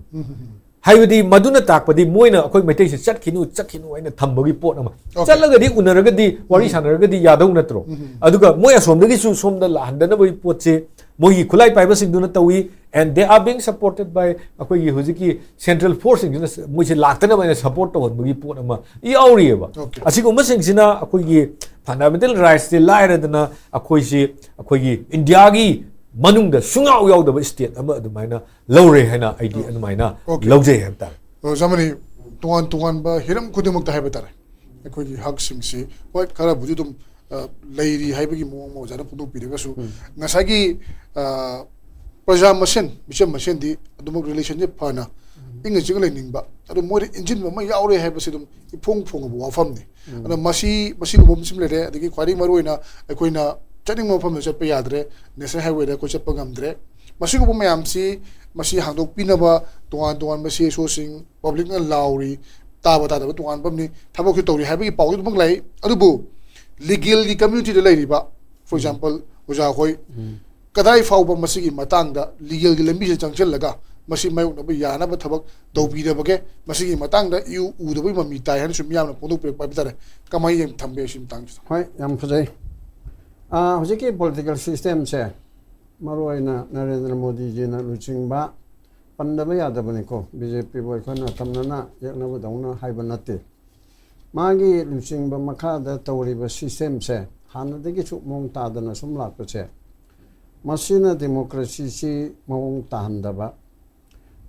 ꯍꯥꯏꯕꯗꯤ ꯃꯗꯨꯅ ꯇꯥꯛꯄꯗꯤ ꯃꯣꯏꯅ ꯑꯩꯈꯣꯏ ꯃꯩꯇꯩꯁꯦ ꯆꯠꯈꯤꯅꯨ, ꯆꯠꯈꯤꯅꯨ ꯍꯥꯏꯅ ꯊꯝꯕꯒꯤ ꯄꯣꯠ ꯑꯃ꯫ ꯆꯠꯂꯒꯗꯤ ꯎꯅꯔꯒꯗꯤ ꯋꯥꯔꯤ ꯁꯥꯟꯅꯔꯒꯗꯤ ꯌꯥꯗꯧ ꯅꯠꯇ꯭ꯔꯣ? ꯑꯗꯨꯒ ꯃꯣꯏ ꯑꯁꯣꯝꯗꯒꯤꯁꯨ ꯁꯣꯝꯗ ꯂꯥꯛꯍꯟꯗꯅꯕꯒꯤ ꯄꯣꯠꯁꯦ ꯃꯣꯏꯒꯤ ꯈꯨꯠꯂꯥꯏ ꯄꯥꯏꯕꯁꯤꯡꯗꯨꯅ ꯇꯧꯏ, and they are being supported by ꯑꯩꯈꯣꯏꯒꯤ ꯍꯧꯖꯤꯛꯀꯤ central forceꯁꯤꯡꯁꯤꯅ ꯃꯣꯏꯁꯦ ꯂꯥꯛꯇꯅꯕ ꯍꯥꯏꯅ support ꯇꯧꯍꯟꯕꯒꯤ ꯄꯣꯠ ꯑꯃ ꯌꯥꯎꯔꯤꯑꯕ꯫ ꯑꯁꯤꯒꯨꯝꯕꯁꯤꯡꯁꯤꯅ ꯑꯩꯈꯣꯏꯒꯤ fundamental rightsꯁꯦ ꯂꯥꯏꯔꯗꯅ ꯑꯩꯈꯣꯏꯁꯤ ꯑꯩꯈꯣꯏꯒꯤ ꯏꯟꯗꯤꯌꯥꯒꯤ ꯃꯅꯨꯡꯗ ꯁꯨꯡꯌꯥꯎ ꯌꯥꯎꯗꯕ state ꯑꯃ ꯑꯗꯨꯃꯥꯏꯅ ꯂꯧꯔꯦ ꯍꯥꯏꯅ ꯑꯩꯗꯤ ꯑꯗꯨꯃꯥꯏꯅ ꯂꯧꯖꯩ ꯍꯥꯏꯕ ꯇꯥꯔꯦ꯫ ꯑꯣꯖꯥ ꯃꯅꯤ, ꯇꯣꯉꯥꯟ ꯇꯣꯉꯥꯟꯕ ꯍꯤꯔꯝ ꯈꯨꯗꯤꯡꯃꯛꯇ ꯍꯥꯏꯕ ꯇꯥꯔꯦ, ꯑꯩꯈꯣꯏꯒꯤ ꯍꯛꯁꯤꯡꯁꯤ ꯍꯣꯏ ꯈꯔꯕꯨꯗꯤ ꯑꯗꯨꯝ ꯂꯩꯔꯤ ꯍꯥꯏꯕꯒꯤ ꯃꯑꯣꯡ ꯑꯃ ꯑꯣꯖꯥꯅ ꯐꯣꯡꯗꯣꯛꯄꯤꯔꯒꯁꯨ, ꯉꯁꯥꯏꯒꯤ ꯄ꯭ꯔꯖꯥ ꯃꯁꯦꯟ, ꯃꯤꯆꯝ ꯃꯁꯦꯟꯗꯤ ꯑꯗꯨꯃꯛ relationꯁꯦ ꯐꯅ ꯏꯪꯅ ꯆꯤꯛꯅ ꯂꯩꯅꯤꯡꯕ, ꯑꯗꯨ ꯃꯣꯏꯗ ꯏꯟꯁꯤꯟꯕ ꯑꯃ ꯌꯥꯎꯔꯦ ꯍꯥꯏꯕꯁꯤ ꯑꯗꯨꯝ ꯏꯐꯣꯡ ꯐꯣꯡꯉꯕ ꯋꯥꯐꯝꯅꯤ꯫ ꯑꯗꯣ ꯃꯁꯤ, ꯃꯁꯤꯒꯨꯝꯕ ꯑꯃꯁꯨ ꯂꯩꯔꯦ꯫ ꯑꯗꯒꯤ ꯈ꯭ꯋꯥꯏꯗꯒꯤ ꯃꯔꯨꯑꯣꯏꯅ ꯑꯩꯈꯣꯏꯅ ꯆꯠꯅꯤꯡꯕ ꯃꯐꯝꯗ ꯆꯠꯄ ꯌꯥꯗ꯭ꯔꯦ, national highwayꯗ ꯑꯩꯈꯣꯏ ꯆꯠꯄ ꯉꯝꯗ꯭ꯔꯦ꯫ ꯃꯁꯤꯒꯨꯝꯕ ꯃꯌꯥꯝꯁꯤ, ꯃꯁꯤ ꯍꯥꯡꯗꯣꯛꯄꯤꯅꯕ ꯇꯣꯉꯥꯟ ꯇꯣꯉꯥꯟꯕ CSOꯁꯤꯡ, publicꯅ ꯂꯥꯎꯔꯤ, ꯇꯥꯕ ꯇꯥꯗꯕ ꯇꯣꯉꯥꯟꯕ ꯑꯃꯅꯤ, ꯊꯕꯛꯁꯨ ꯇꯧꯔꯤ ꯍꯥꯏꯕꯒꯤ ꯄꯥꯎꯗꯤ ꯑꯗꯨꯃꯛ ꯂꯩ꯫ ꯑꯗꯨꯕꯨ legalꯒꯤ communityꯗ ꯂꯩꯔꯤꯕ, for example, ꯑꯣꯖꯥ ꯍꯣꯏ, ꯀꯗꯥꯏ ꯐꯥꯎꯕ ꯃꯁꯤꯒꯤ ꯃꯇꯥꯡꯗ legalꯒꯤ ꯂꯝꯕꯤꯁꯤꯗ ꯆꯪꯁꯤꯜꯂꯒ ꯃꯁꯤ ꯃꯥꯌꯣꯛꯅꯕ ꯌꯥꯅꯕ ꯊꯕꯛ ꯇꯧꯕꯤꯔꯕꯒꯦ? ꯃꯁꯤꯒꯤ ꯃꯇꯥꯡꯗ ꯏꯎ ꯎꯗꯕꯒꯤ ꯃꯃꯤ ꯇꯥꯏ ꯍꯥꯏꯅꯁꯨ ꯃꯤꯌꯥꯝꯅ ꯐꯣꯡꯗꯣꯛꯄꯤꯔꯛꯄ ꯍꯥꯏꯕ ꯇꯥꯔꯦ꯫ ꯀꯃꯥꯏꯅ ꯌꯦꯡ ꯊꯝꯕꯤꯔꯦ ꯁꯤ ꯃꯇꯥꯡꯁꯤꯗ? ꯍꯣꯏ, ꯌꯥꯝ ꯐꯖꯩ꯫ ꯑꯥ, ꯍꯧꯖꯤꯛꯀꯤ ꯄꯣꯂꯤꯇꯤꯀꯦꯜ ꯁꯤꯁꯇꯦꯝꯁꯦ ꯃꯔꯨꯑꯣꯏꯅ ꯅꯔꯦꯟꯗ꯭ꯔ ꯃꯣꯗꯤꯖꯤꯅ ꯂꯨꯆꯤꯡꯕ ꯄꯟꯗꯕ ꯌꯥꯗꯕꯅꯤꯀꯣ, ꯕꯤ ꯖꯦ ꯄꯤꯕꯨ ꯑꯩꯈꯣꯏꯅ ꯇꯝꯅꯅ ꯌꯦꯛꯅꯕꯗꯧꯅ ꯍꯥꯏꯕ ꯅꯠꯇꯦ꯫ ꯃꯥꯒꯤ ꯂꯨꯆꯤꯡꯕ ꯃꯈꯥꯗ ꯇꯧꯔꯤꯕ ꯁꯤꯁꯇꯦꯝꯁꯦ ꯍꯥꯟꯅꯗꯒꯤꯁꯨ ꯃꯑꯣꯡ ꯇꯥꯗꯅ ꯁꯨꯝ ꯂꯥꯛꯄꯁꯦ, ꯃꯁꯤꯅ ꯗꯦꯃꯣꯀ꯭ꯔꯦꯁꯤꯁꯤ ꯃꯑꯣꯡ ꯇꯥꯍꯟꯗꯕ,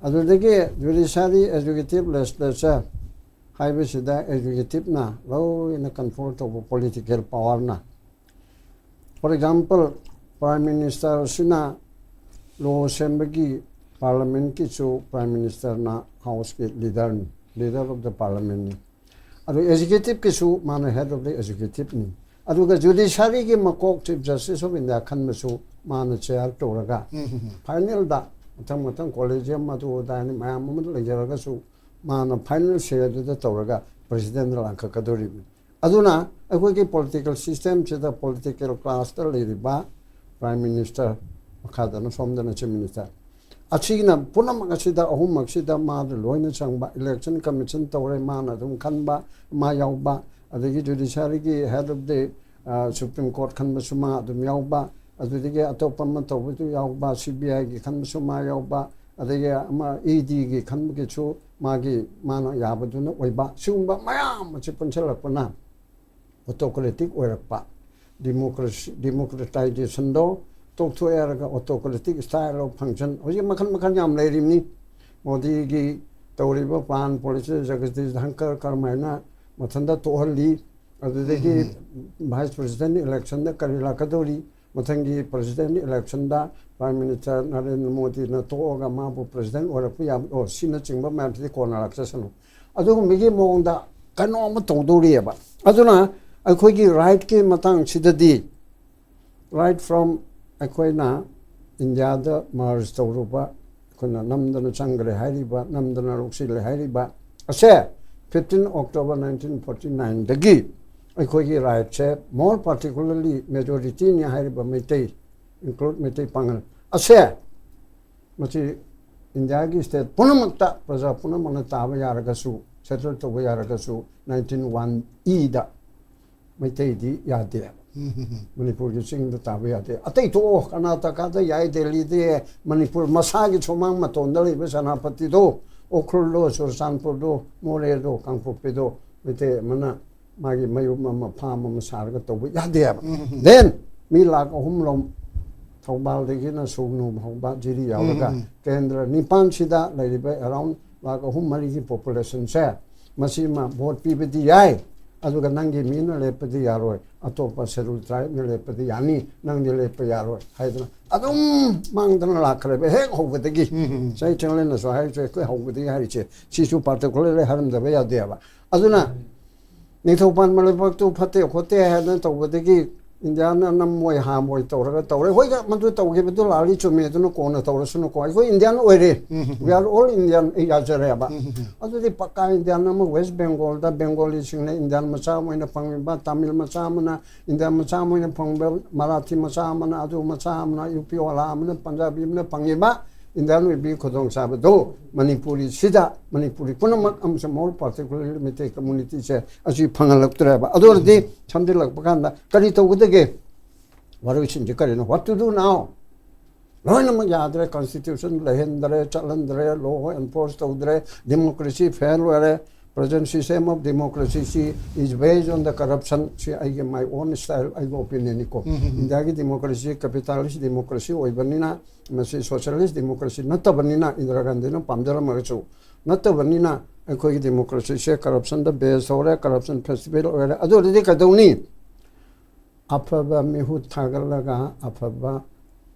ꯑꯗꯨꯗꯒꯤ ꯖꯨꯗꯤꯁꯥꯔꯤ, ꯑꯦꯛꯖꯤꯀ꯭ꯌꯨꯇꯤꯚ, ꯂꯦꯖꯤꯁꯂꯦꯆꯔ ꯍꯥꯏꯕꯁꯤꯗ ꯑꯦꯛꯖꯤꯀ꯭ꯌꯨꯇꯤꯚꯅ ꯂꯣꯏꯅ ꯀꯟꯇ꯭ꯔꯣꯜ ꯇꯧꯕ, ꯄꯣꯂꯤꯇꯤꯀꯦꯜ ꯄꯥꯋꯔꯅ꯫ For example, Prime Minister ꯑꯁꯤꯅ ꯂꯣ ꯁꯦꯝꯕꯒꯤ, ꯄꯥꯔꯂꯥꯃꯦꯟꯀꯤꯁꯨ ꯄ꯭ꯔꯥꯏꯝ ꯃꯤꯅꯤꯁꯇꯔꯅ ꯍꯥꯎꯁꯀꯤ ꯂꯤꯗꯔꯅꯤ, ꯂꯤꯗꯔ ꯑꯣꯐ ꯗ ꯄꯥꯔꯂꯥꯃꯦꯟꯅꯤ꯫ ꯑꯗꯨ ꯑꯦꯛꯖꯤꯀ꯭ꯌꯨꯇꯤꯚꯀꯤꯁꯨ ꯃꯥꯅ ꯍꯦꯗ ꯑꯣꯐ ꯗ ꯑꯦꯛꯖꯤꯀ꯭ꯌꯨꯇꯤꯚꯅꯤ꯫ ꯑꯗꯨꯒ ꯖꯨꯗꯤꯁꯥꯔꯤꯒꯤ ꯃꯀꯣꯛ ꯆꯤꯐ ꯖꯁꯇꯤꯁ ꯑꯣꯐ ꯏꯟꯗꯤꯌꯥ ꯈꯟꯕꯁꯨ ꯃꯥꯅ ꯆꯦꯌꯔ ꯇꯧꯔꯒ, ꯎꯝ, ꯎꯝ, ꯎꯝ꯫ ꯐꯥꯏꯅꯦꯜꯗ ꯃꯊꯪ ꯃꯊꯪ ꯀꯣꯂꯦꯖꯤꯌꯝ ꯑꯗꯨ ꯑꯗꯥ ꯍꯥꯏꯅ ꯃꯌꯥꯝ ꯑꯃ ꯂꯩꯖꯔꯒꯁꯨ ꯃꯥꯅ ꯐꯥꯏꯅꯦꯜ ꯁꯦ ꯑꯗꯨꯗ ꯇꯧꯔꯒ ꯄ꯭ꯔꯦꯁꯤꯗꯦꯟꯗ ꯂꯥꯡꯈꯠꯀꯗꯧꯔꯤꯕꯅꯤ꯫ ꯑꯗꯨꯅ ꯑꯩꯈꯣꯏꯒꯤ ꯄꯣꯂꯤꯇꯤꯀꯦꯜ ꯁꯤꯁꯇꯦꯝꯁꯤꯗ ꯄꯣꯂꯤꯇꯤꯀꯦꯜ ꯀ꯭ꯂꯥꯁꯇ ꯂꯩꯔꯤꯕ ꯄ꯭ꯔꯥꯏꯝ ꯃꯤꯅꯤꯁꯇꯔ, ꯃꯈꯥꯗꯅ ꯁꯣꯝꯗꯅ ꯆꯤꯐ ꯃꯤꯅꯤꯁꯇꯔ, ꯑꯁꯤꯅ ꯄꯨꯝꯅꯃꯛ ꯑꯁꯤꯗ, ꯑꯍꯨꯝꯃꯛꯁꯤꯗ ꯃꯥꯗ ꯂꯣꯏꯅ ꯆꯪꯕ, ꯏꯂꯦꯛꯁꯟ ꯀꯃꯤꯁꯟ ꯇꯧꯔꯦ, ꯃꯥꯅ ꯑꯗꯨꯝ ꯈꯟꯕ, ꯃꯥ ꯌꯥꯎꯕ, ꯑꯗꯒꯤ ꯖꯨꯗꯤꯁꯥꯔꯤꯒꯤ head of the supreme court ꯈꯟꯕꯁꯨ ꯃꯥ ꯑꯗꯨꯝ ꯌꯥꯎꯕ, ꯑꯗꯨꯗꯒꯤ ꯑꯇꯣꯞꯄ ꯑꯃ ꯇꯧꯕꯁꯨ ꯌꯥꯎꯕ, ꯁꯤ ꯕꯤ ꯑꯥꯏꯒꯤ ꯈꯟꯕꯁꯨ ꯃꯥ ꯌꯥꯎꯕ, ꯑꯗꯒꯤ ꯑꯃ ꯏ ꯗꯤꯒꯤ ꯈꯟꯕꯒꯤꯁꯨ ꯃꯥꯒꯤ, ꯃꯥꯅ ꯌꯥꯕꯗꯨꯅ ꯑꯣꯏꯕ, ꯁꯤꯒꯨꯝꯕ ꯃꯌꯥꯝ ꯑꯁꯤ ꯄꯨꯟꯁꯤꯜꯂꯛꯄꯅ ꯑꯣꯇꯣꯀ꯭ꯔꯦꯇꯤꯛ ꯑꯣꯏꯔꯛꯄ, ꯗꯤꯃꯣꯀ꯭ꯔꯦꯁꯤ, ꯗꯤꯃꯣꯀ꯭ꯔꯦꯇꯥꯏꯖꯦꯁꯟꯗꯣ ꯇꯣꯛꯊꯣꯛꯑꯦ ꯍꯥꯏꯔꯒ autocratic style of function ꯍꯧꯖꯤꯛ ꯃꯈꯜ ꯃꯈꯜ ꯌꯥꯝ ꯂꯩꯔꯤꯕꯅꯤ꯫ ꯃꯣꯗꯤꯒꯤ ꯇꯧꯔꯤꯕ ꯄ꯭ꯂꯥꯟ, ꯄꯣꯂꯤꯁꯤ, ꯖꯒꯗꯤꯁ ꯙꯟꯀꯔ ꯀꯔꯝꯍꯥꯏꯅ ꯃꯊꯟꯇ ꯇꯣꯛꯍꯜꯂꯤ, ꯑꯗꯨꯗꯒꯤ ꯎꯝ꯫ ꯚꯥꯏꯁ ꯄ꯭ꯔꯦꯁꯤꯗꯦꯟ ꯏꯂꯦꯛꯁꯟꯗ ꯀꯔꯤ ꯂꯥꯛꯀꯗꯧꯔꯤ, ꯃꯊꯪꯒꯤ ꯄ꯭ꯔꯦꯁꯤꯗꯦꯟ ꯏꯂꯦꯛꯁꯟꯗ ꯄ꯭ꯔꯥꯏꯝ ꯃꯤꯅꯤꯁꯇꯔ ꯅꯔꯦꯟꯗ꯭ꯔ ꯃꯣꯗꯤꯅ ꯇꯣꯛꯑꯒ ꯃꯥꯕꯨ ꯄ꯭ꯔꯦꯁꯤꯗꯦꯟ ꯑꯣꯏꯔꯛꯄ ꯌꯥꯕ, ꯑꯣ, ꯁꯤꯅꯆꯤꯡꯕ ꯃꯌꯥꯝꯁꯤꯗꯤ ꯀꯣꯟꯅ ꯂꯥꯛꯆꯁꯅꯨ꯫ ꯑꯗꯨꯒꯨꯝꯕꯒꯤ ꯃꯑꯣꯡꯗ ꯀꯩꯅꯣ ꯑꯃ ꯇꯧꯗꯧꯔꯤꯑꯕ꯫ ꯑꯗꯨꯅ ꯑꯩꯈꯣꯏꯒꯤ ꯔꯥꯏꯠꯀꯤ ꯃꯇꯥꯡꯁꯤꯗꯗꯤ, right from ꯑꯩꯈꯣꯏꯅ ꯏꯟꯗꯤꯌꯥꯗ ꯃꯔꯖ ꯇꯧꯔꯨꯕ, ꯑꯩꯈꯣꯏꯅ ꯅꯝꯗꯅ ꯆꯪꯈ꯭ꯔꯦ ꯍꯥꯏꯔꯤꯕ, ꯅꯝꯗꯅ ꯂꯧꯁꯤꯜꯂꯦ ꯍꯥꯏꯔꯤꯕ ꯑꯁꯦ, fifteen October nineteen forty nineꯗꯒꯤ ꯑꯩꯈꯣꯏꯒꯤ ꯔꯥꯏꯠꯁꯦ, more particularly majorityꯅꯤ ꯍꯥꯏꯔꯤꯕ ꯃꯩꯇꯩ, include ꯃꯩꯇꯩ ꯄꯥꯉꯜ ꯑꯁꯦ, ꯃꯁꯤ ꯏꯟꯗꯤꯌꯥꯒꯤ ꯁ꯭ꯇꯦꯠ ꯄꯨꯝꯅꯃꯛꯇ ꯄ꯭ꯔꯖꯥ ꯄꯨꯝꯅꯃꯛꯅ ꯇꯥꯕ ꯌꯥꯔꯒꯁꯨ, ꯁꯦꯇꯜ ꯇꯧꯕ ꯌꯥꯔꯒꯁꯨ, ꯅꯥꯏꯟꯇꯤꯟ ꯋꯥꯟ ꯏꯗ ꯃꯩꯇꯩꯗꯤ ꯌꯥꯗꯦꯕ꯫ ꯃꯅꯤꯄꯨꯔꯒꯤ ꯆꯤꯡꯗ ꯇꯥꯕ ꯌꯥꯗꯦ꯫ ꯑꯇꯩ ꯇꯣꯛꯑꯣ, ꯀꯔꯅꯥꯇꯀꯥꯗ ꯌꯥꯏ, ꯗꯦꯜꯂꯤꯗ ꯌꯥꯏ, ꯃꯅꯤꯄꯨꯔ ꯃꯁꯥꯒꯤ ꯁꯨꯃꯥꯡ ꯃꯇꯣꯟꯗ ꯂꯩꯕ ꯁꯦꯅꯥꯄꯇꯤꯗꯣ, ꯎꯈ꯭ꯔꯨꯜꯗꯣ, ꯆꯨꯔꯆꯥꯟꯄꯨꯔꯗꯣ, ꯃꯣꯔꯦꯗꯣ, ꯀꯥꯡꯄꯣꯛꯄꯤꯗꯣ ꯃꯩꯇꯩ ꯑꯃꯅ ꯃꯥꯒꯤ ꯃꯌꯨꯝ ꯑꯃ, ꯐꯥꯝ ꯑꯃ ꯁꯥꯔꯒ ꯇꯧꯕ ꯌꯥꯗꯦꯕ꯫ ꯎꯝ꯫ Then ꯃꯤ ꯂꯥꯈ ꯑꯍꯨꯝ ꯔꯣꯝ ꯊꯧꯕꯥꯜꯗꯒꯤꯅ ꯁꯨꯒꯅꯨ ꯐꯥꯎꯕ ꯖꯤꯔꯤ ꯌꯥꯎꯔꯒ ꯎꯝ꯫ ꯀꯦꯟꯗ꯭ꯔ ꯅꯤꯄꯥꯟꯁꯤꯗ ꯂꯩꯔꯤꯕ around ꯂꯥꯈ ꯑꯍꯨꯝ ꯃꯔꯤꯒꯤ populationꯁꯦ, ꯃꯁꯤꯃ ꯚꯣꯠ ꯄꯤꯕꯗꯤ ꯌꯥꯏ, ꯑꯗꯨꯒ ꯅꯪꯒꯤ ꯃꯤꯅ ꯂꯦꯞꯄꯗꯤ ꯌꯥꯔꯣꯏ, ꯑꯇꯣꯞꯄ schedule tribeꯅ ꯂꯦꯞꯄꯗꯤ ꯌꯥꯅꯤ, ꯅꯪꯗꯤ ꯂꯦꯞꯄ ꯌꯥꯔꯣꯏ ꯍꯥꯏꯗꯅ ꯑꯗꯨꯝ ꯃꯥꯡꯗꯅ ꯂꯥꯛꯈ꯭ꯔꯦꯕ ꯍꯦꯛ ꯍꯧꯕꯗꯒꯤ꯫ ꯎꯝ꯫ ꯆꯍꯤ ꯆꯪꯂꯦꯟꯅꯁꯨ ꯍꯥꯏꯔꯤꯁꯦ, ꯑꯩꯈꯣꯏ ꯍꯧꯕꯗꯒꯤ ꯍꯥꯏꯔꯤꯁꯦ, ꯁꯤꯁꯨ particularly ꯍꯥꯏꯔꯝꯗꯕ ꯌꯥꯗꯦꯕ꯫ ꯑꯗꯨꯅ ꯅꯤꯡꯊꯧ ꯄꯥꯟꯕ ꯂꯩꯕꯥꯛꯇꯨ ꯐꯠꯇꯦ ꯈꯣꯠꯇꯦ ꯍꯥꯏꯗꯅ ꯇꯧꯕꯗꯒꯤ ꯏꯟꯗꯤꯌꯥꯅ ꯅꯝꯃꯣꯏ ꯍꯥꯝꯃꯣꯏ ꯇꯧꯔꯒ ꯇꯧꯔꯦ꯫ ꯍꯣꯏ, ꯃꯗꯨ ꯇꯧꯈꯤꯕꯗꯨ ꯂꯥꯜꯂꯤ ꯆꯨꯝꯃꯤ, ꯑꯗꯨꯅ ꯀꯣꯟꯅ ꯇꯧꯔꯁꯅꯨꯀꯣ꯫ ꯑꯩꯈꯣꯏ ꯏꯟꯗꯤꯌꯥꯟ ꯑꯣꯏꯔꯦ꯫ ꯎꯝ꯫ We are all Indian, ꯑꯩ ꯌꯥꯖꯔꯦꯕ꯫ ꯎꯝ꯫ ꯑꯗꯨꯗꯤ ꯄꯛꯀꯥ ꯏꯟꯗꯤꯌꯥꯟ ꯑꯃ ꯋꯦꯁ ꯕꯦꯡꯒꯣꯜꯗ ꯕꯦꯡꯒꯣꯂꯤꯁꯤꯡꯅ ꯏꯟꯗꯤꯌꯥꯟ ꯃꯆꯥ ꯑꯃ ꯑꯣꯏꯅ ꯐꯪꯉꯤꯕ, ꯇꯥꯃꯤꯜ ꯃꯆꯥ ꯑꯃꯅ ꯏꯟꯗꯤꯌꯥꯟ ꯃꯆꯥ ꯑꯃ ꯑꯣꯏꯅ ꯐꯪꯕ, ꯃꯔꯥꯊꯤ ꯃꯆꯥ ꯑꯃꯅ, ꯑꯗꯨ ꯃꯆꯥ ꯑꯃꯅ, ꯌꯨ ꯄꯤ ꯋꯥꯂꯥ ꯑꯃꯅ, ꯄꯟꯖꯥꯕꯤ ꯑꯃꯅ ꯐꯪꯉꯤꯕ ꯏꯟꯗꯤꯌꯥꯟ ꯑꯣꯏꯕꯒꯤ ꯈꯨꯗꯣꯡꯆꯥꯕꯗꯣ ꯃꯅꯤꯄꯨꯔꯤꯁꯤꯗ, ꯃꯅꯤꯄꯨꯔꯤ ꯄꯨꯝꯅꯃꯛ ꯑꯃꯁꯨꯡ more particularly ꯃꯩꯇꯩ communityꯁꯦ ꯑꯁꯤ ꯐꯪꯍꯜꯂꯛꯇ꯭ꯔꯦꯕ꯫ ꯑꯗꯨ ꯑꯣꯏꯔꯗꯤ ꯁꯝꯖꯤꯜꯂꯛꯄ ꯀꯥꯟꯗ ꯀꯔꯤ ꯇꯧꯒꯗꯒꯦ? ꯋꯥꯔꯣꯏꯁꯤꯟꯁꯤ ꯀꯔꯤꯅꯣ? What to do now? ꯂꯣꯏꯅꯃꯛ ꯌꯥꯗ꯭ꯔꯦ, constitution ꯂꯩꯍꯟꯗ꯭ꯔꯦ, ꯆꯠꯍꯟꯗ꯭ꯔꯦ, law enforce ꯇꯧꯗ꯭ꯔꯦ, democracy fail ꯑꯣꯏꯔꯦ, present system of democracy ꯁꯤ is based on the corruption꯫ ꯁꯤ ꯑꯩꯒꯤ my own style, ꯑꯩꯒꯤ opinionꯅꯤꯀꯣ꯫ ꯎꯝ, ꯎꯝ, ꯎꯝ꯫ ꯏꯟꯗꯤꯌꯥꯒꯤ democracy capitalist democracy ꯑꯣꯏꯕꯅꯤꯅ, ꯃꯁꯤ socialist democracy ꯅꯠꯇꯕꯅꯤꯅ, ꯏꯟꯗꯤꯔꯥ ꯒꯥꯟꯙꯤꯅ ꯄꯥꯝꯖꯔꯝꯃꯒꯁꯨ ꯅꯠꯇꯕꯅꯤꯅ, ꯑꯩꯈꯣꯏꯒꯤ democracyꯁꯦ corruptionꯗ base ꯇꯧꯔꯦ, corruption festival ꯑꯣꯏꯔꯦ꯫ ꯑꯗꯨ ꯑꯣꯏꯔꯗꯤ ꯀꯩꯗꯧꯅꯤ? ꯑꯐꯕ ꯃꯤꯍꯨꯠ ꯊꯥꯒꯠꯂꯒ ꯑꯐꯕ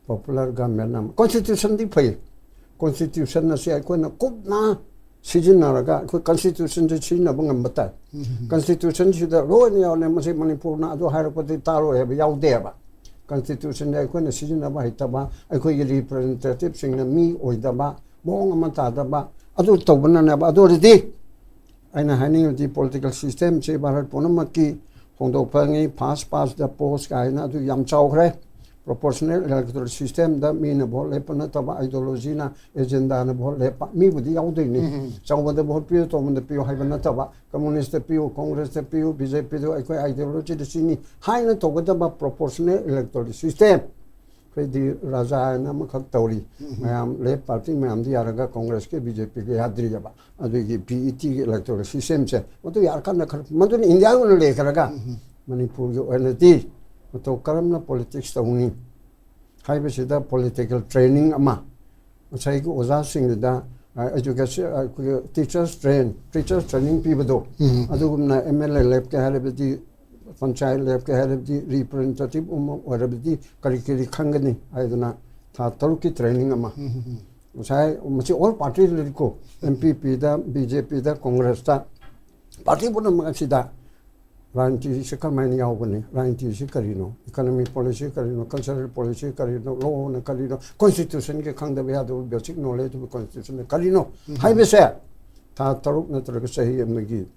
popular government ꯑꯃ, constitutionꯗꯤ ꯐꯩ, constitution ꯑꯁꯤ ꯑꯩꯈꯣꯏꯅ ꯀꯨꯞꯅ ꯁꯤꯖꯤꯟꯅꯔꯒ ꯑꯩꯈꯣꯏ constitutionꯁꯦ ꯁꯤꯖꯤꯟꯅꯕ ꯉꯝꯕ ꯇꯥꯏ꯫ ꯎꯝ꯫ Constitutionꯁꯤꯗ ꯂꯣꯏꯅ ꯌꯥꯎꯔꯦ, ꯃꯁꯤ ꯃꯅꯤꯄꯨꯔꯅ ꯑꯗꯨ ꯍꯥꯏꯔꯛꯄꯗꯤ ꯇꯥꯔꯣꯏ ꯍꯥꯏꯕ ꯌꯥꯎꯗꯦꯕ꯫ Constitutionꯁꯦ ꯑꯩꯈꯣꯏꯅ ꯁꯤꯖꯤꯟꯅꯕ ꯍꯩꯇꯕ, ꯑꯩꯈꯣꯏꯒꯤ representativeꯁꯤꯡꯅ ꯃꯤ ꯑꯣꯏꯗꯕ, ꯃꯑꯣꯡ ꯑꯃ ꯇꯥꯗꯕ, ꯑꯗꯨ ꯇꯧꯕꯅꯅꯦꯕ꯫ ꯑꯗꯨ ꯑꯣꯏꯔꯗꯤ ꯑꯩꯅ ꯍꯥꯏꯅꯤꯡꯉꯤꯕꯗꯤ political systemꯁꯤ ꯚꯥꯔꯠ ꯄꯨꯝꯅꯃꯛꯀꯤ ꯍꯣꯡꯗꯣꯛꯄ ꯉꯝꯃꯤ, first past the post ꯀꯥꯏꯅ ꯑꯗꯨ ꯌꯥꯝ ꯆꯥꯎꯈ꯭ꯔꯦ꯫ Proportional electoral systemꯗ ꯃꯤꯅ vote ꯂꯦꯞꯄ ꯅꯠꯇꯕ, ideologyꯅ, agendaꯅ vote ꯂꯦꯞꯄ ꯃꯤꯕꯨꯗꯤ ꯌꯥꯎꯗꯣꯏꯅꯤ꯫ ꯆꯥꯎꯕꯗ vote ꯄꯤꯌꯨ, ꯇꯧꯕꯗ ꯄꯤꯌꯨ ꯍꯥꯏꯕ ꯅꯠꯇꯕ, communistꯇ ꯄꯤꯌꯨ, congressꯇ ꯄꯤꯌꯨ, BJPꯗ ꯑꯩꯈꯣꯏ ideologyꯗ ꯁꯤꯅꯤ ꯍꯥꯏꯅ ꯇꯧꯒꯗꯕ proportional electoral system꯫ ꯑꯩꯈꯣꯏꯗꯤ ꯔꯥꯖꯥ ꯍꯥꯏꯅ ꯑꯃꯈꯛ ꯇꯧꯔꯤ꯫ ꯃꯌꯥꯝ left party ꯃꯌꯥꯝꯗꯤ ꯌꯥꯔꯒ congressꯀ BJPꯒ ꯌꯥꯗ꯭ꯔꯤꯑꯕ꯫ ꯑꯗꯨꯒꯤ BETꯒꯤ electoral systemꯁꯦ ꯃꯗꯨ ꯌꯥꯔꯀꯥꯟꯗ ꯈꯔ, ꯃꯗꯨꯅ ꯏꯟꯗꯤꯌꯥꯒꯤ ꯑꯣꯏꯅ ꯂꯩꯈ꯭ꯔꯒ ꯃꯅꯤꯄꯨꯔꯒꯤ ꯑꯣꯏꯅꯗꯤ ꯃꯇꯧ ꯀꯔꯝꯅ politics ꯇꯧꯅꯤ ꯍꯥꯏꯕꯁꯤꯗ political training ꯑꯃ ꯉꯁꯥꯏꯒꯤ ꯑꯣꯖꯥꯁꯤꯡꯗꯨꯗ, ꯑ, education, ꯑ, ꯑꯩꯈꯣꯏꯒꯤ teachers train, teachers training ꯄꯤꯕꯗꯣ, ꯑꯗꯨꯒꯨꯝꯅ MLA ꯂꯦꯞꯀꯦ ꯍꯥꯏꯔꯕꯗꯤ, ꯄꯟꯆꯥꯌꯠ ꯂꯦꯞꯀꯦ ꯍꯥꯏꯔꯕꯗꯤ, representative ꯑꯃ ꯑꯣꯏꯔꯕꯗꯤ ꯀꯔꯤ ꯀꯔꯤ ꯈꯪꯒꯅꯤ ꯍꯥꯏꯗꯅ ꯊꯥ ꯇꯔꯨꯛꯀꯤ training ꯑꯃ꯫ ꯉꯁꯥꯏ ꯃꯁꯤ all party ꯂꯩꯔꯤꯀꯣ, NPPꯗ, BJPꯗ, congressꯇ, party ꯄꯨꯝꯅꯃꯛ ꯑꯁꯤꯗ ꯔꯥꯖꯅꯤꯇꯤꯁꯤ ꯀꯔꯝꯍꯥꯏꯅ ꯌꯥꯎꯒꯅꯤ? ꯔꯥꯖꯅꯤꯇꯤꯁꯤ ꯀꯔꯤꯅꯣ? Economy policy ꯀꯔꯤꯅꯣ? Cultural policy ꯀꯔꯤꯅꯣ? Lawꯅ ꯀꯔꯤꯅꯣ? Constitutionꯒꯤ ꯈꯪꯗꯕ ꯌꯥꯗꯕ basic knowledge of Constitution ꯀꯔꯤꯅꯣ? ꯍꯥꯏꯕꯁꯦ ꯊꯥ ꯇꯔꯨꯛ ꯅꯠꯇ꯭ꯔꯒ ꯆꯍꯤ ꯑꯃꯒꯤ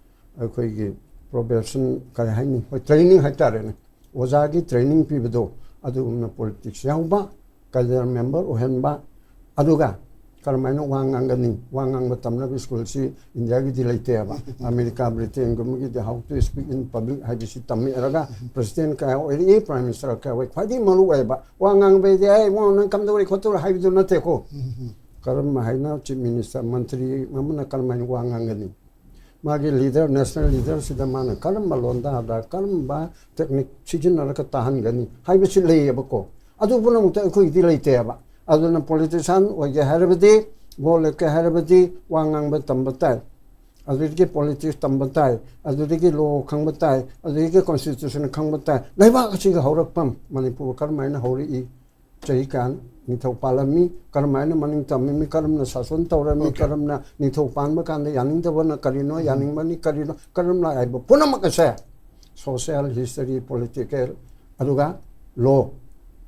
ꯑꯩꯈꯣꯏꯒꯤ probation, ꯀꯔꯤ ꯍꯥꯏꯅꯤ? ꯍꯣꯏ, training ꯍꯥꯏꯇꯥꯔꯦꯅꯦ꯫ ꯑꯣꯖꯥꯒꯤ training ꯄꯤꯕꯗꯣ ꯑꯗꯨꯒꯨꯝꯅ politics ꯌꯥꯎꯕ, cadre member ꯑꯣꯏꯍꯟꯕ, ꯑꯗꯨꯒ ꯀꯔꯝꯍꯥꯏꯅ ꯋꯥ ꯉꯥꯡꯒꯅꯤ? ꯋꯥ ꯉꯥꯡꯕ ꯇꯝꯅꯕ schoolꯁꯤ ꯏꯟꯗꯤꯌꯥꯒꯤꯗꯤ ꯂꯩꯇꯦꯕ꯫ ꯑꯃꯦꯔꯤꯀꯥ, Britainꯒꯨꯝꯕꯒꯤꯗꯤ how to speak in public ꯍꯥꯏꯕꯁꯤ ꯇꯝꯃꯛꯑꯔꯒ president ꯀꯌꯥ ꯑꯣꯏꯔꯛꯏ, prime minister ꯀꯌꯥ ꯑꯣꯏ, ꯈ꯭ꯋꯥꯏꯗꯒꯤ ꯃꯔꯨ ꯑꯣꯏꯕ ꯋꯥ ꯉꯥꯡꯕꯩꯗꯤ, "ꯑꯩ ꯋꯥ ꯅꯪ ꯀꯝꯗꯧꯔꯤ ꯈꯣꯠꯇꯧꯔꯤ" ꯍꯥꯏꯕꯗꯨ ꯅꯠꯇꯦꯀꯣ꯫ ꯀꯔꯝ ꯍꯥꯏꯅ chief minister, ꯃꯟꯇ꯭ꯔꯤ ꯑꯃꯅ ꯀꯔꯝꯍꯥꯏꯅ ꯋꯥ ꯉꯥꯡꯒꯅꯤ? ꯃꯥꯒꯤ leader, national leaderꯁꯤꯗ ꯃꯥꯅ ꯀꯔꯝꯕ ꯂꯣꯟꯗꯥꯗ, ꯀꯔꯝꯕ technique ꯁꯤꯖꯤꯟꯅꯔꯒ ꯇꯥꯍꯟꯒꯅꯤ ꯍꯥꯏꯕꯁꯤ ꯂꯩꯌꯦꯕꯀꯣ꯫ ꯑꯗꯨ ꯄꯨꯝꯅꯃꯛꯇ ꯑꯩꯈꯣꯏꯒꯤꯗꯤ ꯂꯩꯇꯦꯕ꯫ ꯑꯗꯨꯅ politician ꯑꯣꯏꯒꯦ ꯍꯥꯏꯔꯕꯗꯤ, vote ꯂꯦꯞꯀꯦ ꯍꯥꯏꯔꯕꯗꯤ ꯋꯥ ꯉꯥꯡꯕ ꯇꯝꯕ ꯇꯥꯏ, ꯑꯗꯨꯗꯒꯤ politics ꯇꯝꯕ ꯇꯥꯏ, ꯑꯗꯨꯗꯒꯤ law ꯈꯪꯕ ꯇꯥꯏ, ꯑꯗꯨꯗꯒꯤ constitution ꯈꯪꯕ ꯇꯥꯏ꯫ ꯂꯩꯕꯥꯛ ꯑꯁꯤꯒꯤ ꯍꯧꯔꯛꯐꯝ, ꯃꯅꯤꯄꯨꯔ ꯀꯔꯝꯍꯥꯏꯅ ꯍꯧꯔꯛꯏ, ꯆꯍꯤ ꯀꯌꯥ ꯅꯤꯡꯊꯧ ꯄꯥꯜꯂꯝꯃꯤ, ꯀꯔꯝꯍꯥꯏꯅ ꯃꯅꯤꯡ ꯇꯝꯃꯤ, ꯀꯔꯝꯅ ꯁꯥꯁꯣꯟ ꯇꯧꯔꯝꯃꯤ, ꯀꯔꯝꯅ ꯅꯤꯡꯊꯧ ꯄꯥꯟꯕ ꯀꯥꯟꯗ ꯌꯥꯅꯤꯡꯗꯕꯅ ꯀꯔꯤꯅꯣ, ꯌꯥꯅꯤꯡꯕꯅꯤ ꯀꯔꯤꯅꯣ, ꯀꯔꯝꯅ ꯍꯥꯏꯕ ꯄꯨꯝꯅꯃꯛ ꯑꯁꯦ social history, political, ꯑꯗꯨꯒ law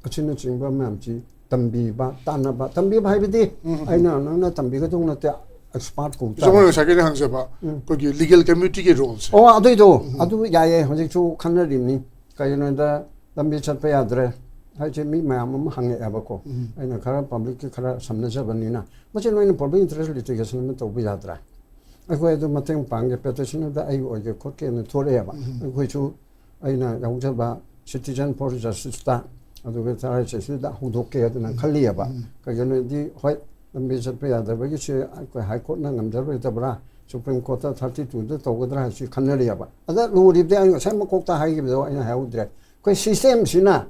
ꯑꯁꯤꯅꯆꯤꯡꯕ ꯃꯌꯥꯝꯁꯤ ꯇꯝꯕꯤꯕ, ꯇꯥꯟꯅꯕ, ꯇꯝꯕꯤꯕ ꯍꯥꯏꯕꯗꯤ ꯑꯩꯅ ꯅꯪꯅ ꯇꯝꯕꯤꯒꯗꯧ ꯅꯠꯇꯦ, expert ꯀꯧ ꯇꯥꯔꯦ꯫ ꯏꯆꯧꯅ ꯉꯁꯥꯏꯒꯤ ꯑꯩꯅ ꯍꯪꯖꯕ ꯑꯩꯈꯣꯏꯒꯤ legal communityꯒꯤ roleꯁꯦ꯫ ꯑꯣ, ꯑꯗꯨꯏꯗꯣ, ꯑꯗꯨ ꯌꯥꯏꯌꯦ, ꯍꯧꯖꯤꯛꯁꯨ ꯈꯟꯅꯔꯤꯕꯅꯤ꯫ ꯀꯩꯒꯤꯅꯣꯗ ꯂꯝꯕꯤ ꯆꯠꯄ ꯌꯥꯗ꯭ꯔꯦ꯫ ꯍꯥꯏꯁꯦ ꯃꯤ ꯃꯌꯥꯝ ꯑꯃ ꯍꯪꯉꯛꯑꯦꯕꯀꯣ꯫ ꯑꯩꯅ ꯈꯔ ꯄꯕ꯭ꯂꯤꯛꯀꯤ ꯈꯔ ꯁꯝꯅꯖꯕꯅꯤꯅ, ꯃꯁꯤ ꯅꯣꯏꯅ ꯄꯕ꯭ꯂꯤꯛ ꯏꯟꯇꯔꯦꯁ ꯂꯤꯇꯤꯒꯦꯁꯟ ꯑꯃ ꯇꯧꯕ ꯌꯥꯗ꯭ꯔꯥ? ꯑꯩꯈꯣꯏ ꯑꯗꯨ ꯃꯇꯦꯡ ꯄꯥꯡꯒꯦ, ꯄꯦꯇꯤꯁꯅꯔꯗ ꯑꯩ ꯑꯣꯏꯒꯦ ꯈꯣꯠꯀꯦꯅ ꯊꯣꯔꯛꯑꯦꯕ꯫ ꯑꯩꯈꯣꯏꯁꯨ ꯑꯩꯅ ꯌꯥꯎꯖꯕ Citizen for Justiceꯇ ꯑꯗꯨꯒ ꯇꯔꯥꯏꯁꯤꯗ ꯍꯧꯗꯣꯛꯀꯦ ꯑꯗꯨꯅ ꯈꯜꯂꯤꯑꯕ꯫ ꯀꯩꯒꯤꯅꯣꯗꯤ ꯍꯣꯏ, ꯂꯝꯕꯤ ꯆꯠꯄ ꯌꯥꯗꯕꯒꯤꯁꯦ ꯑꯩꯈꯣꯏ ꯍꯥꯏ ꯀꯣꯔꯠꯅ ꯉꯝꯖꯔꯣꯏꯗꯕ꯭ꯔꯥ, ꯁꯨꯄ꯭ꯔꯤꯝ ꯀꯣꯔꯠꯇ ꯊꯥꯔꯇꯤ ꯇꯨꯗ ꯇꯧꯒꯗ꯭ꯔꯥ ꯍꯥꯏꯕꯁꯤ ꯈꯟꯅꯔꯤꯑꯕ꯫ ꯑꯗ ꯂꯨꯔꯤꯕꯗꯤ ꯑꯩ ꯉꯁꯥꯏ ꯃꯀꯣꯛꯇ ꯍꯥꯏꯈꯤꯕꯗꯣ ꯑꯩꯅ ꯍꯥꯏꯍꯧꯗ꯭ꯔꯦ꯫ ꯑꯩꯈꯣꯏ ꯁꯤꯁꯇꯦꯝꯁꯤꯅ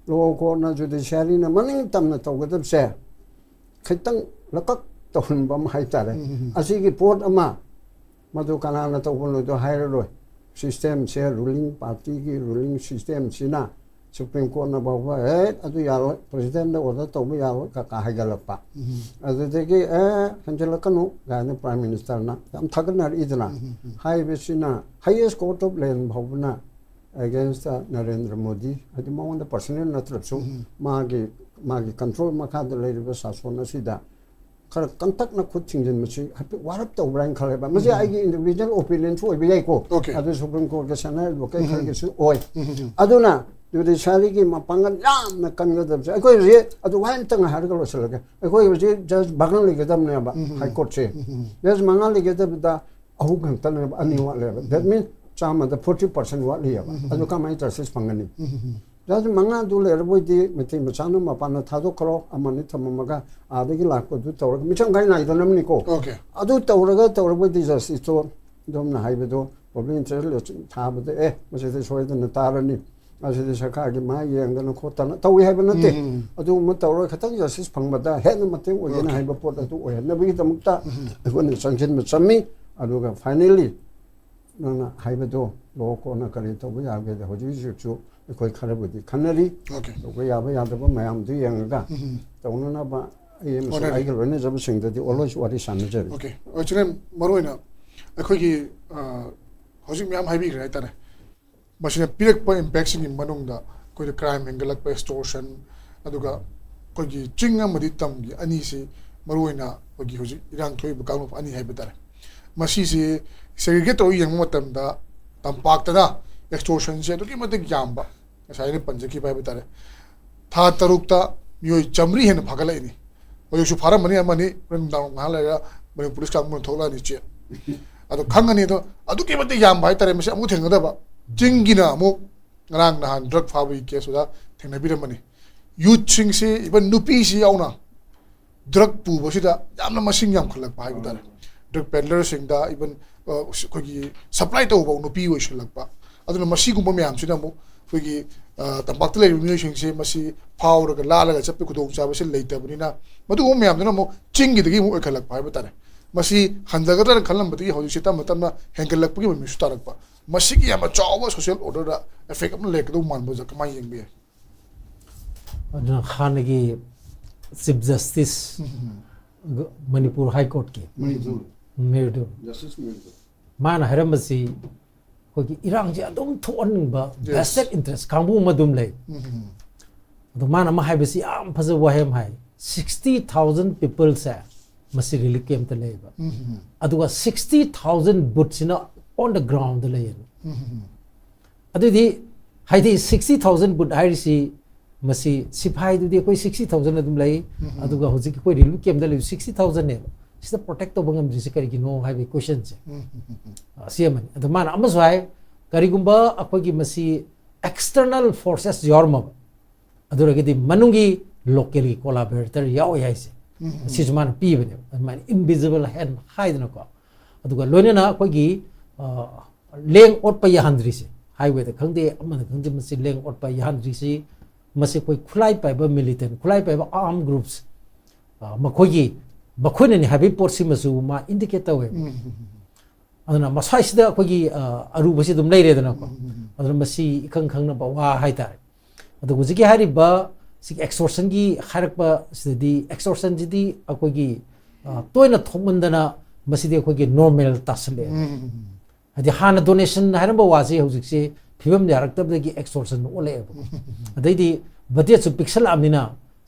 ꯂꯣꯋꯔ ꯀꯣꯔꯠꯅ, ꯖꯨꯗꯤꯁꯤꯌꯥꯔꯤꯅ ꯃꯅꯤꯡ ꯇꯝꯅ ꯇꯧꯒꯗꯕꯁꯦ ꯈꯤꯇꯪ ꯂꯀꯛ ꯇꯧꯍꯟꯕ ꯑꯃ ꯍꯥꯏꯇꯥꯔꯦ꯫ ꯑꯁꯤꯒꯤ ꯄꯣꯠ ꯑꯃ ꯃꯗꯨ ꯀꯅꯥꯅ ꯇꯧꯕꯅꯣꯗꯣ ꯍꯥꯏꯔꯔꯣꯏ꯫ ꯁꯤꯁꯇꯦꯝꯁꯦ, ꯔꯨꯂꯤꯡ ꯄꯥꯔꯇꯤꯒꯤ ꯔꯨꯂꯤꯡ ꯁꯤꯁꯇꯦꯝꯁꯤꯅ ꯁꯨꯄ꯭ꯔꯤꯝ ꯀꯣꯔꯠꯅ ꯐꯥꯎꯕ, "ꯑꯦ, ꯑꯗꯨ ꯌꯥꯔꯣꯏ, ꯄ꯭ꯔꯁꯤꯗꯦꯟꯗ ꯑꯣꯔꯗꯔ ꯇꯧꯕ ꯌꯥꯔꯣꯏ" ꯀꯀꯥ ꯍꯥꯏꯒꯠꯂꯛꯄ꯫ ꯑꯗꯨꯗꯒꯤ, "ꯑꯦ, ꯍꯦꯟꯖꯜꯂꯛꯀꯅꯨ" ꯀꯥꯏꯅ ꯄ꯭ꯔꯥꯏꯝ ꯃꯤꯅꯤꯁꯇꯔꯅ ꯌꯥꯝ ꯊꯥꯒꯠꯅꯔꯛꯏꯗꯅ꯫ ꯍꯥꯏꯔꯤꯕꯁꯤꯅ highest court of land ꯐꯥꯎꯕꯅ against Narendra Modi, ꯍꯥꯏꯗꯤ ꯃꯉꯣꯟꯗ ꯄꯔꯁꯅꯦꯜ ꯅꯠꯇ꯭ꯔꯁꯨ, ꯃꯥꯒꯤ, ꯃꯥꯒꯤ ꯀꯟꯇ꯭ꯔꯣꯜ ꯃꯈꯥꯗ ꯂꯩꯔꯤꯕ ꯁꯥꯁꯣꯟ ꯑꯁꯤꯗ ꯈꯔ ꯀꯟꯇꯛꯅ ꯈꯨꯠ ꯊꯤꯡꯖꯤꯟꯕꯁꯤ ꯍꯥꯏꯐꯦꯠ ꯋꯥꯔꯞ ꯇꯧꯕ꯭ꯔꯥ ꯍꯥꯏꯅ ꯈꯜꯂꯦꯕ꯫ ꯃꯁꯤ ꯑꯩꯒꯤ ꯏꯟꯗꯤꯕꯤꯖꯨꯋꯦꯜ ꯑꯣꯄꯤꯅꯤꯌꯟꯁꯨ ꯑꯣꯏꯕ ꯌꯥꯏꯀꯣ꯫ Okay. ꯑꯗꯨ ꯁꯨꯄ꯭ꯔꯤꯝ ꯀꯣꯔꯠꯀꯤ ꯁꯦꯅꯥꯏ ꯑꯦꯗꯚꯣꯀꯦꯠ ꯈꯔꯒꯤꯁꯨ ꯑꯣꯏ꯫ ꯑꯗꯨꯅ ꯖꯨꯗꯤꯁꯤꯌꯥꯔꯤꯒꯤ ꯃꯄꯥꯡꯒꯜ ꯌꯥꯝꯅ ꯀꯟꯒꯗꯕꯁꯦ ꯑꯩꯈꯣꯏ ꯍꯧꯖꯤꯛ, ꯑꯗꯨ ꯋꯥꯍꯩ ꯑꯃꯇꯪ ꯍꯥꯏꯔꯒ ꯂꯣꯏꯁꯤꯜꯂꯒꯦ꯫ ꯑꯩꯈꯣꯏ ꯍꯧꯖꯤꯛ ꯖꯁ ꯃꯉꯥ ꯂꯩꯒꯗꯕꯅꯦꯕ ꯍꯥꯏ ꯀꯣꯔꯠꯁꯦ꯫ ꯖꯁ ꯃꯉꯥ ꯂꯩꯒꯗꯕꯗ ꯑꯍꯨꯝ ꯈꯛꯇꯅꯦꯕ, ꯑꯅꯤ ꯋꯥꯠꯂꯦꯕ꯫ That means ꯆꯥꯝꯃꯗ forty percent ꯋꯥꯠꯂꯤꯑꯕ꯫ ꯑꯗꯨ ꯀꯃꯥꯏꯅ ꯖꯁꯇꯤꯁ ꯐꯪꯒꯅꯤ? ꯖꯁ ꯃꯉꯥꯗꯨ ꯂꯩꯔꯕꯣꯏꯗꯤ ꯃꯩꯇꯩ ꯃꯆꯥꯅ ꯃꯄꯥꯟꯗ ꯊꯥꯗꯣꯛꯈ꯭ꯔꯣ, ꯑꯃꯅꯤ ꯊꯝꯃꯝꯃꯒ ꯑꯥꯗꯒꯤ ꯂꯥꯛꯄꯗꯨ ꯇꯧꯔꯒ ꯃꯤꯆꯪ ꯈꯥꯏ ꯅꯥꯏꯗꯅꯕꯅꯤꯀꯣ꯫ Okay. ꯑꯗꯨ ꯇꯧꯔꯒ ꯇꯧꯔꯕꯣꯏꯗꯤ ꯖꯁꯇꯤꯁꯇꯣ ꯑꯗꯣꯝꯅ ꯍꯥꯏꯕꯗꯣ ꯄꯕ꯭ꯂꯤꯛ ꯏꯟꯇꯔꯦꯁ ꯊꯥꯕꯗ, "ꯑꯦ, ꯃꯁꯤꯗꯤ ꯁꯣꯏꯗꯅ ꯇꯥꯔꯅꯤ, ꯃꯁꯤꯗꯤ ꯁꯔꯀꯥꯔꯒꯤ ꯃꯥꯏ ꯌꯦꯡꯗꯅ ꯈꯣꯠꯇꯅ" ꯇꯧꯏ ꯍꯥꯏꯕ ꯅꯠꯇꯦ꯫ ꯑꯗꯨꯒꯨꯝꯕ ꯇꯧꯔꯒ ꯈꯤꯇꯪ ꯖꯁꯇꯤꯁ ꯐꯪꯕꯗ ꯍꯦꯟꯅ ꯃꯇꯦꯡ ꯑꯣꯏꯒꯅꯤ ꯍꯥꯏꯕ ꯄꯣꯠ ꯑꯗꯨ ꯑꯣꯏꯍꯟꯅꯕꯒꯤꯗꯃꯛꯇ ꯑꯩꯈꯣꯏꯅ ꯆꯪꯁꯤꯟꯕ ꯆꯪꯏ꯫ ꯑꯗꯨꯒ finally ꯅꯪꯅ ꯍꯥꯏꯕꯗꯣ ꯂꯣ ꯀꯣꯟꯅ ꯀꯔꯤ ꯇꯧꯕ ꯌꯥꯒꯦꯗ ꯍꯧꯖꯤꯛ ꯍꯧꯖꯤꯛꯁꯨ ꯑꯩꯈꯣꯏ ꯈꯔꯕꯨꯗꯤ ꯈꯟꯅꯔꯤ꯫ Okay. ꯇꯧꯕ ꯌꯥꯕ ꯌꯥꯗꯕ ꯃꯌꯥꯝꯗꯨ ꯌꯦꯡꯉꯒ ꯇꯧꯅꯅꯕ ꯑꯩ ꯑꯃꯁꯨꯡ ꯍꯣꯠꯅꯔꯤ꯫ ꯑꯩꯒ ꯂꯣꯏꯅꯖꯕꯁꯤꯡꯗꯗꯤ always ꯋꯥꯔꯤ ꯁꯥꯟꯅꯖꯔꯤ꯫ Okay. ꯑꯣ, ꯏꯆꯤꯟ ꯃꯔꯨ ꯑꯣꯏꯅ ꯑꯩꯈꯣꯏꯒꯤ, ꯑ, ꯍꯧꯖꯤꯛ ꯃꯌꯥꯝ ꯍꯥꯏꯕꯤꯈ꯭ꯔꯦ ꯍꯥꯏꯇꯥꯔꯦ꯫ ꯃꯁꯤꯅ ꯄꯤꯔꯛꯄ impactꯁꯤꯡꯒꯤ ꯃꯅꯨꯡꯗ ꯑꯩꯈꯣꯏꯗ crime ꯍꯦꯟꯒꯠꯂꯛꯄ, extortion, ꯑꯗꯨꯒ ꯑꯩꯈꯣꯏꯒꯤ ꯆꯤꯡ ꯑꯃꯗꯤ ꯇꯝꯒꯤ ꯑꯅꯤꯁꯤ ꯃꯔꯨꯑꯣꯏꯅ ꯑꯩꯈꯣꯏꯒꯤ ꯍꯧꯖꯤꯛ ꯏꯔꯥꯡ ꯊꯣꯛꯏꯕ ꯀꯥꯡꯂꯨꯞ ꯑꯅꯤ ꯍꯥꯏꯕ ꯇꯥꯔꯦ꯫ ꯃꯁꯤꯁꯤ segregate ꯇꯧꯔ ꯌꯦꯡꯕ ꯃꯇꯝꯗ ꯇꯝꯄꯥꯛꯇꯅ extortionꯁꯦ ꯑꯗꯨꯛꯀꯤ ꯃꯇꯤꯛ ꯌꯥꯝꯕ, ꯉꯁꯥꯏ ꯑꯩꯅ ꯄꯟꯖꯈꯤꯕ ꯍꯥꯏꯕ ꯇꯥꯔꯦ, ꯊꯥ ꯇꯔꯨꯛꯇ ꯃꯤꯑꯣꯏ ꯆꯥꯃꯔꯤ ꯍꯦꯟꯅ ꯐꯥꯒꯠꯂꯛꯏꯅꯤ꯫ ꯍꯧꯖꯤꯛꯁꯨ ꯐꯥꯔꯝꯃꯅꯤ ꯑꯃꯅꯤ, ꯍꯣꯔꯦꯟ ꯅꯨꯡꯗꯥꯡ ꯉꯥꯏꯍꯥꯛ ꯂꯩꯔꯒ ꯃꯅꯤꯄꯨꯔ ꯄꯨꯂꯤꯁ ꯀꯥꯡꯕꯨꯅ ꯊꯣꯛꯂꯛꯑꯅꯤ ꯏꯆꯦ꯫ ꯑꯗꯣ ꯈꯪꯒꯅꯤ꯫ ꯑꯗꯣ ꯑꯗꯨꯛꯀꯤ ꯃꯇꯤꯛ ꯌꯥꯝꯕ ꯍꯥꯏꯇꯥꯔꯦ, ꯃꯁꯤ ꯑꯃꯨꯛ ꯊꯦꯡꯅꯗꯕ꯫ ꯆꯤꯡꯒꯤꯅ ꯑꯃꯨꯛ ꯉꯔꯥꯡ ꯅꯍꯥꯟ ꯗ꯭ꯔꯒ ꯐꯥꯕꯒꯤ ꯀꯦꯁꯇꯨꯗ ꯊꯦꯡꯅꯕꯤꯔꯝꯃꯅꯤ꯫ ꯌꯨꯠꯁꯤꯡꯁꯤ, ꯏꯚꯟ ꯅꯨꯄꯤꯁꯤ ꯌꯥꯎꯅ ꯗ꯭ꯔꯒ ꯄꯨꯕꯁꯤꯗ ꯌꯥꯝꯅ ꯃꯁꯤꯡ ꯌꯥꯝꯈꯠꯂꯛꯄ ꯍꯥꯏꯕ ꯇꯥꯔꯦ꯫ ꯗ꯭ꯔꯒ ꯄꯦꯗꯂꯔꯁꯤꯡꯗ ꯏꯚꯟ ꯑꯩꯈꯣꯏꯒꯤ ꯁꯄ꯭ꯂꯥꯏ ꯇꯧꯕ ꯅꯨꯄꯤ ꯑꯣꯏꯁꯤꯜꯂꯛꯄ꯫ ꯑꯗꯨꯅ ꯃꯁꯤꯒꯨꯝꯕ ꯃꯌꯥꯝꯁꯤꯅ ꯑꯃꯨꯛ ꯑꯩꯈꯣꯏꯒꯤ ꯇꯝꯄꯥꯛꯇ ꯂꯩꯔꯤꯕ ꯃꯤꯑꯣꯏꯁꯤꯡꯁꯦ ꯃꯁꯤ ꯐꯥꯎꯔꯒ ꯂꯥꯜꯂꯒ ꯆꯠꯄꯒꯤ ꯈꯨꯗꯣꯡꯆꯥꯕꯁꯤ ꯂꯩꯇꯕꯅꯤꯅ, ꯃꯗꯨꯒꯨꯝꯕ ꯃꯌꯥꯝꯗꯨꯅ ꯑꯃꯨꯛ ꯆꯤꯡꯒꯤꯗꯒꯤ ꯑꯃꯨꯛ ꯑꯣꯏꯈꯠꯂꯛꯄ ꯍꯥꯏꯕ ꯇꯥꯔꯦ꯫ ꯃꯁꯤ ꯍꯟꯊꯒꯗ꯭ꯔꯅ ꯈꯜꯂꯝꯕꯗꯒꯤ ꯍꯧꯖꯤꯛꯁꯦ ꯇꯞꯅ ꯇꯞꯅ ꯍꯦꯟꯒꯠꯂꯛꯄꯒꯤ ꯃꯃꯤꯁꯨ ꯇꯥꯔꯛꯄ꯫ ꯃꯁꯤꯒꯤ ꯌꯥꯝꯅ ꯆꯥꯎꯕ ꯁꯣꯁꯤꯌꯦꯜ ꯑꯣꯔꯗꯔꯗ ꯑꯦꯐꯦꯛ ꯑꯃ ꯂꯩꯔꯛꯀꯗꯧꯕ ꯃꯥꯟꯕꯁꯦ ꯀꯃꯥꯏꯅ ꯌꯦꯡꯕ ꯌꯥꯏ? ꯑꯗꯨꯅ ꯍꯥꯟꯅꯒꯤ ꯆꯤꯐ ꯖꯁꯇꯤꯁ ꯃꯅꯤꯄꯨꯔ ꯍꯥꯏ ꯀꯣꯔꯠꯀꯤ ꯃꯤꯔꯗꯨ, ꯃꯥꯅ ꯍꯥꯏꯔꯝꯕꯁꯤ ꯑꯩꯈꯣꯏꯒꯤ ꯏꯔꯥꯡꯁꯦ ꯑꯗꯨꯝ ꯊꯣꯛꯍꯟꯅꯤꯡꯕ, ꯚꯦꯁꯇꯦꯠ ꯏꯟꯇꯔꯦꯁ ꯀꯥꯡꯕꯨ ꯑꯃ ꯑꯗꯨꯝ ꯂꯩ꯫ ꯑꯗꯣ ꯃꯥꯅ ꯑꯃ ꯍꯥꯏꯕꯁꯤ ꯌꯥꯝ ꯐꯖꯕ ꯋꯥꯍꯩ ꯑꯃ ꯍꯥꯏ, ꯁꯤꯛꯁꯇꯤ ꯊꯥꯎꯖꯟ ꯄꯤꯄꯜꯁꯦ ꯃꯁꯤ ꯔꯤꯂꯤꯐ ꯀꯦꯝꯞꯇ ꯂꯩꯕ, ꯑꯗꯨꯒ ꯁꯤꯛꯁꯇꯤ ꯊꯥꯎꯖꯟ ꯕꯨꯠꯁꯤꯅ ꯑꯣꯟ ꯗ ꯒ꯭ꯔꯥꯎꯟꯗ ꯂꯩꯌꯦꯕ꯫ ꯑꯗꯨꯗꯤ ꯍꯥꯏꯗꯤ ꯁꯤꯛꯁꯇꯤ ꯊꯥꯎꯖꯟ ꯕꯨꯠ ꯍꯥꯏꯔꯤꯁꯤ, ꯃꯁꯤ ꯁꯤꯐꯥꯏꯗꯨꯗꯤ ꯑꯩꯈꯣꯏ ꯁꯤꯛꯁꯇꯤ ꯊꯥꯎꯖꯟ ꯑꯗꯨꯝ ꯂꯩ, ꯑꯗꯨꯒ ꯍꯧꯖꯤꯛ ꯑꯩꯈꯣꯏ ꯔꯤꯂꯤꯐ ꯀꯦꯝꯞꯇ ꯂꯩꯕ ꯁꯤꯛꯁꯇꯤ ꯊꯥꯎꯖꯟꯅꯦꯕ꯫ ꯁꯤꯗ ꯄ꯭ꯔꯣꯇꯦꯛ ꯇꯧꯕ ꯉꯝꯗ꯭ꯔꯤꯁꯤ ꯀꯔꯤꯒꯤꯅꯣ ꯍꯥꯏꯕꯒꯤ ꯀꯣꯏꯁꯟꯁꯦ ꯑꯁꯤ ꯑꯃꯅꯤ꯫ ꯑꯗꯣ ꯃꯥꯅ ꯑꯃꯁꯨ ꯍꯥꯏ, ꯀꯔꯤꯒꯨꯝꯕ ꯑꯩꯈꯣꯏꯒꯤ ꯃꯁꯤ ꯑꯦꯛꯁꯇꯔꯅꯦꯜ ꯐꯣꯔꯁꯦꯁ ꯌꯥꯎꯔꯝꯃꯕ, ꯑꯗꯨ ꯑꯣꯏꯔꯒꯗꯤ ꯃꯅꯨꯡꯒꯤ ꯂꯣꯀꯦꯜꯒꯤ ꯀꯣꯂꯥꯕꯣꯔꯦꯇꯔ ꯌꯥꯎꯏ ꯍꯥꯏꯁꯦ, ꯁꯤꯁꯨ ꯃꯥꯅ ꯄꯤꯕꯅꯦꯕ꯫ ꯑꯗꯨꯃꯥꯏꯅ ꯏꯟꯚꯤꯖꯤꯕꯜ ꯍꯦꯟ ꯍꯥꯏꯗꯅꯀꯣ꯫ ꯑꯗꯨꯒ ꯂꯣꯏꯅꯅ ꯑꯩꯈꯣꯏꯒꯤ ꯂꯦꯡ ꯑꯣꯠꯄ ꯌꯥꯍꯟꯗ꯭ꯔꯤꯁꯦ, ꯍꯥꯏꯋꯦꯗ ꯈꯪꯗꯦ, ꯑꯃꯗ ꯈꯪꯗꯦ, ꯃꯁꯤ ꯂꯦꯡ ꯑꯣꯠꯄ ꯌꯥꯍꯟꯗ꯭ꯔꯤꯁꯤ, ꯃꯁꯤ ꯑꯩꯈꯣꯏ ꯈꯨꯠꯂꯥꯏ ꯄꯥꯏꯕ ꯃꯤꯂꯤꯇꯦꯟ, ꯈꯨꯠꯂꯥꯏ ꯄꯥꯏꯕ ꯑꯥꯔꯝ ꯒ꯭ꯔꯨꯞꯁ ꯃꯈꯣꯏꯒꯤ, ꯃꯈꯣꯏꯅꯅꯤ ꯍꯥꯏꯕꯒꯤ ꯄꯣꯠꯁꯤꯃꯁꯨ ꯃꯥ ꯏꯟꯗꯤꯀꯦꯠ ꯇꯧꯋꯦꯕ꯫ ꯑꯗꯨꯅ ꯃꯁ꯭ꯋꯥꯏꯁꯤꯗ ꯑꯩꯈꯣꯏꯒꯤ ꯑꯔꯨꯕꯁꯤ ꯑꯗꯨꯝ ꯂꯩꯔꯦꯗꯅꯀꯣ꯫ ꯑꯗꯨꯅ ꯃꯁꯤ ꯏꯈꯪ ꯈꯪꯅꯕ ꯋꯥ ꯍꯥꯏꯇꯥꯔꯦ꯫ ꯑꯗꯣ ꯍꯧꯖꯤꯛꯀꯤ ꯍꯥꯏꯔꯤꯕ ꯁꯤꯒꯤ ꯑꯦꯛꯁꯇꯣꯔꯁꯟꯒꯤ ꯍꯥꯏꯔꯛꯄ ꯁꯤꯗꯗꯤ, ꯑꯦꯛꯁꯇꯣꯔꯁꯟꯁꯤꯗꯤ ꯑꯩꯈꯣꯏꯒꯤ ꯇꯣꯏꯅ ꯊꯣꯛꯃꯟꯗꯅ ꯃꯁꯤꯗꯤ ꯑꯩꯈꯣꯏꯒꯤ ꯅꯣꯔꯃꯦꯜ ꯇꯥꯁꯜꯂꯛꯑꯦ꯫ ꯍꯥꯏꯗꯤ ꯍꯥꯟꯅ ꯗꯣꯅꯦꯁꯟ ꯍꯥꯏꯔꯝꯕ ꯋꯥꯁꯦ ꯍꯧꯖꯤꯛꯁꯦ ꯐꯤꯕꯝ ꯌꯥꯔꯛꯇꯕꯗꯒꯤ ꯑꯦꯛꯁꯇꯣꯔꯁꯟ ꯑꯣꯜꯂꯛꯑꯦꯕ꯫ ꯑꯗꯩꯗꯤ ꯕꯖꯦꯠꯁꯨ ꯄꯤꯛꯁꯜꯂꯛꯑꯕꯅꯤꯅ,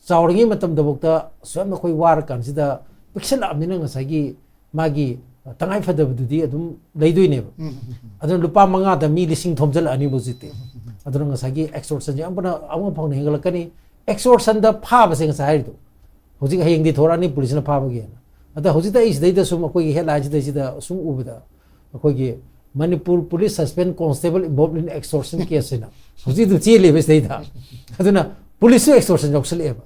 ꯆꯥꯎꯔꯤꯉꯩ ꯃꯇꯝꯗꯐꯥꯎꯗ ꯑꯁꯨꯛ ꯌꯥꯝꯅ ꯑꯩꯈꯣꯏ ꯋꯥꯔꯀꯥꯟꯁꯤꯗ ꯄꯤꯛꯁꯜꯂꯛꯑꯕꯅꯤꯅ ꯉꯁꯥꯏꯒꯤ ꯃꯥꯒꯤ ꯇꯉꯥꯏ ꯐꯗꯕꯗꯨꯗꯤ ꯑꯗꯨꯝ ꯂꯩꯗꯣꯏꯅꯦꯕ꯫ ꯑꯗꯨꯅ ꯂꯨꯄꯥ ꯃꯉꯥꯗ ꯃꯤ ꯂꯤꯁꯤꯡ ꯊꯣꯝꯖꯤꯜꯂꯛꯑꯅꯤꯕ ꯍꯧꯖꯤꯛꯇꯤ꯫ ꯑꯗꯨꯅ ꯉꯁꯥꯏꯒꯤ extortionꯁꯦ ꯑꯃꯅ ꯑꯃ ꯐꯪꯅ ꯍꯦꯟꯒꯠꯂꯛꯀꯅꯤ꯫ Extortionꯗ ꯐꯥꯕꯁꯦ ꯉꯁꯥꯏ ꯍꯥꯏꯔꯤꯗꯣ, ꯍꯧꯖꯤꯛ ꯍꯌꯦꯡꯗꯤ ꯊꯣꯔꯛꯑꯅꯤ ꯄꯨꯂꯤꯁꯅ ꯐꯥꯕꯒꯤꯅ꯫ ꯑꯗ ꯍꯧꯖꯤꯛꯇ ꯑꯩ ꯁꯤꯗꯩꯗ ꯁꯨꯝ ꯑꯩꯈꯣꯏꯒꯤ headlineꯁꯤꯗꯩꯁꯤꯗ ꯁꯨꯝ ꯎꯕꯗ, ꯑꯩꯈꯣꯏꯒꯤ "Manipur police suspend constable involved in extortion case" ꯍꯥꯏꯅ ꯍꯧꯖꯤꯛ ꯑꯗꯨꯝ ꯆꯦꯜꯂꯦꯕ ꯁꯤꯗꯩꯗ꯫ ꯑꯗꯨꯅ ꯄꯨꯂꯤꯁꯁꯨ extortion ꯌꯥꯎꯁꯜꯂꯛꯑꯦꯕ,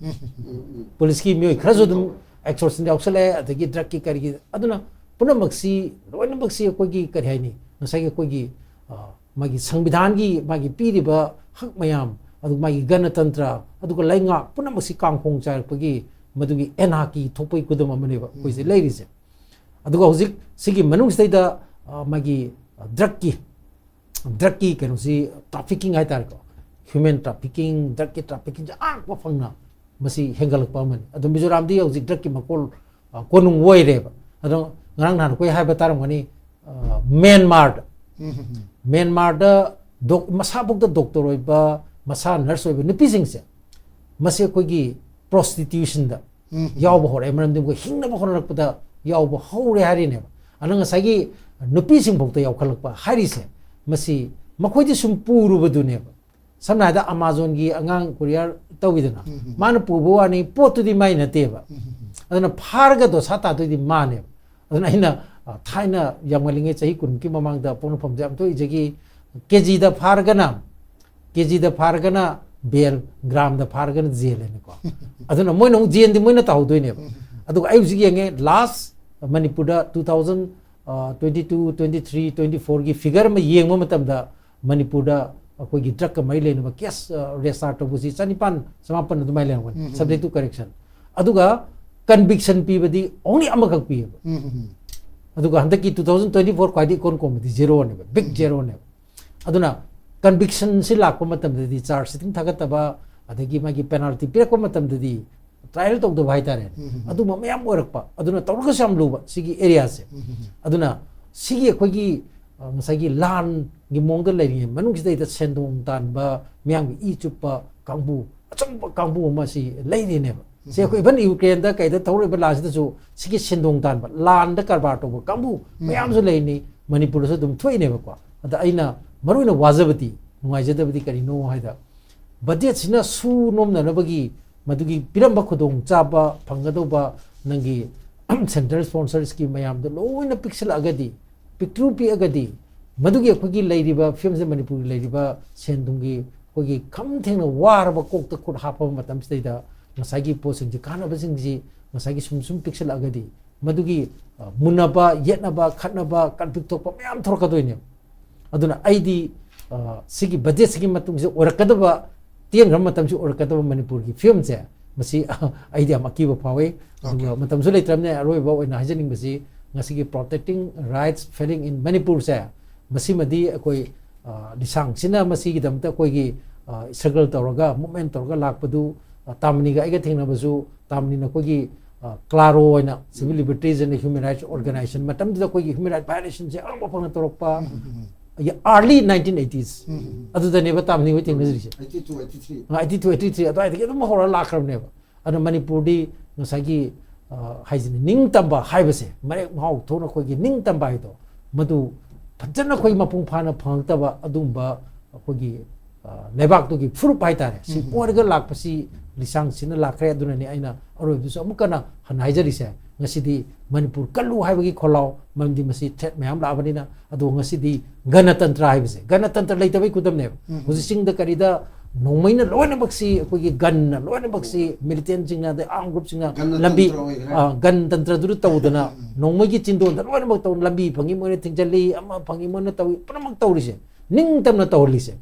ꯄꯨꯂꯤꯁꯀꯤ ꯃꯤꯑꯣꯏ ꯈꯔꯁꯨ ꯑꯗꯨꯝ extortion ꯌꯥꯎꯁꯜꯂꯛꯑꯦ, ꯑꯗꯒꯤ drugꯀꯤ ꯀꯔꯤꯒꯤ꯫ ꯑꯗꯨꯅ ꯄꯨꯝꯅꯃꯛꯁꯤ, ꯂꯣꯏꯅꯃꯛꯁꯤ ꯑꯩꯈꯣꯏꯒꯤ ꯀꯔꯤ ꯍꯥꯏꯅꯤ, ꯉꯁꯥꯏꯒꯤ ꯑꯩꯈꯣꯏꯒꯤ ꯑ, ꯃꯥꯒꯤ ꯁꯪꯕꯤꯙꯥꯟꯒꯤ ꯃꯥꯒꯤ ꯄꯤꯔꯤꯕ ꯍꯛ ꯃꯌꯥꯝ, ꯑꯗꯨꯒ ꯃꯥꯒꯤ ꯒꯅꯇꯟꯇ꯭ꯔ, ꯑꯗꯨꯒ ꯂꯩꯉꯥꯛ ꯄꯨꯝꯅꯃꯛꯁꯤ ꯀꯥꯡꯈꯣꯡ ꯆꯥꯏꯔꯛꯄꯒꯤ ꯃꯗꯨꯒꯤ anarchy ꯊꯣꯛꯄꯒꯤ ꯈꯨꯗꯝ ꯑꯃꯅꯦꯕ ꯑꯩꯈꯣꯏꯁꯦ ꯂꯩꯔꯤꯁꯦ꯫ ꯑꯗꯨꯒ ꯍꯧꯖꯤꯛ ꯁꯤꯒꯤ ꯃꯅꯨꯡꯁꯤꯗꯩꯗ, ꯑ, ꯃꯥꯒꯤ drugꯀꯤ, drugꯀꯤ ꯀꯩꯅꯣꯁꯤ, trafficking ꯍꯥꯏꯇꯥꯔꯦꯀꯣ, human trafficking, drugꯀꯤ traffickingꯁꯦ ꯑꯉꯛꯄ ꯐꯪꯅ ꯃꯁꯤ ꯍꯦꯟꯒꯠꯂꯛꯄ ꯑꯃꯅꯤ꯫ ꯑꯗꯣ ꯃꯤꯖꯣꯔꯥꯝꯗꯤ ꯍꯧꯖꯤꯛ drugꯀꯤ ꯃꯀꯣꯜ, ꯑ, ꯀꯣꯅꯨꯡ ꯑꯣꯏꯔꯦꯕ꯫ ꯑꯗꯣ ꯉꯔꯥꯡ ꯅꯍꯥꯟ ꯑꯩꯈꯣꯏ ꯍꯥꯏꯕ ꯇꯥꯔꯝꯒꯅꯤ, ꯑ, ꯃ꯭ꯌꯥꯟꯃꯥꯔꯗ, ꯎꯝ, ꯎꯝ, ꯎꯝ꯫ ꯃ꯭ꯌꯥꯟꯃꯥꯔꯗ ꯗꯣꯛ-, ꯃꯁꯥꯐꯥꯎꯗ doctor ꯑꯣꯏꯕ, ꯃꯁꯥ nurse ꯑꯣꯏꯕ ꯅꯨꯄꯤꯁꯤꯡꯁꯦ, ꯃꯁꯤ ꯑꯩꯈꯣꯏꯒꯤ prostitutionꯗ ꯎꯝ, ꯎꯝ꯫ ꯌꯥꯎꯕ ꯍꯧꯔꯛꯑꯦ꯫ ꯃꯔꯝꯗꯤ ꯃꯈꯣꯏ ꯍꯤꯡꯅꯕ ꯍꯣꯠꯅꯔꯛꯄꯗ ꯌꯥꯎꯕ ꯍꯧꯔꯦ ꯍꯥꯏꯔꯤꯅꯦꯕ꯫ ꯑꯗꯨꯅ ꯉꯁꯥꯏꯒꯤ ꯅꯨꯄꯤꯁꯤꯡꯐꯥꯎꯗ ꯌꯥꯎꯈꯠꯂꯛꯄ ꯍꯥꯏꯔꯤꯁꯦ, ꯃꯁꯤ ꯃꯈꯣꯏꯗꯤ ꯁꯨꯝ ꯄꯨꯔꯨꯕꯗꯨꯅꯦꯕ꯫ ꯁꯝꯅ ꯍꯥꯏꯔꯕꯗ Amazonꯒꯤ ꯑꯉꯥꯡ courier ꯇꯧꯋꯤꯗꯅ, ꯎꯝ, ꯎꯝ꯫ ꯃꯥꯅ ꯄꯨꯕ ꯋꯥꯅꯤ, ꯄꯣꯠꯇꯨꯗꯤ ꯃꯥꯏ ꯅꯠꯇꯦꯕ꯫ ꯎꯝ, ꯎꯝ, ꯎꯝ꯫ ꯑꯗꯨꯅ ꯐꯥꯔꯒ ꯗꯣꯁꯥ ꯇꯥꯗꯣꯏꯗꯤ ꯃꯥꯅꯦꯕ꯫ ꯑꯗꯨꯅ ꯑꯩꯅ, ꯑ, ꯊꯥꯏꯅ ꯌꯥꯝ ꯉꯜꯂꯤꯉꯩ, ꯆꯍꯤ ꯀꯨꯟꯃꯨꯛꯀꯤ ꯃꯃꯥꯡꯗ ꯄꯣꯛꯅꯐꯝꯗ ꯌꯥꯝ ꯇꯣꯏ ꯏꯖꯈꯤ꯫ KGꯗ ꯐꯥꯔꯒꯅ, KGꯗ ꯐꯥꯔꯒꯅ bail, gram ꯗ ꯐꯥꯔꯒꯅ jail ꯍꯥꯏꯅꯀꯣ꯫ ꯑꯗꯨꯅ ꯃꯣꯏꯅ ꯑꯃꯨꯛ jail ꯗꯤ ꯃꯣꯏꯅ ꯇꯥꯍꯧꯗꯣꯏꯅꯦꯕ꯫ ꯑꯗꯨꯒ ꯑꯩ ꯍꯧꯖꯤꯛ ꯌꯦꯡꯉꯦ, last ꯃꯅꯤꯄꯨꯔꯗ two thousand, ꯑ, twenty two, twenty three, twenty fourꯒꯤ figure ꯑꯃ ꯌꯦꯡꯕ ꯃꯇꯝꯗ, ꯃꯅꯤꯄꯨꯔꯗ ꯑꯩꯈꯣꯏꯒꯤ drugꯀ ꯃꯔꯤ ꯂꯩꯅꯕ case, ꯑ, register ꯇꯧꯕꯁꯤ ꯆꯅꯤꯄꯥꯟ, ꯆꯃꯥꯄꯟ ꯑꯗꯨꯃꯥꯏꯅ ꯂꯩꯔꯝꯒꯅꯤ, ꯎꯝ, ꯎꯝ꯫ Subject to correction꯫ ꯑꯗꯨꯒ conviction ꯄꯤꯕꯗꯤ only ꯑꯃꯈꯛ ꯄꯤꯌꯦꯕ꯫ ꯎꯝ, ꯎꯝ, ꯎꯝ꯫ ꯑꯗꯨꯒ ꯍꯟꯗꯛꯀꯤ two thousand twenty four ꯈ꯭ꯋꯥꯏꯗꯒꯤ ꯏꯀꯣꯟ ꯀꯣꯟꯕꯗꯤ zeroꯅꯦꯕ, big ꯎꯝ꯫ Zeroꯅꯦꯕ꯫ ꯑꯗꯨꯅ convictionꯁꯤ ꯂꯥꯛꯄ ꯃꯇꯝꯗꯗꯤ, charge sheet ꯊꯥꯒꯠꯇꯕ, ꯑꯗꯒꯤ ꯃꯥꯒꯤ penalty ꯄꯤꯔꯛꯄ ꯃꯇꯝꯗꯗꯤ trial ꯇꯧꯗꯕ ꯍꯥꯏꯇꯥꯔꯦ꯫ ꯎꯝ, ꯎꯝ, ꯎꯝ꯫ ꯑꯗꯨꯝꯕ ꯃꯌꯥꯝ ꯑꯣꯏꯔꯛꯄ꯫ ꯑꯗꯨꯅ ꯇꯧꯔꯒꯁꯨ ꯌꯥꯝ ꯂꯨꯕ ꯁꯤꯒꯤ areaꯁꯦ꯫ ꯎꯝ, ꯎꯝ, ꯎꯝ꯫ ꯑꯗꯨꯅ ꯁꯤꯒꯤ ꯑꯩꯈꯣꯏꯒꯤ, ꯑ, ꯉꯁꯥꯏꯒꯤ ꯂꯥꯟꯒꯤ ꯃꯑꯣꯡꯗ ꯂꯩꯔꯤꯉꯩ ꯃꯅꯨꯡꯁꯤꯗꯩꯗ ꯁꯦꯟꯗꯣꯡ ꯇꯥꯟꯕ, ꯃꯤꯌꯥꯝꯒꯤ ꯏ ꯆꯨꯞꯄ ꯀꯥꯡꯕꯨ, ꯑꯆꯧꯕ ꯀꯥꯡꯕꯨ ꯑꯃ ꯁꯤ ꯂꯩꯔꯤꯅꯦꯕ꯫ ꯁꯤ ꯑꯩꯈꯣꯏ even Ukraineꯗ ꯀꯩꯗ ꯊꯧꯔꯛꯏꯕ ꯂꯥꯟꯁꯤꯗꯁꯨ ꯁꯤꯒꯤ ꯁꯦꯟꯗꯣꯡ ꯇꯥꯟꯕ, ꯂꯥꯟꯗ ꯀꯔꯕꯥꯔ ꯇꯧꯕ ꯀꯥꯡꯕꯨ ꯎꯝ꯫ ꯃꯌꯥꯝꯁꯨ ꯂꯩꯔꯤꯅꯤ, ꯃꯅꯤꯄꯨꯔꯗꯁꯨ ꯑꯗꯨꯝ ꯊꯣꯛꯏꯅꯦꯕꯀꯣ꯫ ꯑꯗ ꯑꯩꯅ ꯃꯔꯨ ꯑꯣꯏꯅ ꯋꯥꯖꯕꯗꯤ ꯅꯨꯡꯉꯥꯏꯖꯗꯕꯗꯤ ꯀꯔꯤꯅꯣ ꯍꯥꯏꯗ, ꯕꯖꯦꯠꯁꯤꯅ ꯁꯨ ꯅꯣꯝꯅꯅꯕꯒꯤ ꯃꯗꯨꯒꯤ ꯄꯤꯔꯝꯕ ꯈꯨꯗꯣꯡꯆꯥꯕ ꯐꯪꯒꯗꯧꯕ ꯅꯪꯒꯤ ꯁꯦꯟꯇ꯭ꯔꯦꯜ ꯁ꯭ꯄꯣꯟꯁꯔ ꯁ꯭ꯀꯤꯝ ꯃꯌꯥꯝꯗꯣ ꯂꯣꯏꯅ ꯄꯤꯛꯁꯤꯜꯂꯛꯑꯒꯗꯤ, ꯄꯤꯛꯇ꯭ꯔꯨ ꯄꯤꯛꯑꯒꯗꯤ, ꯃꯗꯨꯒꯤ ꯑꯩꯈꯣꯏꯒꯤ ꯂꯩꯔꯤꯕ ꯐꯤꯕꯝꯁꯦ, ꯃꯅꯤꯄꯨꯔꯒꯤ ꯂꯩꯔꯤꯕ ꯁꯦꯟ ꯊꯨꯝꯒꯤ ꯑꯩꯈꯣꯏꯒꯤ ꯈꯝ ꯊꯦꯡꯅ ꯋꯥꯔꯕ ꯀꯣꯛꯇ ꯈꯨꯠ ꯍꯥꯞꯄꯕ ꯃꯇꯝꯁꯤꯗꯩꯗ ꯉꯁꯥꯏꯒꯤ ꯄꯣꯠꯁꯤꯡꯁꯤ, ꯀꯥꯟꯅꯕꯁꯤꯡꯁꯤ ꯉꯁꯥꯏꯒꯤ ꯁꯨꯝ ꯁꯨꯝ ꯄꯤꯛꯁꯤꯜꯂꯛꯑꯒꯗꯤ ꯃꯗꯨꯒꯤ, ꯑ, ꯃꯨꯟꯅꯕ, ꯌꯦꯠꯅꯕ, ꯈꯠꯅꯕ, ꯀꯟꯐ꯭ꯂꯤꯛ ꯊꯣꯛꯄ ꯃꯌꯥꯝ ꯊꯣꯛꯂꯛꯀꯗꯣꯏꯅꯦꯕ꯫ ꯑꯗꯨꯅ ꯑꯩꯗꯤ, ꯑ, ꯁꯤꯒꯤ ꯕꯖꯦꯠꯁꯤꯒꯤ ꯃꯇꯨꯡꯁꯤꯗ ꯑꯣꯏꯔꯛꯀꯗꯕ, ꯇꯦꯟꯈ꯭ꯔꯕ ꯃꯇꯝꯁꯤ ꯑꯣꯏꯔꯛꯀꯗꯕ ꯃꯅꯤꯄꯨꯔꯒꯤ ꯐꯤꯕꯝꯁꯦ, ꯃꯁꯤ ꯑꯩꯗꯤ ꯌꯥꯝ ꯑꯀꯤꯕ ꯐꯥꯎꯏ꯫ ꯑꯗꯨꯒ Okay. ꯃꯇꯝꯁꯨ ꯂꯩꯇ꯭ꯔꯕꯅꯤꯅ ꯑꯔꯣꯏꯕ ꯑꯣꯏꯅ ꯍꯥꯏꯖꯅꯤꯡꯕꯁꯤ, ꯉꯁꯤꯒꯤ Protecting Rights Failing in Manipur ꯁꯦ, ꯃꯁꯤꯃꯗꯤ ꯑꯩꯈꯣꯏ, ꯑ, ꯂꯤꯁꯥꯡꯁꯤꯟꯅ ꯃꯁꯤꯒꯤꯗꯃꯛꯇ ꯑꯩꯈꯣꯏꯒꯤ, ꯑ, struggle ꯇꯧꯔꯒ, movement ꯇꯧꯔꯒ ꯂꯥꯛꯄꯗꯨ, ꯑ, ꯇꯥꯃꯅꯤꯒ ꯑꯩꯒ ꯊꯦꯡꯅꯕꯁꯨ, ꯇꯥꯃꯅꯤꯅ ꯑꯩꯈꯣꯏꯒꯤ, ꯑ, CLARO ꯑꯣꯏꯅ, Civil Liberties and Human Rights Organization, ꯃꯇꯝꯗꯨꯗ ꯑꯩꯈꯣꯏꯒꯤ human rights violation ꯁꯦ ꯑꯉꯛꯄ ꯐꯪꯅ ꯇꯧꯔꯛꯄ, ꯎꯝ, ꯎꯝ, ꯎꯝ. ꯑꯩꯒꯤ early nineteen eighties, ꯎꯝ, ꯎꯝ, ꯎꯝ. ꯑꯗꯨꯗꯅꯦꯕ ꯇꯥꯃꯅꯤ ꯍꯣꯏ ꯊꯦꯡꯅꯖꯔꯤꯁꯦ꯫ Eighty two, eighty three. ꯑ, eighty two, eighty three ꯑꯗꯨꯋꯥꯏꯗꯒꯤ ꯑꯗꯨꯝ ꯍꯧꯔ ꯂꯥꯛꯈ꯭ꯔꯕꯅꯦꯕ꯫ ꯑꯗꯨꯅ ꯃꯅꯤꯄꯨꯔꯗꯤ ꯉꯁꯥꯏꯒꯤ, ꯑ, ꯍꯥꯏꯁꯤꯅꯤ, ꯅꯤꯡꯇꯝꯕ ꯍꯥꯏꯕꯁꯦ, ꯃꯔꯦꯛ ꯃꯍꯥꯎ ꯊꯣꯛꯅ ꯑꯩꯈꯣꯏꯒꯤ ꯅꯤꯡꯇꯝꯕ ꯍꯥꯏꯗꯣ, ꯃꯗꯨ ꯐꯖꯅ ꯑꯩꯈꯣꯏ ꯃꯄꯨꯡ ꯐꯥꯅ ꯐꯪꯉꯛꯇꯕ ꯑꯗꯨꯒꯨꯝꯕ ꯑꯩꯈꯣꯏꯒꯤ, ꯑ, ꯂꯩꯕꯥꯛꯇꯨꯒꯤ ꯐꯨꯔꯨꯞ ꯍꯥꯏꯇꯥꯔꯦ, ꯁꯤ ꯎꯝ. ꯑꯣꯏꯔꯒ ꯂꯥꯛꯄꯁꯤ ꯂꯤꯁꯥꯡꯁꯤꯟꯅ ꯂꯥꯛꯈ꯭ꯔꯦ꯫ ꯑꯗꯨꯅꯅꯤ ꯑꯩꯅ ꯑꯔꯣꯏꯕꯗꯁꯨ ꯑꯃꯨꯛ ꯍꯟꯅ ꯍꯟꯅ ꯍꯥꯏꯖꯔꯤꯁꯦ, ꯉꯁꯤꯗꯤ ꯃꯅꯤꯄꯨꯔ ꯀꯜꯂꯨ ꯍꯥꯏꯕꯒꯤ ꯈꯣꯜꯂꯥꯎ, ꯃꯔꯝꯗꯤ ꯃꯁꯤ threat ꯃꯌꯥꯝ ꯂꯥꯛꯑꯕꯅꯤꯅ꯫ ꯑꯗꯣ ꯉꯁꯤꯗꯤ ꯒꯅꯇꯟꯇ꯭ꯔ ꯍꯥꯏꯕꯁꯦ, ꯒꯅꯇꯟꯇ꯭ꯔ ꯂꯩꯇꯕꯩ ꯈꯨꯗꯝꯅꯦꯕ꯫ ꯎꯝ. ꯍꯧꯖꯤꯛ ꯆꯤꯡꯗ ꯀꯔꯤꯗ ꯅꯣꯡꯃꯩꯅ ꯂꯣꯏꯅꯃꯛꯁꯤ, ꯑꯩꯈꯣꯏꯒꯤ gunꯅ ꯂꯣꯏꯅꯃꯛꯁꯤ, militantꯁꯤꯡꯅ, ꯑꯗꯩ armed groupꯁꯤꯡꯅ ꯒꯅꯇꯟꯇ꯭ꯔ ꯂꯝꯕꯤ, ꯑꯣꯏꯈ꯭ꯔꯦ꯫ ꯑ, ꯒꯅꯇꯟꯇ꯭ꯔꯗꯨꯗ ꯇꯧꯗꯅ ꯎꯝ. ꯅꯣꯡꯃꯩꯒꯤ ꯆꯤꯟꯗꯣꯟꯗ ꯂꯣꯏꯅꯃꯛ ꯇꯧ, ꯂꯝꯕꯤ ꯐꯪꯉꯤ ꯃꯣꯏꯅ ꯊꯤꯡꯖꯤꯜꯂꯤ, ꯑꯃ ꯐꯪꯉꯤ ꯃꯣꯏꯅ ꯇꯧꯏ, ꯄꯨꯝꯅꯃꯛ ꯇꯧꯔꯤꯁꯦ, ꯅꯤꯡꯇꯝꯅ ꯇꯧꯍꯜꯂꯤꯁꯦ꯫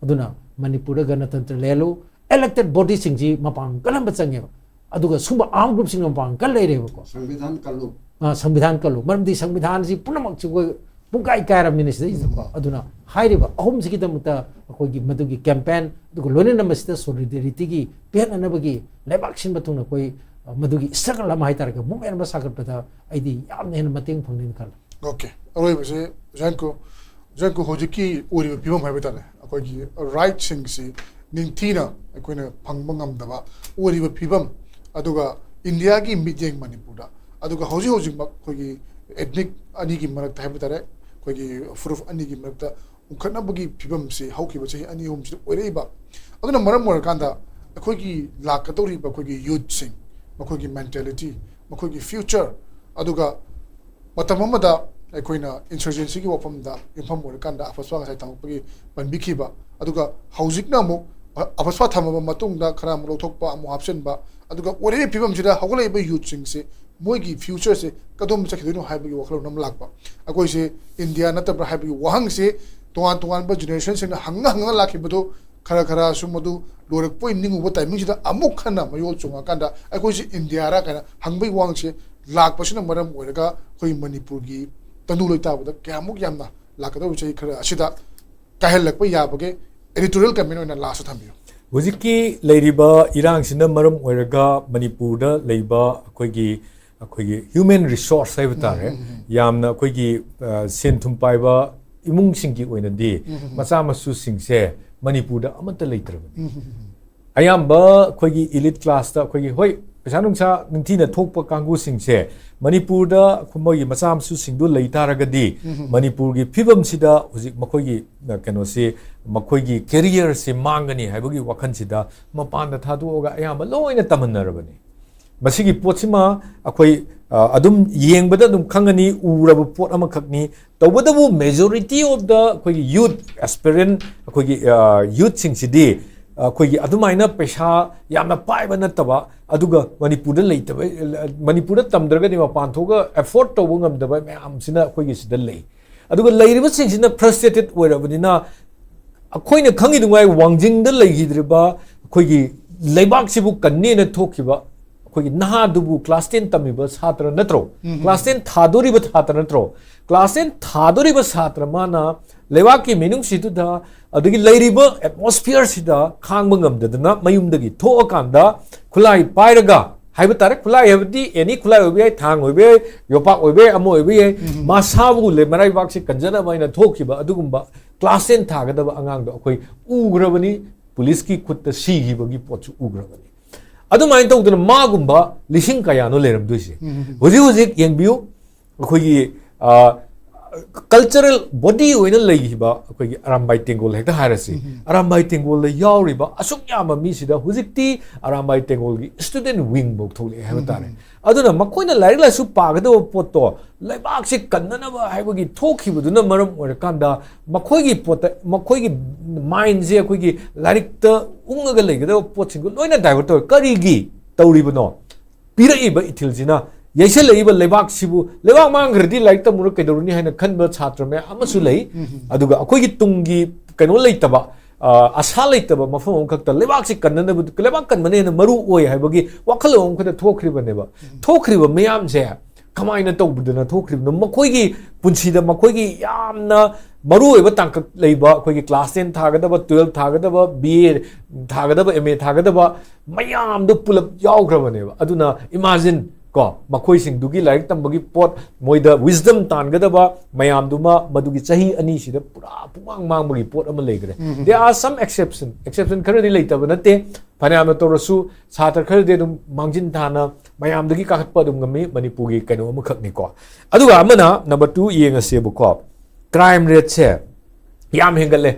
ꯑꯗꯨꯅ ꯃꯅꯤꯄꯨꯔꯗ ꯒꯅꯇꯟꯇ꯭ꯔ ꯂꯩꯍꯜꯂꯨ, elected bodyꯁꯤꯡꯁꯤ ꯃꯄꯥꯡ ꯀꯜꯍꯟꯕ ꯆꯪꯉꯦꯕ꯫ ꯑꯗꯨꯒ ꯁꯨꯝꯕ armed groupꯁꯤꯡꯅ ꯃꯄꯥꯡ ꯀꯜ ꯂꯩꯔꯦꯕꯀꯣ꯫ ꯁꯪꯕꯤꯙꯥꯟ ꯀꯜꯂꯨ꯫ ꯑ, ꯁꯪꯕꯤꯙꯥꯟ ꯀꯜꯂꯨ꯫ ꯃꯔꯝꯗꯤ ꯁꯪꯕꯤꯙꯥꯟꯁꯤ ꯄꯨꯝꯅꯃꯛꯁꯤ ꯑꯩꯈꯣꯏ ꯄꯨꯡꯀꯥꯏ ꯀꯥꯏꯔꯕꯅꯤꯅ ꯁꯤꯗꯩꯁꯤꯗꯀꯣ꯫ ꯎꯝ. ꯑꯗꯨꯅ ꯍꯥꯏꯔꯤꯕ ꯑꯍꯨꯝꯁꯤꯒꯤꯗꯃꯛꯇ ꯑꯩꯈꯣꯏꯒꯤ ꯃꯗꯨꯒꯤ campaign, ꯑꯗꯨꯒ ꯂꯣꯏꯅꯅ ꯃꯁꯤꯗ solidarity ꯄꯤꯍꯟꯅꯅꯕꯒꯤ ꯂꯩꯕꯥꯛ ꯁꯤꯟꯕ ꯊꯨꯡꯅ ꯑꯩꯈꯣꯏ, ꯑ, ꯃꯗꯨꯒꯤ struggle ꯑꯃ ꯍꯥꯏꯇꯥꯔꯦꯀꯣ, movement ꯑꯃ ꯁꯥꯒꯠꯄꯗ ꯑꯩꯗꯤ ꯌꯥꯝꯅ ꯍꯦꯟꯅ ꯃꯇꯦꯡ ꯐꯪꯅꯤꯅ ꯈꯜꯂꯦ꯫ Okay. ꯑꯔꯣꯏꯕꯁꯦ, ꯖꯌꯟꯀꯣ, ꯖꯌꯟꯀꯣ, ꯍꯧꯖꯤꯛꯀꯤ ꯑꯣꯏꯔꯤꯕ ꯐꯤꯕꯝ ꯍꯥꯏꯕ ꯇꯥꯔꯦ, ꯑꯩꯈꯣꯏꯒꯤ rightꯁꯤꯡꯁꯤ ꯅꯤꯡꯊꯤꯅ ꯑꯩꯈꯣꯏꯅ ꯐꯪꯕ ꯉꯝꯗꯕ ꯑꯣꯏꯔꯤꯕ ꯐꯤꯕꯝ, ꯑꯗꯨꯒ ꯏꯟꯗꯤꯌꯥꯒꯤ ꯃꯤꯠꯌꯦꯡ ꯃꯅꯤꯄꯨꯔꯗ, ꯑꯗꯨꯒ ꯍꯧꯖꯤꯛ ꯍꯧꯖꯤꯛꯃꯛ ꯑꯩꯈꯣꯏꯒꯤ ethnic ꯑꯅꯤꯒꯤ ꯃꯔꯛꯇ ꯍꯥꯏꯕ ꯇꯥꯔꯦ, ꯑꯩꯈꯣꯏꯒꯤ ꯐꯨꯔꯨꯞ ꯑꯅꯤꯒꯤ ꯃꯔꯛꯇ ꯎꯪꯈꯠꯅꯕꯒꯤ ꯐꯤꯕꯝꯁꯤ ꯍꯧꯈꯤꯕ ꯆꯍꯤ ꯑꯅꯤ ꯑꯍꯨꯝꯁꯤꯗ ꯑꯣꯏꯔꯛꯏꯕ꯫ ꯑꯗꯨꯅ ꯃꯔꯝ ꯑꯣꯏꯔꯀꯥꯟꯗ ꯑꯩꯈꯣꯏꯒꯤ ꯂꯥꯛꯀꯗꯧꯔꯤꯕ ꯑꯩꯈꯣꯏꯒꯤ youthꯁꯤꯡ, ꯃꯈꯣꯏꯒꯤ mentality, ꯃꯈꯣꯏꯒꯤ future, ꯑꯗꯨꯒ ꯃꯇꯝ ꯑꯃꯗ ꯑꯩꯈꯣꯏꯅ insurgencyꯒꯤ ꯋꯥꯐꯝꯗ ꯌꯨꯝꯐꯝ ꯑꯣꯏꯔꯀꯥꯟꯗ ꯑꯐꯁ꯭ꯋꯥ ꯉꯁꯥꯏ ꯇꯝꯃꯛꯄꯒꯤ ꯄꯟꯕꯤꯈꯤꯕ, ꯑꯗꯨꯒ ꯍꯧꯖꯤꯛꯅ ꯑꯃꯨꯛ ꯑ-, ꯑꯐꯁ꯭ꯋꯥ ꯊꯝꯃꯕ ꯃꯇꯨꯡꯗ ꯈꯔ ꯑꯃꯨꯛ ꯂꯧꯊꯣꯛꯄ, ꯑꯃꯨꯛ ꯍꯥꯞꯆꯤꯟꯕ, ꯑꯗꯨꯒ ꯑꯣꯏꯔꯤꯕ ꯐꯤꯕꯝꯁꯤꯗ ꯍꯧꯒꯠꯂꯛꯏꯕ youthꯁꯤꯡꯁꯦ ꯃꯣꯏꯒꯤ futureꯁꯦ ꯀꯗꯣꯝꯗ ꯆꯠꯈꯤꯗꯣꯏꯅꯣ ꯍꯥꯏꯕꯒꯤ ꯋꯥꯈꯜꯂꯣꯟ ꯑꯃ ꯂꯥꯛꯄ꯫ ꯑꯩꯈꯣꯏꯁꯦ ꯏꯟꯗꯤꯌꯥ ꯅꯠꯇꯕ꯭ꯔꯥ ꯍꯥꯏꯕꯒꯤ ꯋꯥꯍꯪꯁꯦ ꯇꯣꯉꯥꯟ ꯇꯣꯉꯥꯟꯕ generationꯁꯤꯡꯅ ꯍꯪꯉ ꯍꯪꯉ ꯂꯥꯛꯈꯤꯕꯗꯨ ꯈꯔ ꯈꯔ ꯁꯨꯝ ꯑꯗꯨ ꯂꯣꯏꯔꯛꯄꯣꯏ ꯅꯤꯡꯉꯨꯕ timingꯁꯤꯗ ꯑꯃꯨꯛ ꯍꯟꯅ ꯃꯌꯣꯜ ꯆꯣꯡꯉꯀꯥꯟꯗ ꯑꯩꯈꯣꯏꯁꯦ ꯏꯟꯗꯤꯌꯥꯔ ꯀꯥꯏꯅ ꯍꯪꯕꯒꯤ ꯋꯥꯍꯪꯁꯦ ꯂꯥꯛꯄꯁꯤꯅ ꯃꯔꯝ ꯑꯣꯏꯔꯒ ꯑꯩꯈꯣꯏ ꯃꯅꯤꯄꯨꯔꯒꯤ ꯇꯪꯗꯨ ꯂꯩꯇꯥꯕꯗ ꯀꯌꯥꯃꯨꯛ ꯌꯥꯝꯅ ꯂꯥꯛꯀꯗꯧꯔꯤꯕ ꯆꯍꯤ ꯈꯔ ꯑꯁꯤꯗ ꯀꯥꯏꯍꯜꯂꯛꯄ ꯌꯥꯕꯒꯦ? Editorial comment ꯑꯣꯏꯅ lastꯇ ꯊꯝꯕꯤꯌꯨ꯫ ꯍꯧꯖꯤꯛꯀꯤ ꯂꯩꯔꯤꯕ ꯏꯔꯥꯡꯁꯤꯅ ꯃꯔꯝ ꯑꯣꯏꯔꯒ ꯃꯅꯤꯄꯨꯔꯗ ꯂꯩꯕ ꯑꯩꯈꯣꯏꯒꯤ, ꯑꯩꯈꯣꯏꯒꯤ human resource ꯍꯥꯏꯕ ꯇꯥꯔꯦ, ꯎꯝ, ꯎꯝ, ꯎꯝ꯫ ꯌꯥꯝꯅ ꯑꯩꯈꯣꯏꯒꯤ, ꯑ, ꯁꯦꯟ ꯊꯨꯝ ꯄꯥꯏꯕ ꯏꯃꯨꯡꯁꯤꯡꯒꯤ ꯑꯣꯏꯅꯗꯤ ꯎꯝ, ꯎꯝ, ꯎꯝ꯫ ꯃꯆꯥ ꯃꯁꯨꯁꯤꯡꯁꯦ ꯃꯅꯤꯄꯨꯔꯗ ꯑꯃꯠꯇ ꯂꯩꯇ꯭ꯔꯕꯅꯤ꯫ ꯎꯝ, ꯎꯝ, ꯎꯝ꯫ ꯑꯌꯥꯝꯕ ꯑꯩꯈꯣꯏꯒꯤ elite classꯇ ꯑꯩꯈꯣꯏꯒꯤ, ꯍꯣꯏ, ꯄꯩꯁꯥ ꯅꯨꯡꯁꯥ ꯅꯤꯡꯊꯤꯅ ꯊꯣꯛꯄ ꯀꯥꯡꯕꯨꯁꯤꯡꯁꯦ ꯃꯅꯤꯄꯨꯔꯗ ꯃꯣꯏꯒꯤ ꯃꯆꯥ ꯃꯁꯨꯁꯤꯡꯗꯨ ꯂꯩ ꯇꯥꯔꯒꯗꯤ ꯎꯝ, ꯎꯝ꯫ ꯃꯅꯤꯄꯨꯔꯒꯤ ꯐꯤꯕꯝꯁꯤꯗ ꯍꯧꯖꯤꯛ ꯃꯈꯣꯏꯒꯤ, ꯑ, ꯀꯩꯅꯣꯁꯤ, ꯃꯈꯣꯏꯒꯤ careerꯁꯤ ꯃꯥꯡꯒꯅꯤ ꯍꯥꯏꯕꯒꯤ ꯋꯥꯈꯜꯁꯤꯗ ꯃꯄꯥꯟꯗ ꯊꯥꯗꯣꯛꯑꯒ ꯑꯌꯥꯝꯕ ꯂꯣꯏꯅ ꯇꯝꯍꯟꯅꯔꯕꯅꯤ꯫ ꯃꯁꯤꯒꯤ ꯄꯣꯠꯁꯤꯃ ꯑꯩꯈꯣꯏ, ꯑ, ꯑꯗꯨꯝ ꯌꯦꯡꯕꯗ ꯑꯗꯨꯝ ꯈꯪꯒꯅꯤ, ꯎꯔꯕ ꯄꯣꯠ ꯑꯃꯈꯛꯅꯤ꯫ ꯇꯧꯕꯇꯕꯨ majority of the ꯑꯩꯈꯣꯏꯒꯤ youth aspirant, ꯑꯩꯈꯣꯏꯒꯤ, ꯑ, youthꯁꯤꯡꯁꯤꯗꯤ ꯑꯩꯈꯣꯏꯒꯤ ꯑꯗꯨꯃꯥꯏꯅ ꯄꯩꯁꯥ ꯌꯥꯝꯅ ꯄꯥꯏꯕ ꯅꯠꯇꯕ, ꯑꯗꯨꯒ ꯃꯅꯤꯄꯨꯔꯗ ꯂꯩꯇꯕ, ꯃꯅꯤꯄꯨꯔꯗ ꯇꯝꯗ꯭ꯔꯒꯗꯤ ꯃꯄꯥꯟ ꯊꯣꯛꯑꯒ afford ꯇꯧꯕ ꯉꯝꯗꯕ ꯃꯌꯥꯝꯁꯤꯅ ꯑꯩꯈꯣꯏꯒꯤ ꯁꯤꯗ ꯂꯩ꯫ ꯑꯗꯨꯒ ꯂꯩꯔꯤꯕꯁꯤꯡꯁꯤꯅ frustrated ꯑꯣꯏꯔꯕꯅꯤꯅ ꯑꯩꯈꯣꯏꯅ ꯈꯪꯉꯤꯗꯨꯉꯥꯏ ꯋꯥꯡꯖꯤꯡꯗ ꯂꯩꯈꯤꯗ꯭ꯔꯤꯕ ꯑꯩꯈꯣꯏꯒꯤ ꯂꯩꯕꯥꯛꯁꯤꯕꯨ ꯀꯟꯅꯦꯅ ꯊꯣꯛꯈꯤꯕ ꯑꯩꯈꯣꯏꯒꯤ ꯅꯍꯥꯗꯨꯕꯨ class ten ꯇꯝꯃꯤꯕ ꯁꯥꯇ꯭ꯔ ꯅꯠꯇ꯭ꯔꯣ? ꯎꯝ, ꯎꯝ꯫ Class ten ꯊꯥꯗꯣꯔꯤꯕ ꯁꯥꯇ꯭ꯔ ꯅꯠꯇ꯭ꯔꯣ? Class ten ꯊꯥꯗꯣꯔꯤꯕ ꯁꯥꯇ꯭ꯔ ꯃꯥꯅ ꯂꯩꯕꯥꯛꯀꯤ ꯃꯤꯅꯨꯡꯁꯤꯗꯨꯗ ꯑꯗꯒꯤ ꯂꯩꯔꯤꯕ atmosphereꯁꯤꯗ ꯈꯥꯡꯕ ꯉꯝꯗꯗꯅ ꯃꯌꯨꯝꯗꯒꯤ ꯊꯣꯛꯑꯀꯥꯟꯗ ꯈꯨꯠꯂꯥꯏ ꯄꯥꯏꯔꯒ ꯍꯥꯏꯕ ꯇꯥꯔꯦ, ꯈꯨꯠꯂꯥꯏ ꯍꯥꯏꯕꯗꯤ any ꯈꯨꯠꯂꯥꯏ ꯑꯣꯏꯕ ꯌꯥꯏ, ꯊꯥꯡ ꯑꯣꯏꯕ ꯌꯥꯏ, ꯌꯣꯄꯥꯛ ꯑꯣꯏꯕ ꯌꯥꯏ, ꯑꯃ ꯑꯣꯏꯕ ꯌꯥꯏ, ꯎꯝ꯫ ꯃꯁꯥꯕꯨ ꯂꯩ-, ꯃꯔꯩꯕꯥꯛꯁꯦ ꯀꯟꯖꯅꯕ ꯍꯥꯏꯅ ꯊꯣꯛꯈꯤꯕ ꯑꯗꯨꯒꯨꯝꯕ class ten ꯊꯥꯒꯗꯕ ꯑꯉꯥꯡꯗꯣ ꯑꯩꯈꯣꯏ ꯎꯈ꯭ꯔꯕꯅꯤ, ꯄꯨꯂꯤꯁꯀꯤ ꯈꯨꯠꯇ ꯁꯤꯈꯤꯕꯒꯤ ꯄꯣꯠꯁꯨ ꯎꯈ꯭ꯔꯕꯅꯤ꯫ ꯑꯗꯨꯃꯥꯏꯅ ꯇꯧꯗꯅ ꯃꯥꯒꯨꯝꯕ ꯂꯤꯁꯤꯡ ꯀꯌꯥꯅꯣ ꯂꯩꯔꯝꯗꯣꯏꯁꯦ꯫ ꯎꯝ꯫ ꯍꯧꯖꯤꯛ ꯍꯧꯖꯤꯛ ꯌꯦꯡꯕꯤꯌꯨ, ꯑꯩꯈꯣꯏꯒꯤ, ꯑ, ꯀꯜꯆꯔꯦꯜ ꯕꯣꯗꯤ ꯑꯣꯏꯅ ꯂꯩꯈꯤꯕ ꯑꯩꯈꯣꯏꯒꯤ ꯑꯔꯥꯝꯕꯥꯏ ꯇꯦꯡꯒꯣꯜ ꯍꯦꯛꯇ ꯍꯥꯏꯔꯁꯤ꯫ ꯑꯔꯥꯝꯕꯥꯏ ꯇꯦꯡꯒꯣꯜꯗ ꯌꯥꯎꯔꯤꯕ ꯑꯁꯨꯛ ꯌꯥꯝꯕ ꯃꯤꯁꯤꯗ ꯍꯧꯖꯤꯛꯇꯤ ꯑꯔꯥꯝꯕꯥꯏ ꯇꯦꯡꯒꯣꯜꯒꯤ ꯁ꯭ꯇꯨꯗꯦꯟ ꯋꯤꯡ ꯐꯥꯎ ꯊꯣꯛꯂꯛꯑꯦ ꯍꯥꯏꯕ ꯇꯥꯔꯦ꯫ ꯑꯗꯨꯅ ꯃꯈꯣꯏꯅ ꯂꯥꯏꯔꯤꯛ ꯂꯥꯏꯁꯨ ꯄꯥꯒꯗꯕ ꯄꯣꯠꯇꯣ ꯂꯩꯕꯥꯛꯁꯤ ꯀꯟꯅꯅꯕ ꯍꯥꯏꯕꯒꯤ ꯊꯣꯛꯈꯤꯕꯗꯨꯅ ꯃꯔꯝ ꯑꯣꯏꯔꯀꯥꯟꯗ ꯃꯈꯣꯏꯒꯤ ꯄꯣꯠꯇ, ꯃꯈꯣꯏꯒꯤ ꯃꯥꯏꯟꯁꯦ ꯑꯩꯈꯣꯏꯒꯤ ꯂꯥꯏꯔꯤꯛꯇ ꯎꯪꯉꯒ ꯂꯩꯒꯗꯕ ꯄꯣꯠꯁꯤꯡꯗꯣ ꯂꯣꯏꯅ ꯗꯥꯏꯚꯔꯠ ꯇꯧꯔꯦ꯫ ꯀꯔꯤꯒꯤ ꯇꯧꯔꯤꯕꯅꯣ? ꯄꯤꯔꯛꯏꯕ ꯏꯊꯤꯜꯁꯤꯅ, ꯌꯩꯁꯜꯂꯛꯏꯕ ꯂꯩꯕꯥꯛꯁꯤꯕꯨ, ꯂꯩꯕꯥꯛ ꯃꯥꯡꯈ꯭ꯔꯗꯤ ꯂꯥꯏꯔꯤꯛ ꯇꯝꯃꯨꯔ ꯀꯩꯗꯧꯔꯨꯅꯤ ꯍꯥꯏꯅ ꯈꯟꯕ ꯁꯥꯇ꯭ꯔ ꯃꯌꯥꯝ ꯑꯃꯁꯨ ꯂꯩ꯫ ꯑꯗꯨꯒ ꯑꯩꯈꯣꯏꯒꯤ ꯇꯨꯡꯒꯤ ꯀꯩꯅꯣ ꯂꯩꯇꯕ, ꯑ, ꯑꯁꯥ ꯂꯩꯇꯕ ꯃꯐꯝ ꯑꯃꯈꯛꯇ ꯂꯩꯕꯥꯛꯁꯤ ꯀꯟꯅꯅꯕ, ꯂꯩꯕꯥꯛ ꯀꯟꯕꯅ ꯍꯦꯟꯅ ꯃꯔꯨ ꯑꯣꯏ ꯍꯥꯏꯕꯒꯤ ꯋꯥꯈꯜꯂꯣꯟ ꯑꯃꯈꯛꯇ ꯊꯣꯛꯈ꯭ꯔꯤꯕꯅꯦꯕ꯫ ꯊꯣꯛꯈ꯭ꯔꯤꯕ ꯃꯌꯥꯝꯁꯦ ꯀꯃꯥꯏꯅ ꯇꯧꯕꯗꯅ ꯊꯣꯛꯈ꯭ꯔꯤꯕꯅꯣ? ꯃꯈꯣꯏꯒꯤ ꯄꯨꯟꯁꯤꯗ ꯃꯈꯣꯏꯒꯤ ꯌꯥꯝꯅ ꯃꯔꯨꯑꯣꯏꯕ ꯇꯥꯡꯀꯛ ꯂꯩꯕ, ꯑꯩꯈꯣꯏꯒꯤ ꯀ꯭ꯂꯥꯁ ꯇꯦꯟ ꯊꯥꯒꯗꯕ, ꯇꯨꯋꯦꯜꯐ ꯊꯥꯒꯗꯕ, ꯕꯤ ꯑꯦ ꯊꯥꯒꯗꯕ, ꯑꯦꯝ ꯑꯦ ꯊꯥꯒꯗꯕ ꯃꯌꯥꯝꯗꯣ ꯄꯨꯂꯞ ꯌꯥꯎꯈ꯭ꯔꯕꯅꯦꯕ꯫ ꯑꯗꯨꯅ ꯏꯃꯥꯖꯤꯟ ꯀꯣ, ꯃꯈꯣꯏꯁꯤꯡꯗꯨꯒꯤ ꯂꯥꯏꯔꯤꯛ ꯇꯝꯕꯒꯤ ꯄꯣꯠ, ꯃꯣꯏꯗ wisdom ꯇꯥꯟꯒꯗꯕ ꯃꯌꯥꯝꯗꯨꯃ ꯃꯗꯨꯒꯤ ꯆꯍꯤ ꯑꯅꯤꯁꯤꯗ ꯄꯨꯔꯥ ꯄꯨꯡꯃꯥꯡ ꯃꯥꯡꯕꯒꯤ ꯄꯣꯠ ꯑꯃ ꯂꯩꯈ꯭ꯔꯦ꯫ There are some exception, exception ꯈꯔꯗꯤ ꯂꯩꯇꯕ ꯅꯠꯇꯦ꯫ ꯐꯅꯌꯥꯝꯅ ꯇꯧꯔꯁꯨ ꯁꯥꯇ꯭ꯔ ꯈꯔꯗꯤ ꯑꯗꯨꯝ ꯃꯥꯡꯖꯤꯟ ꯊꯥꯅ ꯃꯌꯥꯝꯗꯒꯤ ꯀꯥꯈꯠꯄ ꯑꯗꯨꯝ ꯉꯝꯃꯤ꯫ ꯃꯅꯤꯄꯨꯔꯒꯤ ꯀꯩꯅꯣ ꯑꯃꯈꯛꯅꯤꯀꯣ꯫ ꯑꯗꯨꯒ ꯑꯃꯅ number two ꯌꯦꯡꯉꯁꯦꯕꯀꯣ, crime rateꯁꯦ ꯌꯥꯝ ꯍꯦꯟꯒꯠꯂꯦ꯫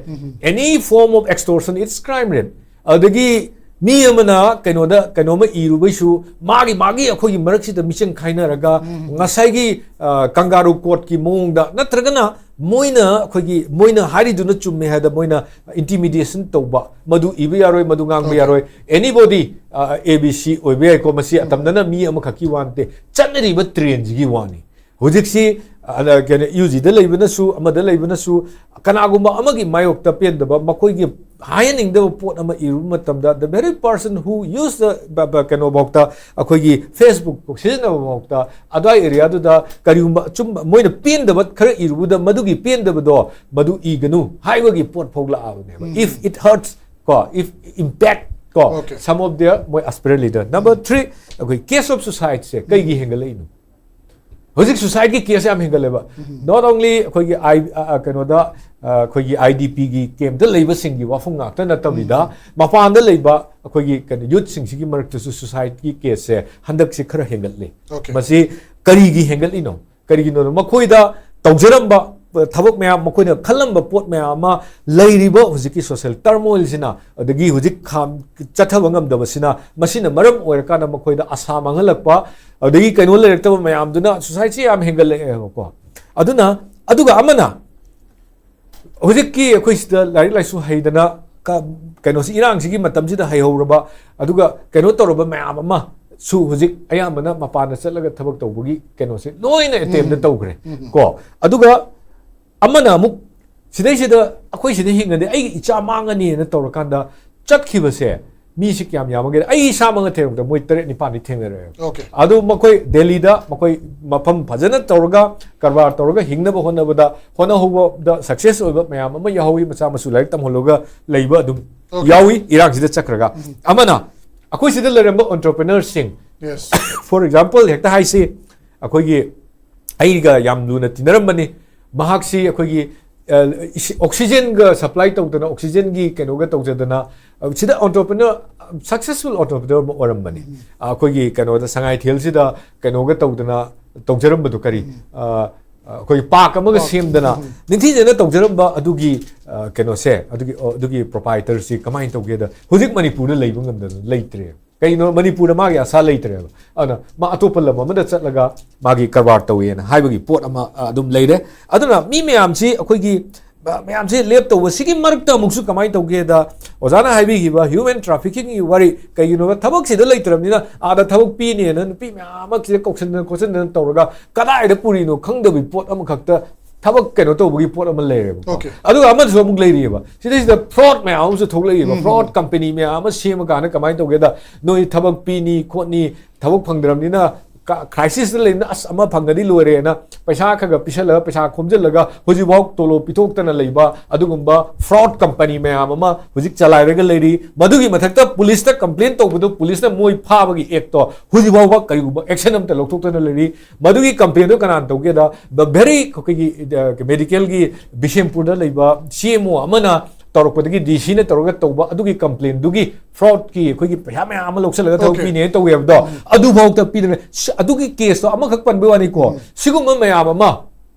Any form of extortion, it's crime rate. ꯑꯗꯒꯤ ꯃꯤ ꯑꯃꯅ ꯀꯩꯅꯣꯗ ꯀꯩꯅꯣꯝꯃ ꯏꯔꯨꯕꯩꯁꯨ ꯃꯥꯒꯤ, ꯃꯥꯒꯤ ꯑꯩꯈꯣꯏꯒꯤ ꯃꯔꯛꯁꯤꯗ ꯃꯤꯆꯪ ꯈꯥꯏꯅꯔꯒ ꯉꯁꯥꯏꯒꯤ, ꯑ, ꯀꯪꯒꯥꯔꯨ ꯀꯣꯔꯠꯀꯤ ꯃꯑꯣꯡꯗ, ꯅꯠꯇ꯭ꯔꯒꯅ ꯃꯣꯏꯅ ꯑꯩꯈꯣꯏꯒꯤ, ꯃꯣꯏꯅ ꯍꯥꯏꯔꯤꯗꯨꯅ ꯆꯨꯝꯃꯦ ꯍꯥꯏꯗ ꯃꯣꯏꯅ intimidation ꯇꯧꯕ, ꯃꯗꯨ ꯏꯕ ꯌꯥꯔꯣꯏ, ꯃꯗꯨ ꯉꯥꯡꯕ ꯌꯥꯔꯣꯏ, anybody, ꯑ, ꯑꯦ ꯕꯤ ꯁꯤ ꯑꯣꯏꯕ ꯌꯥꯏꯀꯣ꯫ ꯃꯁꯤ ꯑꯇꯝꯅꯅ ꯃꯤ ꯑꯃꯈꯛꯀꯤ ꯋꯥ ꯅꯠꯇꯦ, ꯆꯠꯅꯔꯤꯕ ꯇ꯭ꯔꯦꯟꯁꯤꯒꯤ ꯋꯥꯅꯤ꯫ ꯍꯧꯖꯤꯛꯁꯤ, ꯑ, ꯀꯩꯅꯣ, ꯌꯨ ꯖꯤꯗ ꯂꯩꯕꯅꯁꯨ, ꯑꯃꯗ ꯂꯩꯕꯅꯁꯨ, ꯀꯅꯥꯒꯨꯝꯕ ꯑꯃꯒꯤ ꯃꯥꯌꯣꯛꯇ ꯄꯦꯟꯗꯕ, ꯃꯈꯣꯏꯒꯤ ꯍꯥꯏꯍꯟꯅꯤꯡꯗꯕ ꯄꯣꯠ ꯑꯃ ꯏꯔꯨꯕ ꯃꯇꯝꯗ, the very person who use the, ꯕ-, ꯕ-, ꯀꯩꯅꯣꯐꯥꯎꯗ, ꯑꯩꯈꯣꯏꯒꯤ Facebook ꯁꯤꯖꯤꯟꯅꯕꯐꯥꯎꯗ, ꯑꯗꯨꯋꯥꯏ ꯑꯦꯔꯤꯌꯥꯗꯨꯗ ꯀꯔꯤꯒꯨꯝꯕ ꯑꯆꯨꯝꯕ, ꯃꯣꯏꯅ ꯄꯦꯟꯗꯕ ꯈꯔ ꯏꯔꯨꯕꯗ, ꯃꯗꯨꯒꯤ ꯄꯦꯟꯗꯕꯗꯣ ꯃꯗꯨ ꯏꯒꯅꯨ ꯍꯥꯏꯕꯒꯤ ꯄꯣꯠ ꯐꯥꯎ ꯂꯥꯛꯑꯕꯅꯦꯕ꯫ If it hurts ꯀꯣ, if impact ꯀꯣ, Okay. some of their ꯃꯣꯏ aspirant leader꯫ Number three, ꯑꯩꯈꯣꯏ case of suicideꯁꯦ ꯀꯩꯒꯤ ꯍꯦꯟꯒꯠꯂꯛꯏꯅꯣ? ꯍꯧꯖꯤꯛ suicideꯀꯤ case ꯌꯥꯝ ꯍꯦꯟꯒꯠꯂꯦꯕ꯫ Not only ꯑꯩꯈꯣꯏꯒꯤ ꯑꯥꯏ-, ꯑ, ꯑ, ꯀꯩꯅꯣꯗ, ꯑ, ꯑꯩꯈꯣꯏꯒꯤ ꯑꯥꯏ ꯗꯤ ꯄꯤꯒꯤ campꯇ ꯂꯩꯕꯁꯤꯡꯒꯤ ꯋꯥꯐꯝ ꯉꯥꯛꯇ ꯅꯠꯇꯕꯤꯗ, ꯃꯄꯥꯟꯗ ꯂꯩꯕ ꯑꯩꯈꯣꯏꯒꯤ ꯀꯩꯅꯣ youthꯁꯤꯡꯁꯤꯒꯤ ꯃꯔꯛꯇꯁꯨ suicideꯀꯤ caseꯁꯦ ꯍꯟꯗꯛꯁꯤ ꯈꯔ ꯍꯦꯟꯒꯠꯂꯤ꯫ Okay. ꯃꯁꯤ ꯀꯔꯤꯒꯤ ꯍꯦꯟꯒꯠꯂꯤꯅꯣ? ꯀꯔꯤꯒꯤꯅꯣꯗ ꯃꯈꯣꯏꯗ ꯇꯧꯖꯔꯝꯕ ꯊꯕꯛ ꯃꯌꯥꯝ, ꯃꯈꯣꯏꯅ ꯈꯜꯂꯝꯕ ꯄꯣꯠ ꯃꯌꯥꯝ ꯑꯃ, ꯂꯩꯔꯤꯕ ꯍꯧꯖꯤꯛꯀꯤ social turmoilꯁꯤꯅ, ꯑꯗꯒꯤ ꯍꯧꯖꯤꯛ ꯈꯥꯝ-, ꯆꯠꯊꯕ ꯉꯝꯗꯕꯁꯤꯅ, ꯃꯁꯤꯅ ꯃꯔꯝ ꯑꯣꯏꯔꯀꯥꯟꯗ ꯃꯈꯣꯏꯗ ꯑꯁꯥ ꯃꯥꯡꯍꯜꯂꯛꯄ, ꯑꯗꯒꯤ ꯀꯩꯅꯣ ꯂꯩꯔꯛꯇꯕ ꯃꯌꯥꯝꯗꯨꯅ societyꯁꯤ ꯌꯥꯝ ꯍꯦꯟꯒꯠꯂꯛꯑꯦꯕꯀꯣ꯫ ꯑꯗꯨꯅ, ꯑꯗꯨꯒ ꯑꯃꯅ ꯍꯧꯖꯤꯛꯀꯤ ꯑꯩꯈꯣꯏ ꯁꯤꯗ ꯂꯥꯏꯔꯤꯛ ꯂꯥꯏꯁꯨ ꯍꯩꯗꯅ ꯀ-, ꯀꯩꯅꯣꯁꯤ, ꯏꯔꯥꯡꯁꯤꯒꯤ ꯃꯇꯝꯁꯤꯗ ꯍꯩꯍꯧꯔꯕ, ꯑꯗꯨꯒ ꯀꯩꯅꯣ ꯇꯧꯔꯕ ꯃꯌꯥꯝ ꯑꯃꯁꯨ ꯍꯧꯖꯤꯛ ꯑꯌꯥꯝꯕꯅ ꯃꯄꯥꯟꯗ ꯆꯠꯂꯒ ꯊꯕꯛ ꯇꯧꯕꯒꯤ ꯀꯩꯅꯣꯁꯦ ꯂꯣꯏꯅ attempt ꯇꯧꯈ꯭ꯔꯦ ꯀꯣ꯫ ꯑꯗꯨꯒ ꯑꯃꯅ ꯑꯃꯨꯛ ꯁꯤꯗꯩꯁꯤꯗ ꯑꯩꯈꯣꯏ ꯁꯤꯗ ꯍꯤꯡꯉꯗꯤ ꯑꯩꯒꯤ ꯏꯆꯥ ꯃꯥꯡꯉꯅꯤꯅ ꯇꯧꯔꯀꯥꯟꯗ ꯆꯠꯈꯤꯕꯁꯦ ꯃꯤꯁꯤ ꯀꯌꯥꯝ ꯌꯥꯝꯃꯒꯦ? ꯑꯩ ꯏꯁꯥꯃꯛꯅ ꯊꯦꯡꯅꯕꯗ ꯃꯣꯏ ꯇꯔꯦꯠ ꯅꯤꯄꯥꯟꯗꯤ ꯊꯦꯡꯅꯔꯛꯑꯦꯕ꯫ Okay. ꯑꯗꯨ ꯃꯈꯣꯏ ꯗꯦꯜꯂꯤꯗ ꯃꯈꯣꯏ ꯃꯐꯝ ꯐꯖꯅ ꯇꯧꯔꯒ, ꯀꯔꯕꯥꯔ ꯇꯧꯔꯒ ꯍꯤꯡꯅꯕ ꯍꯣꯠꯅꯕꯗ, ꯍꯣꯠꯅꯍꯧꯕꯗ success ꯑꯣꯏꯕ ꯃꯌꯥꯝ ꯑꯃ ꯌꯥꯎꯍꯧꯋꯤ, ꯃꯆꯥ ꯃꯁꯨ ꯂꯥꯏꯔꯤꯛ ꯇꯝꯍꯜꯂꯒ ꯂꯩꯕ ꯑꯗꯨꯝ Okay. ꯌꯥꯎꯏ, ꯏꯔꯥꯡꯁꯤꯗ ꯆꯠꯈ꯭ꯔꯒ꯫ ꯑꯃꯅ ꯑꯩꯈꯣꯏ ꯁꯤꯗ ꯂꯩꯔꯝꯕ entrepreneurꯁꯤꯡ, Yes. for example ꯍꯦꯛꯇ ꯍꯥꯏꯁꯤ, ꯑꯩꯈꯣꯏꯒꯤ ꯑꯩꯒ ꯌꯥꯝ ꯂꯨꯅ ꯇꯤꯟꯅꯔꯝꯕꯅꯤ꯫ ꯃꯍꯥꯛꯁꯤ ꯑꯩꯈꯣꯏꯒꯤ, ꯑ, ꯏꯁꯤ-, oxygenꯒ supply ꯇꯧꯗꯅ, oxygenꯒꯤ ꯀꯩꯅꯣꯒ ꯇꯧꯖꯗꯅ, ꯑ, ꯁꯤꯗ entrepreneur, successful entrepreneur ꯑꯃ ꯑꯣꯏꯔꯝꯕꯅꯤ꯫ ꯑ, ꯑꯩꯈꯣꯏꯒꯤ ꯀꯩꯅꯣꯗ, ꯁꯉꯥꯏꯊꯦꯜꯁꯤꯗ ꯀꯩꯅꯣꯒ ꯇꯧꯗꯅ ꯇꯧꯖꯔꯝꯕꯗꯣ, ꯀꯔꯤ, ꯑ, ꯑ, ꯑꯩꯈꯣꯏꯒꯤ park ꯑꯃꯒ Park. ꯁꯦꯝꯗꯅ, ꯅꯤꯡꯊꯤꯖꯅ ꯇꯧꯖꯔꯝꯕ ꯑꯗꯨꯒꯤ, ꯑ, ꯀꯩꯅꯣꯁꯦ, ꯑꯗꯨꯒꯤ, ꯑ, ꯑꯗꯨꯒꯤ proprietorꯁꯤ ꯀꯃꯥꯏꯅ ꯇꯧꯒꯦꯗ, ꯍꯧꯖꯤꯛ ꯃꯅꯤꯄꯨꯔꯗ ꯂꯩꯕ ꯉꯝꯗꯅ ꯂꯩꯇ꯭ꯔꯦ꯫ ꯀꯩꯅꯣ, ꯃꯅꯤꯄꯨꯔꯗ ꯃꯥꯒꯤ ꯑꯁꯥ ꯂꯩꯇ꯭ꯔꯦꯕ꯫ ꯑꯗꯨꯅ ꯃꯥ ꯑꯇꯣꯞꯄ ꯂꯝ ꯑꯃꯗ ꯆꯠꯂꯒ ꯃꯥꯒꯤ ꯀꯔꯕꯥꯔ ꯇꯧꯋꯦꯅ ꯍꯥꯏꯕꯒꯤ ꯄꯣꯠ ꯑꯃ, ꯑ, ꯑꯗꯨꯝ ꯂꯩꯔꯦ꯫ ꯑꯗꯨꯅ ꯃꯤ ꯃꯌꯥꯝꯁꯤ ꯑꯩꯈꯣꯏꯒꯤ, ꯑ, ꯃꯌꯥꯝꯁꯤ ꯂꯦꯞ ꯇꯧꯕ, ꯁꯤꯒꯤ ꯃꯔꯛꯇ ꯑꯃꯨꯛꯁꯨ ꯀꯃꯥꯏꯅ ꯇꯧꯒꯦꯗ, ꯑꯣꯖꯥꯅ ꯍꯥꯏꯕꯤꯈꯤꯕ human traffickingꯒꯤ ꯋꯥꯔꯤ, ꯀꯩꯒꯤꯅꯣꯗ ꯊꯕꯛꯁꯤꯗ ꯂꯩꯇ꯭ꯔꯕꯅꯤꯅ, ꯑꯥꯗ ꯊꯕꯛ ꯄꯤꯅꯦꯅ ꯅꯨꯄꯤ ꯃꯌꯥꯝ ꯑꯃ ꯁꯤꯗ ꯀꯧꯁꯟꯗꯅ ꯈꯣꯠꯆꯟꯗꯅ ꯇꯧꯔꯒ ꯀꯗꯥꯏꯗ ꯄꯨꯔꯤꯅꯣ ꯈꯪꯗꯕꯒꯤ ꯄꯣꯠ ꯑꯃꯈꯛꯇ ꯊꯕꯛ ꯀꯩꯅꯣ ꯇꯧꯕꯒꯤ ꯄꯣꯠ ꯑꯃ ꯂꯩꯔꯦꯕꯀꯣ꯫ Okay. ꯑꯗꯨꯒ ꯑꯃꯁꯨ ꯑꯃꯨꯛ ꯂꯩꯔꯤꯑꯕ, ꯁꯤꯗꯩꯁꯤꯗ fraud ꯃꯌꯥꯝ ꯑꯃꯁꯨ ꯊꯣꯛꯂꯛꯏꯕ꯫ Fraud company ꯃꯌꯥꯝ ꯑꯃ ꯁꯦꯝꯃꯀꯥꯟꯗ ꯀꯃꯥꯏꯅ ꯇꯧꯒꯦꯗ, ꯅꯣꯏ ꯊꯕꯛ ꯄꯤꯅꯤ ꯈꯣꯠꯅꯤ, ꯊꯕꯛ ꯐꯪꯗ꯭ꯔꯕꯅꯤꯅ ꯀ-, crisisꯇ ꯂꯩꯕꯅꯤꯅ, "ꯑꯁ, ꯑꯃ ꯐꯪꯒꯗꯤ ꯂꯣꯏꯔꯦꯅ" ꯄꯩꯁꯥ ꯈꯔ ꯈꯔ ꯄꯤꯁꯜꯂꯒ, ꯄꯩꯁꯥ ꯈꯣꯝꯖꯤꯜꯂꯒ ꯍꯧꯖꯤꯛꯐꯥꯎ ꯇꯣꯂꯣꯞ ꯄꯤꯊꯣꯛꯇꯅ ꯂꯩꯕ ꯑꯗꯨꯒꯨꯝꯕ fraud company ꯃꯌꯥꯝ ꯑꯃ ꯍꯧꯖꯤꯛ ꯆꯂꯥꯏꯔꯒ ꯂꯩꯔꯤ꯫ ꯃꯗꯨꯒꯤ ꯃꯊꯛꯇ ꯄꯨꯂꯤꯁꯇ complain ꯇꯧꯕꯗꯣ, ꯄꯨꯂꯤꯁꯅ ꯃꯣꯏ ꯐꯥꯕꯒꯤ actꯇꯣ ꯍꯧꯖꯤꯛꯐꯥꯎꯕ ꯀꯔꯤꯒꯨꯝꯕ action ꯑꯝꯇ ꯂꯧꯊꯣꯛꯇꯅ ꯂꯩꯔꯤ꯫ ꯃꯗꯨꯒꯤ complainꯗꯣ ꯀꯅꯥꯅ ꯇꯧꯒꯦꯗ, the very ꯑꯩꯈꯣꯏꯒꯤ, ꯑ, medicalꯒꯤ ꯕꯤꯁꯦꯝꯄꯨꯔꯗ ꯂꯩꯕ CMO ꯑꯃꯅ ꯇꯧꯔꯛꯄꯗꯒꯤ, DCꯅ ꯇꯧꯔꯒ ꯇꯧꯕ ꯑꯗꯨꯒꯤ complainꯗꯨꯒꯤ, fraudꯀꯤ ꯑꯩꯈꯣꯏꯒꯤ ꯄꯩꯁꯥ ꯃꯌꯥꯝ ꯑꯃ ꯂꯧꯁꯜꯂꯒ ꯊꯕꯛ Okay. ꯄꯤꯅꯦꯅ ꯇꯧꯋꯦ ꯍꯥꯏꯕꯗꯣ, ꯑꯗꯨꯐꯥꯎꯗ ꯄꯤꯗꯅ, ꯁ-, ꯑꯗꯨꯒꯤ caseꯇꯣ ꯑꯃꯈꯛ ꯄꯟꯕ ꯋꯥꯅꯤꯀꯣ꯫ ꯁꯤꯒꯨꯝꯕ ꯃꯌꯥꯝ ꯑꯃ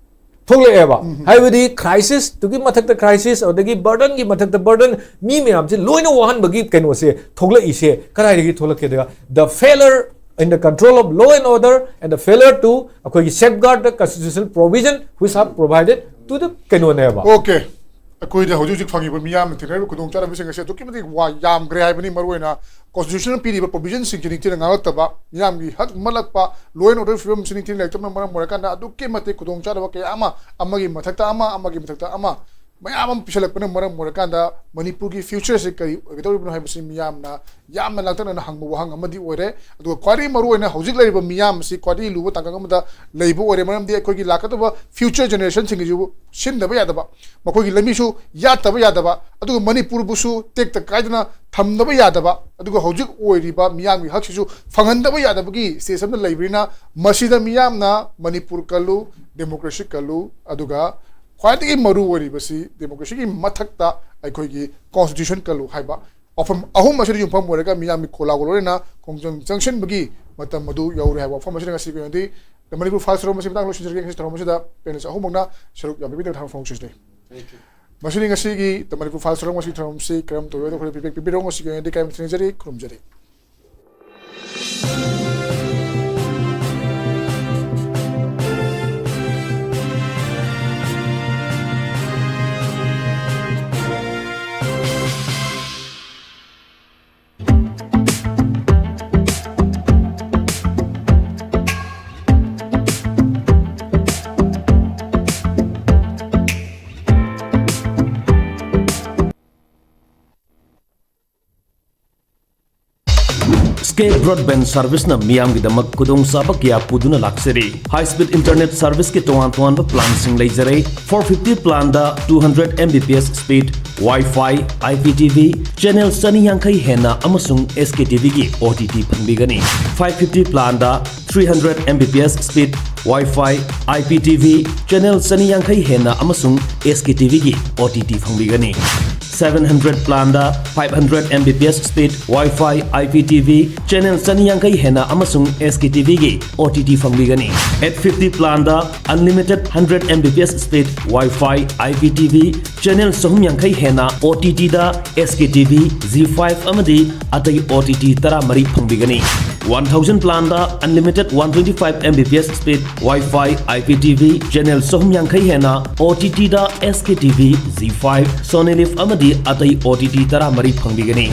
ꯊꯣꯛꯂꯛꯑꯦꯕ꯫ ꯍꯥꯏꯕꯗꯤ crisis ꯇꯨꯒꯤ ꯃꯊꯛꯇ crisis, ꯑꯗꯒꯤ burden ꯒꯤ ꯃꯊꯛꯇ burden, ꯃꯤ ꯃꯌꯥꯝꯁꯦ ꯂꯣꯏꯅ ꯋꯥꯍꯟꯕꯒꯤ ꯀꯩꯅꯣꯁꯦ ꯊꯣꯛꯂꯛꯏꯁꯦ ꯀꯗꯥꯏꯗꯒꯤ ꯊꯣꯛꯂꯛꯀꯦꯗ? The failure in the control of law and order and the failure to ꯑꯩꯈꯣꯏꯒꯤ safeguard the constitutional provision which are provided to the ꯀꯩꯅꯣꯅꯦꯕ꯫ ꯑꯣꯀꯦ, ꯑꯩꯈꯣꯏꯗ ꯍꯧꯖꯤꯛ ꯍꯧꯖꯤꯛ ꯐꯪꯉꯤꯕ ꯃꯤꯌꯥꯝꯅ ꯊꯦꯡꯅꯔꯤꯕ ꯈꯨꯗꯣꯡꯆꯥꯗꯕꯁꯤꯡ ꯑꯁꯤ ꯑꯗꯨꯛꯀꯤ ꯃꯇꯤꯛ ꯋꯥ ꯌꯥꯝꯈ꯭ꯔꯦ ꯍꯥꯏꯕꯅꯤ꯫ ꯃꯔꯨꯑꯣꯏꯅ constitution ꯅ ꯄꯤꯔꯤꯕ provision ꯁꯤꯡꯁꯤ ꯅꯤꯡꯊꯤꯅ ꯉꯥꯡꯂꯛꯇꯕ, ꯃꯤꯌꯥꯝꯒꯤ ꯍꯛ ꯃꯠꯂꯛꯄ, law and order ꯐꯤꯕꯝꯁꯤ ꯅꯤꯡꯊꯤꯅ ꯂꯩꯔꯛꯇꯕꯅ ꯃꯔꯝ ꯑꯣꯏꯔꯀꯥꯟꯗ ꯑꯗꯨꯛꯀꯤ ꯃꯇꯤꯛ ꯈꯨꯗꯣꯡꯆꯥꯗꯕ ꯀꯌꯥ ꯑꯃ, ꯑꯃꯒꯤ ꯃꯊꯛꯇ ꯑꯃ, ꯑꯃꯒꯤ ꯃꯊꯛꯇ ꯑꯃ, ꯃꯌꯥꯝ ꯑꯃ ꯄꯤꯁꯜꯂꯛꯄꯅ ꯃꯔꯝ ꯑꯣꯏꯔꯀꯥꯟꯗ ꯃꯅꯤꯄꯨꯔꯒꯤ future ꯁꯤ ꯀꯔꯤ ꯑꯣꯏꯒꯗꯧꯔꯤꯕꯅꯣ ꯍꯥꯏꯕꯁꯤ ꯃꯤꯌꯥꯝꯅ ꯌꯥꯝꯅ ꯂꯥꯡꯇꯛꯅꯅ ꯍꯪꯕ ꯋꯥꯍꯪ ꯑꯃꯗꯤ ꯑꯣꯏꯔꯦ꯫ ꯑꯗꯨꯒ ꯈ꯭ꯋꯥꯏꯗꯒꯤ ꯃꯔꯨꯑꯣꯏꯅ ꯍꯧꯖꯤꯛ ꯂꯩꯔꯤꯕ ꯃꯤꯌꯥꯝ ꯑꯁꯤ ꯈ꯭ꯋꯥꯏꯗꯒꯤ ꯂꯨꯕ ꯇꯥꯡꯀꯛ ꯑꯃꯗ ꯂꯩꯕ ꯑꯣꯏꯔꯦ, ꯃꯔꯝꯗꯤ ꯑꯩꯈꯣꯏꯒꯤ ꯂꯥꯛꯀꯗꯕ future generation ꯁꯤꯡꯒꯤꯁꯨ ꯁꯤꯟꯗꯕ ꯌꯥꯗꯕ, ꯃꯈꯣꯏꯒꯤ ꯂꯝꯕꯤꯁꯨ ꯌꯥꯠꯇꯕ ꯌꯥꯗꯕ, ꯑꯗꯨꯒ ꯃꯅꯤꯄꯨꯔꯕꯨꯁꯨ ꯇꯦꯛꯇ ꯀꯥꯏꯗꯅ ꯊꯝꯗꯕ ꯌꯥꯗꯕ, ꯑꯗꯨꯒ ꯍꯧꯖꯤꯛ ꯑꯣꯏꯔꯤꯕ ꯃꯤꯌꯥꯝꯒꯤ ꯍꯛꯁꯤꯁꯨ ꯐꯪꯍꯟꯗꯕ ꯌꯥꯗꯕꯒꯤ stage ꯑꯃꯗ ꯂꯩꯕꯅꯤꯅ, ꯃꯁꯤꯗ ꯃꯤꯌꯥꯝꯅ ꯃꯅꯤꯄꯨꯔ ꯀꯜꯂꯨ, democracy ꯀꯜꯂꯨ, ꯑꯗꯨꯒ ꯈ꯭ꯋꯥꯏꯗꯒꯤ ꯃꯔꯨ ꯑꯣꯏꯔꯤꯕꯁꯤ democracy ꯒꯤ ꯃꯊꯛꯇ ꯑꯩꯈꯣꯏꯒꯤ constitution ꯀꯜꯂꯨ ꯍꯥꯏꯕ ꯋꯥꯐꯝ ꯑꯍꯨꯝ ꯑꯁꯤꯗ ꯌꯨꯝꯐꯝ ꯑꯣꯏꯔꯒ ꯃꯤꯌꯥꯝꯒꯤ ꯈꯣꯜꯂꯥꯎꯒ ꯂꯣꯏꯅꯅ ꯈꯣꯡꯖꯪ ꯆꯪꯁꯤꯟꯕꯒꯤ ꯃꯇꯝ ꯑꯗꯨ ꯌꯧꯔꯦ ꯍꯥꯏꯕ ꯋꯥꯐꯝ ꯑꯁꯤꯅ ꯉꯁꯤꯒꯤ ꯑꯣꯏꯅꯗꯤ The Manipur Files ꯊꯧꯔꯝ ꯑꯁꯤ ꯃꯇꯥꯡ ꯂꯣꯏꯁꯤꯟꯖꯔꯒꯦ꯫ ꯉꯁꯤ ꯊꯧꯔꯝ ꯑꯁꯤꯗ panelist ꯑꯍꯨꯝꯃꯛꯅ ꯁꯔꯨꯛ ꯌꯥꯕꯤꯕꯒꯤꯗꯃꯛ ꯊꯥꯒꯠꯄ ꯐꯣꯡꯗꯣꯛꯆꯔꯤ꯫ ꯃꯁꯤꯅꯤ ꯉꯁꯤꯒꯤ The Manipur Files ꯊꯧꯔꯝ꯫ ꯉꯁꯤꯒꯤ ꯊꯧꯔꯝ ꯑꯁꯤ ꯀꯔꯝ ꯇꯧꯏ ꯍꯥꯏꯕꯗꯨ ꯑꯩꯈꯣꯏꯗ feedback ꯄꯤꯕꯤꯔꯛꯎ꯫ ꯉꯁꯤꯒꯤ ꯑꯣꯏꯅꯗꯤ ꯀꯥꯏꯕ ꯊꯦꯡꯅꯖꯔꯤ, ꯈꯨꯔꯨꯝꯖꯔꯤ꯫ Sky Broadband Service ꯅ ꯃꯤꯌꯥꯝꯒꯤꯗꯃꯛ ꯈꯨꯗꯣꯡꯆꯥꯕ ꯀꯌꯥ ꯄꯨꯗꯨꯅ ꯂꯥꯛꯆꯔꯤ꯫ High speed internet service ꯀꯤ ꯇꯣꯉꯥꯟ ꯇꯣꯉꯥꯟꯕ plan ꯁꯤꯡ ꯂꯩꯖꯔꯦ꯫ Four fifty plan the two hundred M B P S speed, Wi-Fi, I P T V, channel ꯆꯅꯤ ꯌꯥꯡꯈꯩ ꯍꯦꯟꯅ ꯑꯃꯁꯨꯡ S K T V ꯒꯤ O T T ꯐꯪꯕꯤꯒꯅꯤ꯫ Five fifty plan the three hundred M B P S speed, Wi-Fi, I P T V, channel ꯆꯅꯤ ꯌꯥꯡꯈꯩ ꯍꯦꯟꯅ ꯑꯃꯁꯨꯡ S K T V ꯒꯤ O T T ꯐꯪꯕꯤꯒꯅꯤ꯫ Seven hundred plan the five hundred M B P S speed Wi-Fi, I P T V, channel ꯆꯅꯤ ꯌꯥꯡꯈꯩ ꯍꯦꯟꯅ ꯑꯃꯁꯨꯡ S K T V ꯒꯤ O T T ꯐꯪꯕꯤꯒꯅꯤ꯫ Eight fifty plan the unlimited hundred M B P S speed Wi-Fi, I P T V, channel ꯆꯍꯨꯝ ꯌꯥꯡꯈꯩ ꯍꯦꯟꯅ O T T ꯗ S K T V, Zee five ꯑꯃꯗꯤ ꯑꯇꯩ O T T ꯇꯔꯥꯃꯔꯤ ꯐꯪꯕꯤꯒꯅꯤ꯫ One thousand plan the unlimited one twenty five M B P S speed Wi-Fi, I P T V, channel ꯆꯍꯨꯝ ꯌꯥꯡꯈꯩ ꯍꯦꯟꯅ O T T ꯗ S K T V, Zee five, Sony Liv ꯑꯃꯗꯤ ꯑꯇꯩ O T T ꯇꯔꯥꯃꯔꯤ ꯐꯪꯕꯤꯒꯅꯤ꯫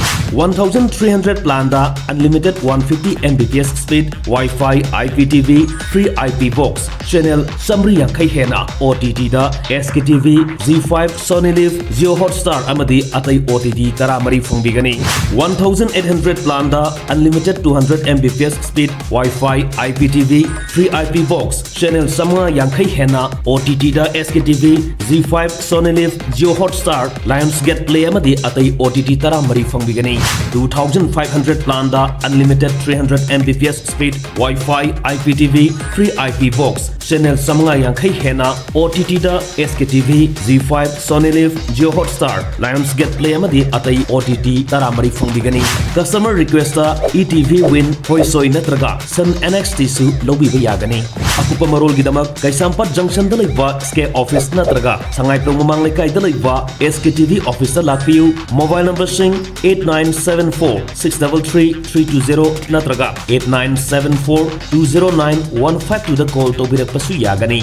One thousand three hundred plan the unlimited one fifty M B P S speed Wi-Fi, I P T V, free I P box, channel ꯆꯥꯃꯔꯤ ꯌꯥꯡꯈꯩ ꯍꯦꯟꯅ O T T ꯗ S K T V, Zee five, Sony Liv, Jio Hotstar ꯑꯃꯗꯤ ꯑꯇꯩ O T T ꯇꯔꯥꯃꯔꯤ ꯐꯪꯕꯤꯒꯅꯤ꯫ One thousand eight hundred plan the unlimited two hundred M B P S speed Wi-Fi, I P T V, free I P box, channel ꯆꯥꯃꯉꯥ ꯌꯥꯡꯈꯩ ꯍꯦꯟꯅ O T T ꯗ S K T V, Zee five, Sony Liv, Jio Hotstar, Lionsgate Play ꯑꯃꯗꯤ ꯑꯇꯩ O T T ꯇꯔꯥꯃꯔꯤ ꯐꯪꯕꯤꯒꯅꯤ꯫ Two thousand five hundred plan the unlimited three hundred M B P S speed Wi-Fi, I P T V, free I P box, channel ꯆꯥꯃꯉꯥ ꯌꯥꯡꯈꯩ ꯍꯦꯟꯅ O T T ꯗ S K T V, Zee five, Sony Liv, Jio Hotstar, Lionsgate Play ꯑꯃꯗꯤ ꯑꯇꯩ O T T ꯇꯔꯥꯃꯔꯤ ꯐꯪꯕꯤꯒꯅꯤ꯫ Customer request ꯇ E T V Win, Hoysoi ꯅꯠꯇ꯭ꯔꯒ Sun N X T ꯁꯨ ꯂꯧꯕꯤꯕ ꯌꯥꯒꯅꯤ꯫ ꯑꯀꯨꯞꯄ ꯃꯔꯣꯜꯒꯤꯗꯃꯛ ꯀꯩꯁꯥꯝꯄꯥꯠ junction ꯗ ꯂꯩꯕ S K office ꯅꯠꯇ꯭ꯔꯒ ꯁꯉꯥꯏꯄ꯭ꯔꯧ ꯃꯃꯥꯡ ꯂꯩꯀꯥꯏꯗ ꯂꯩꯕ S K T V office ꯇ ꯂꯥꯛꯄꯤꯌꯨ꯫ Mobile number ꯁꯤꯡ eight nine seven four six double three three two zero ꯅꯠꯇ꯭ꯔꯒ eight nine seven four two zero nine one five two ꯗ call ꯇꯧꯕꯤꯔꯛꯄꯁꯨ ꯌꯥꯒꯅꯤ꯫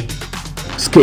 S K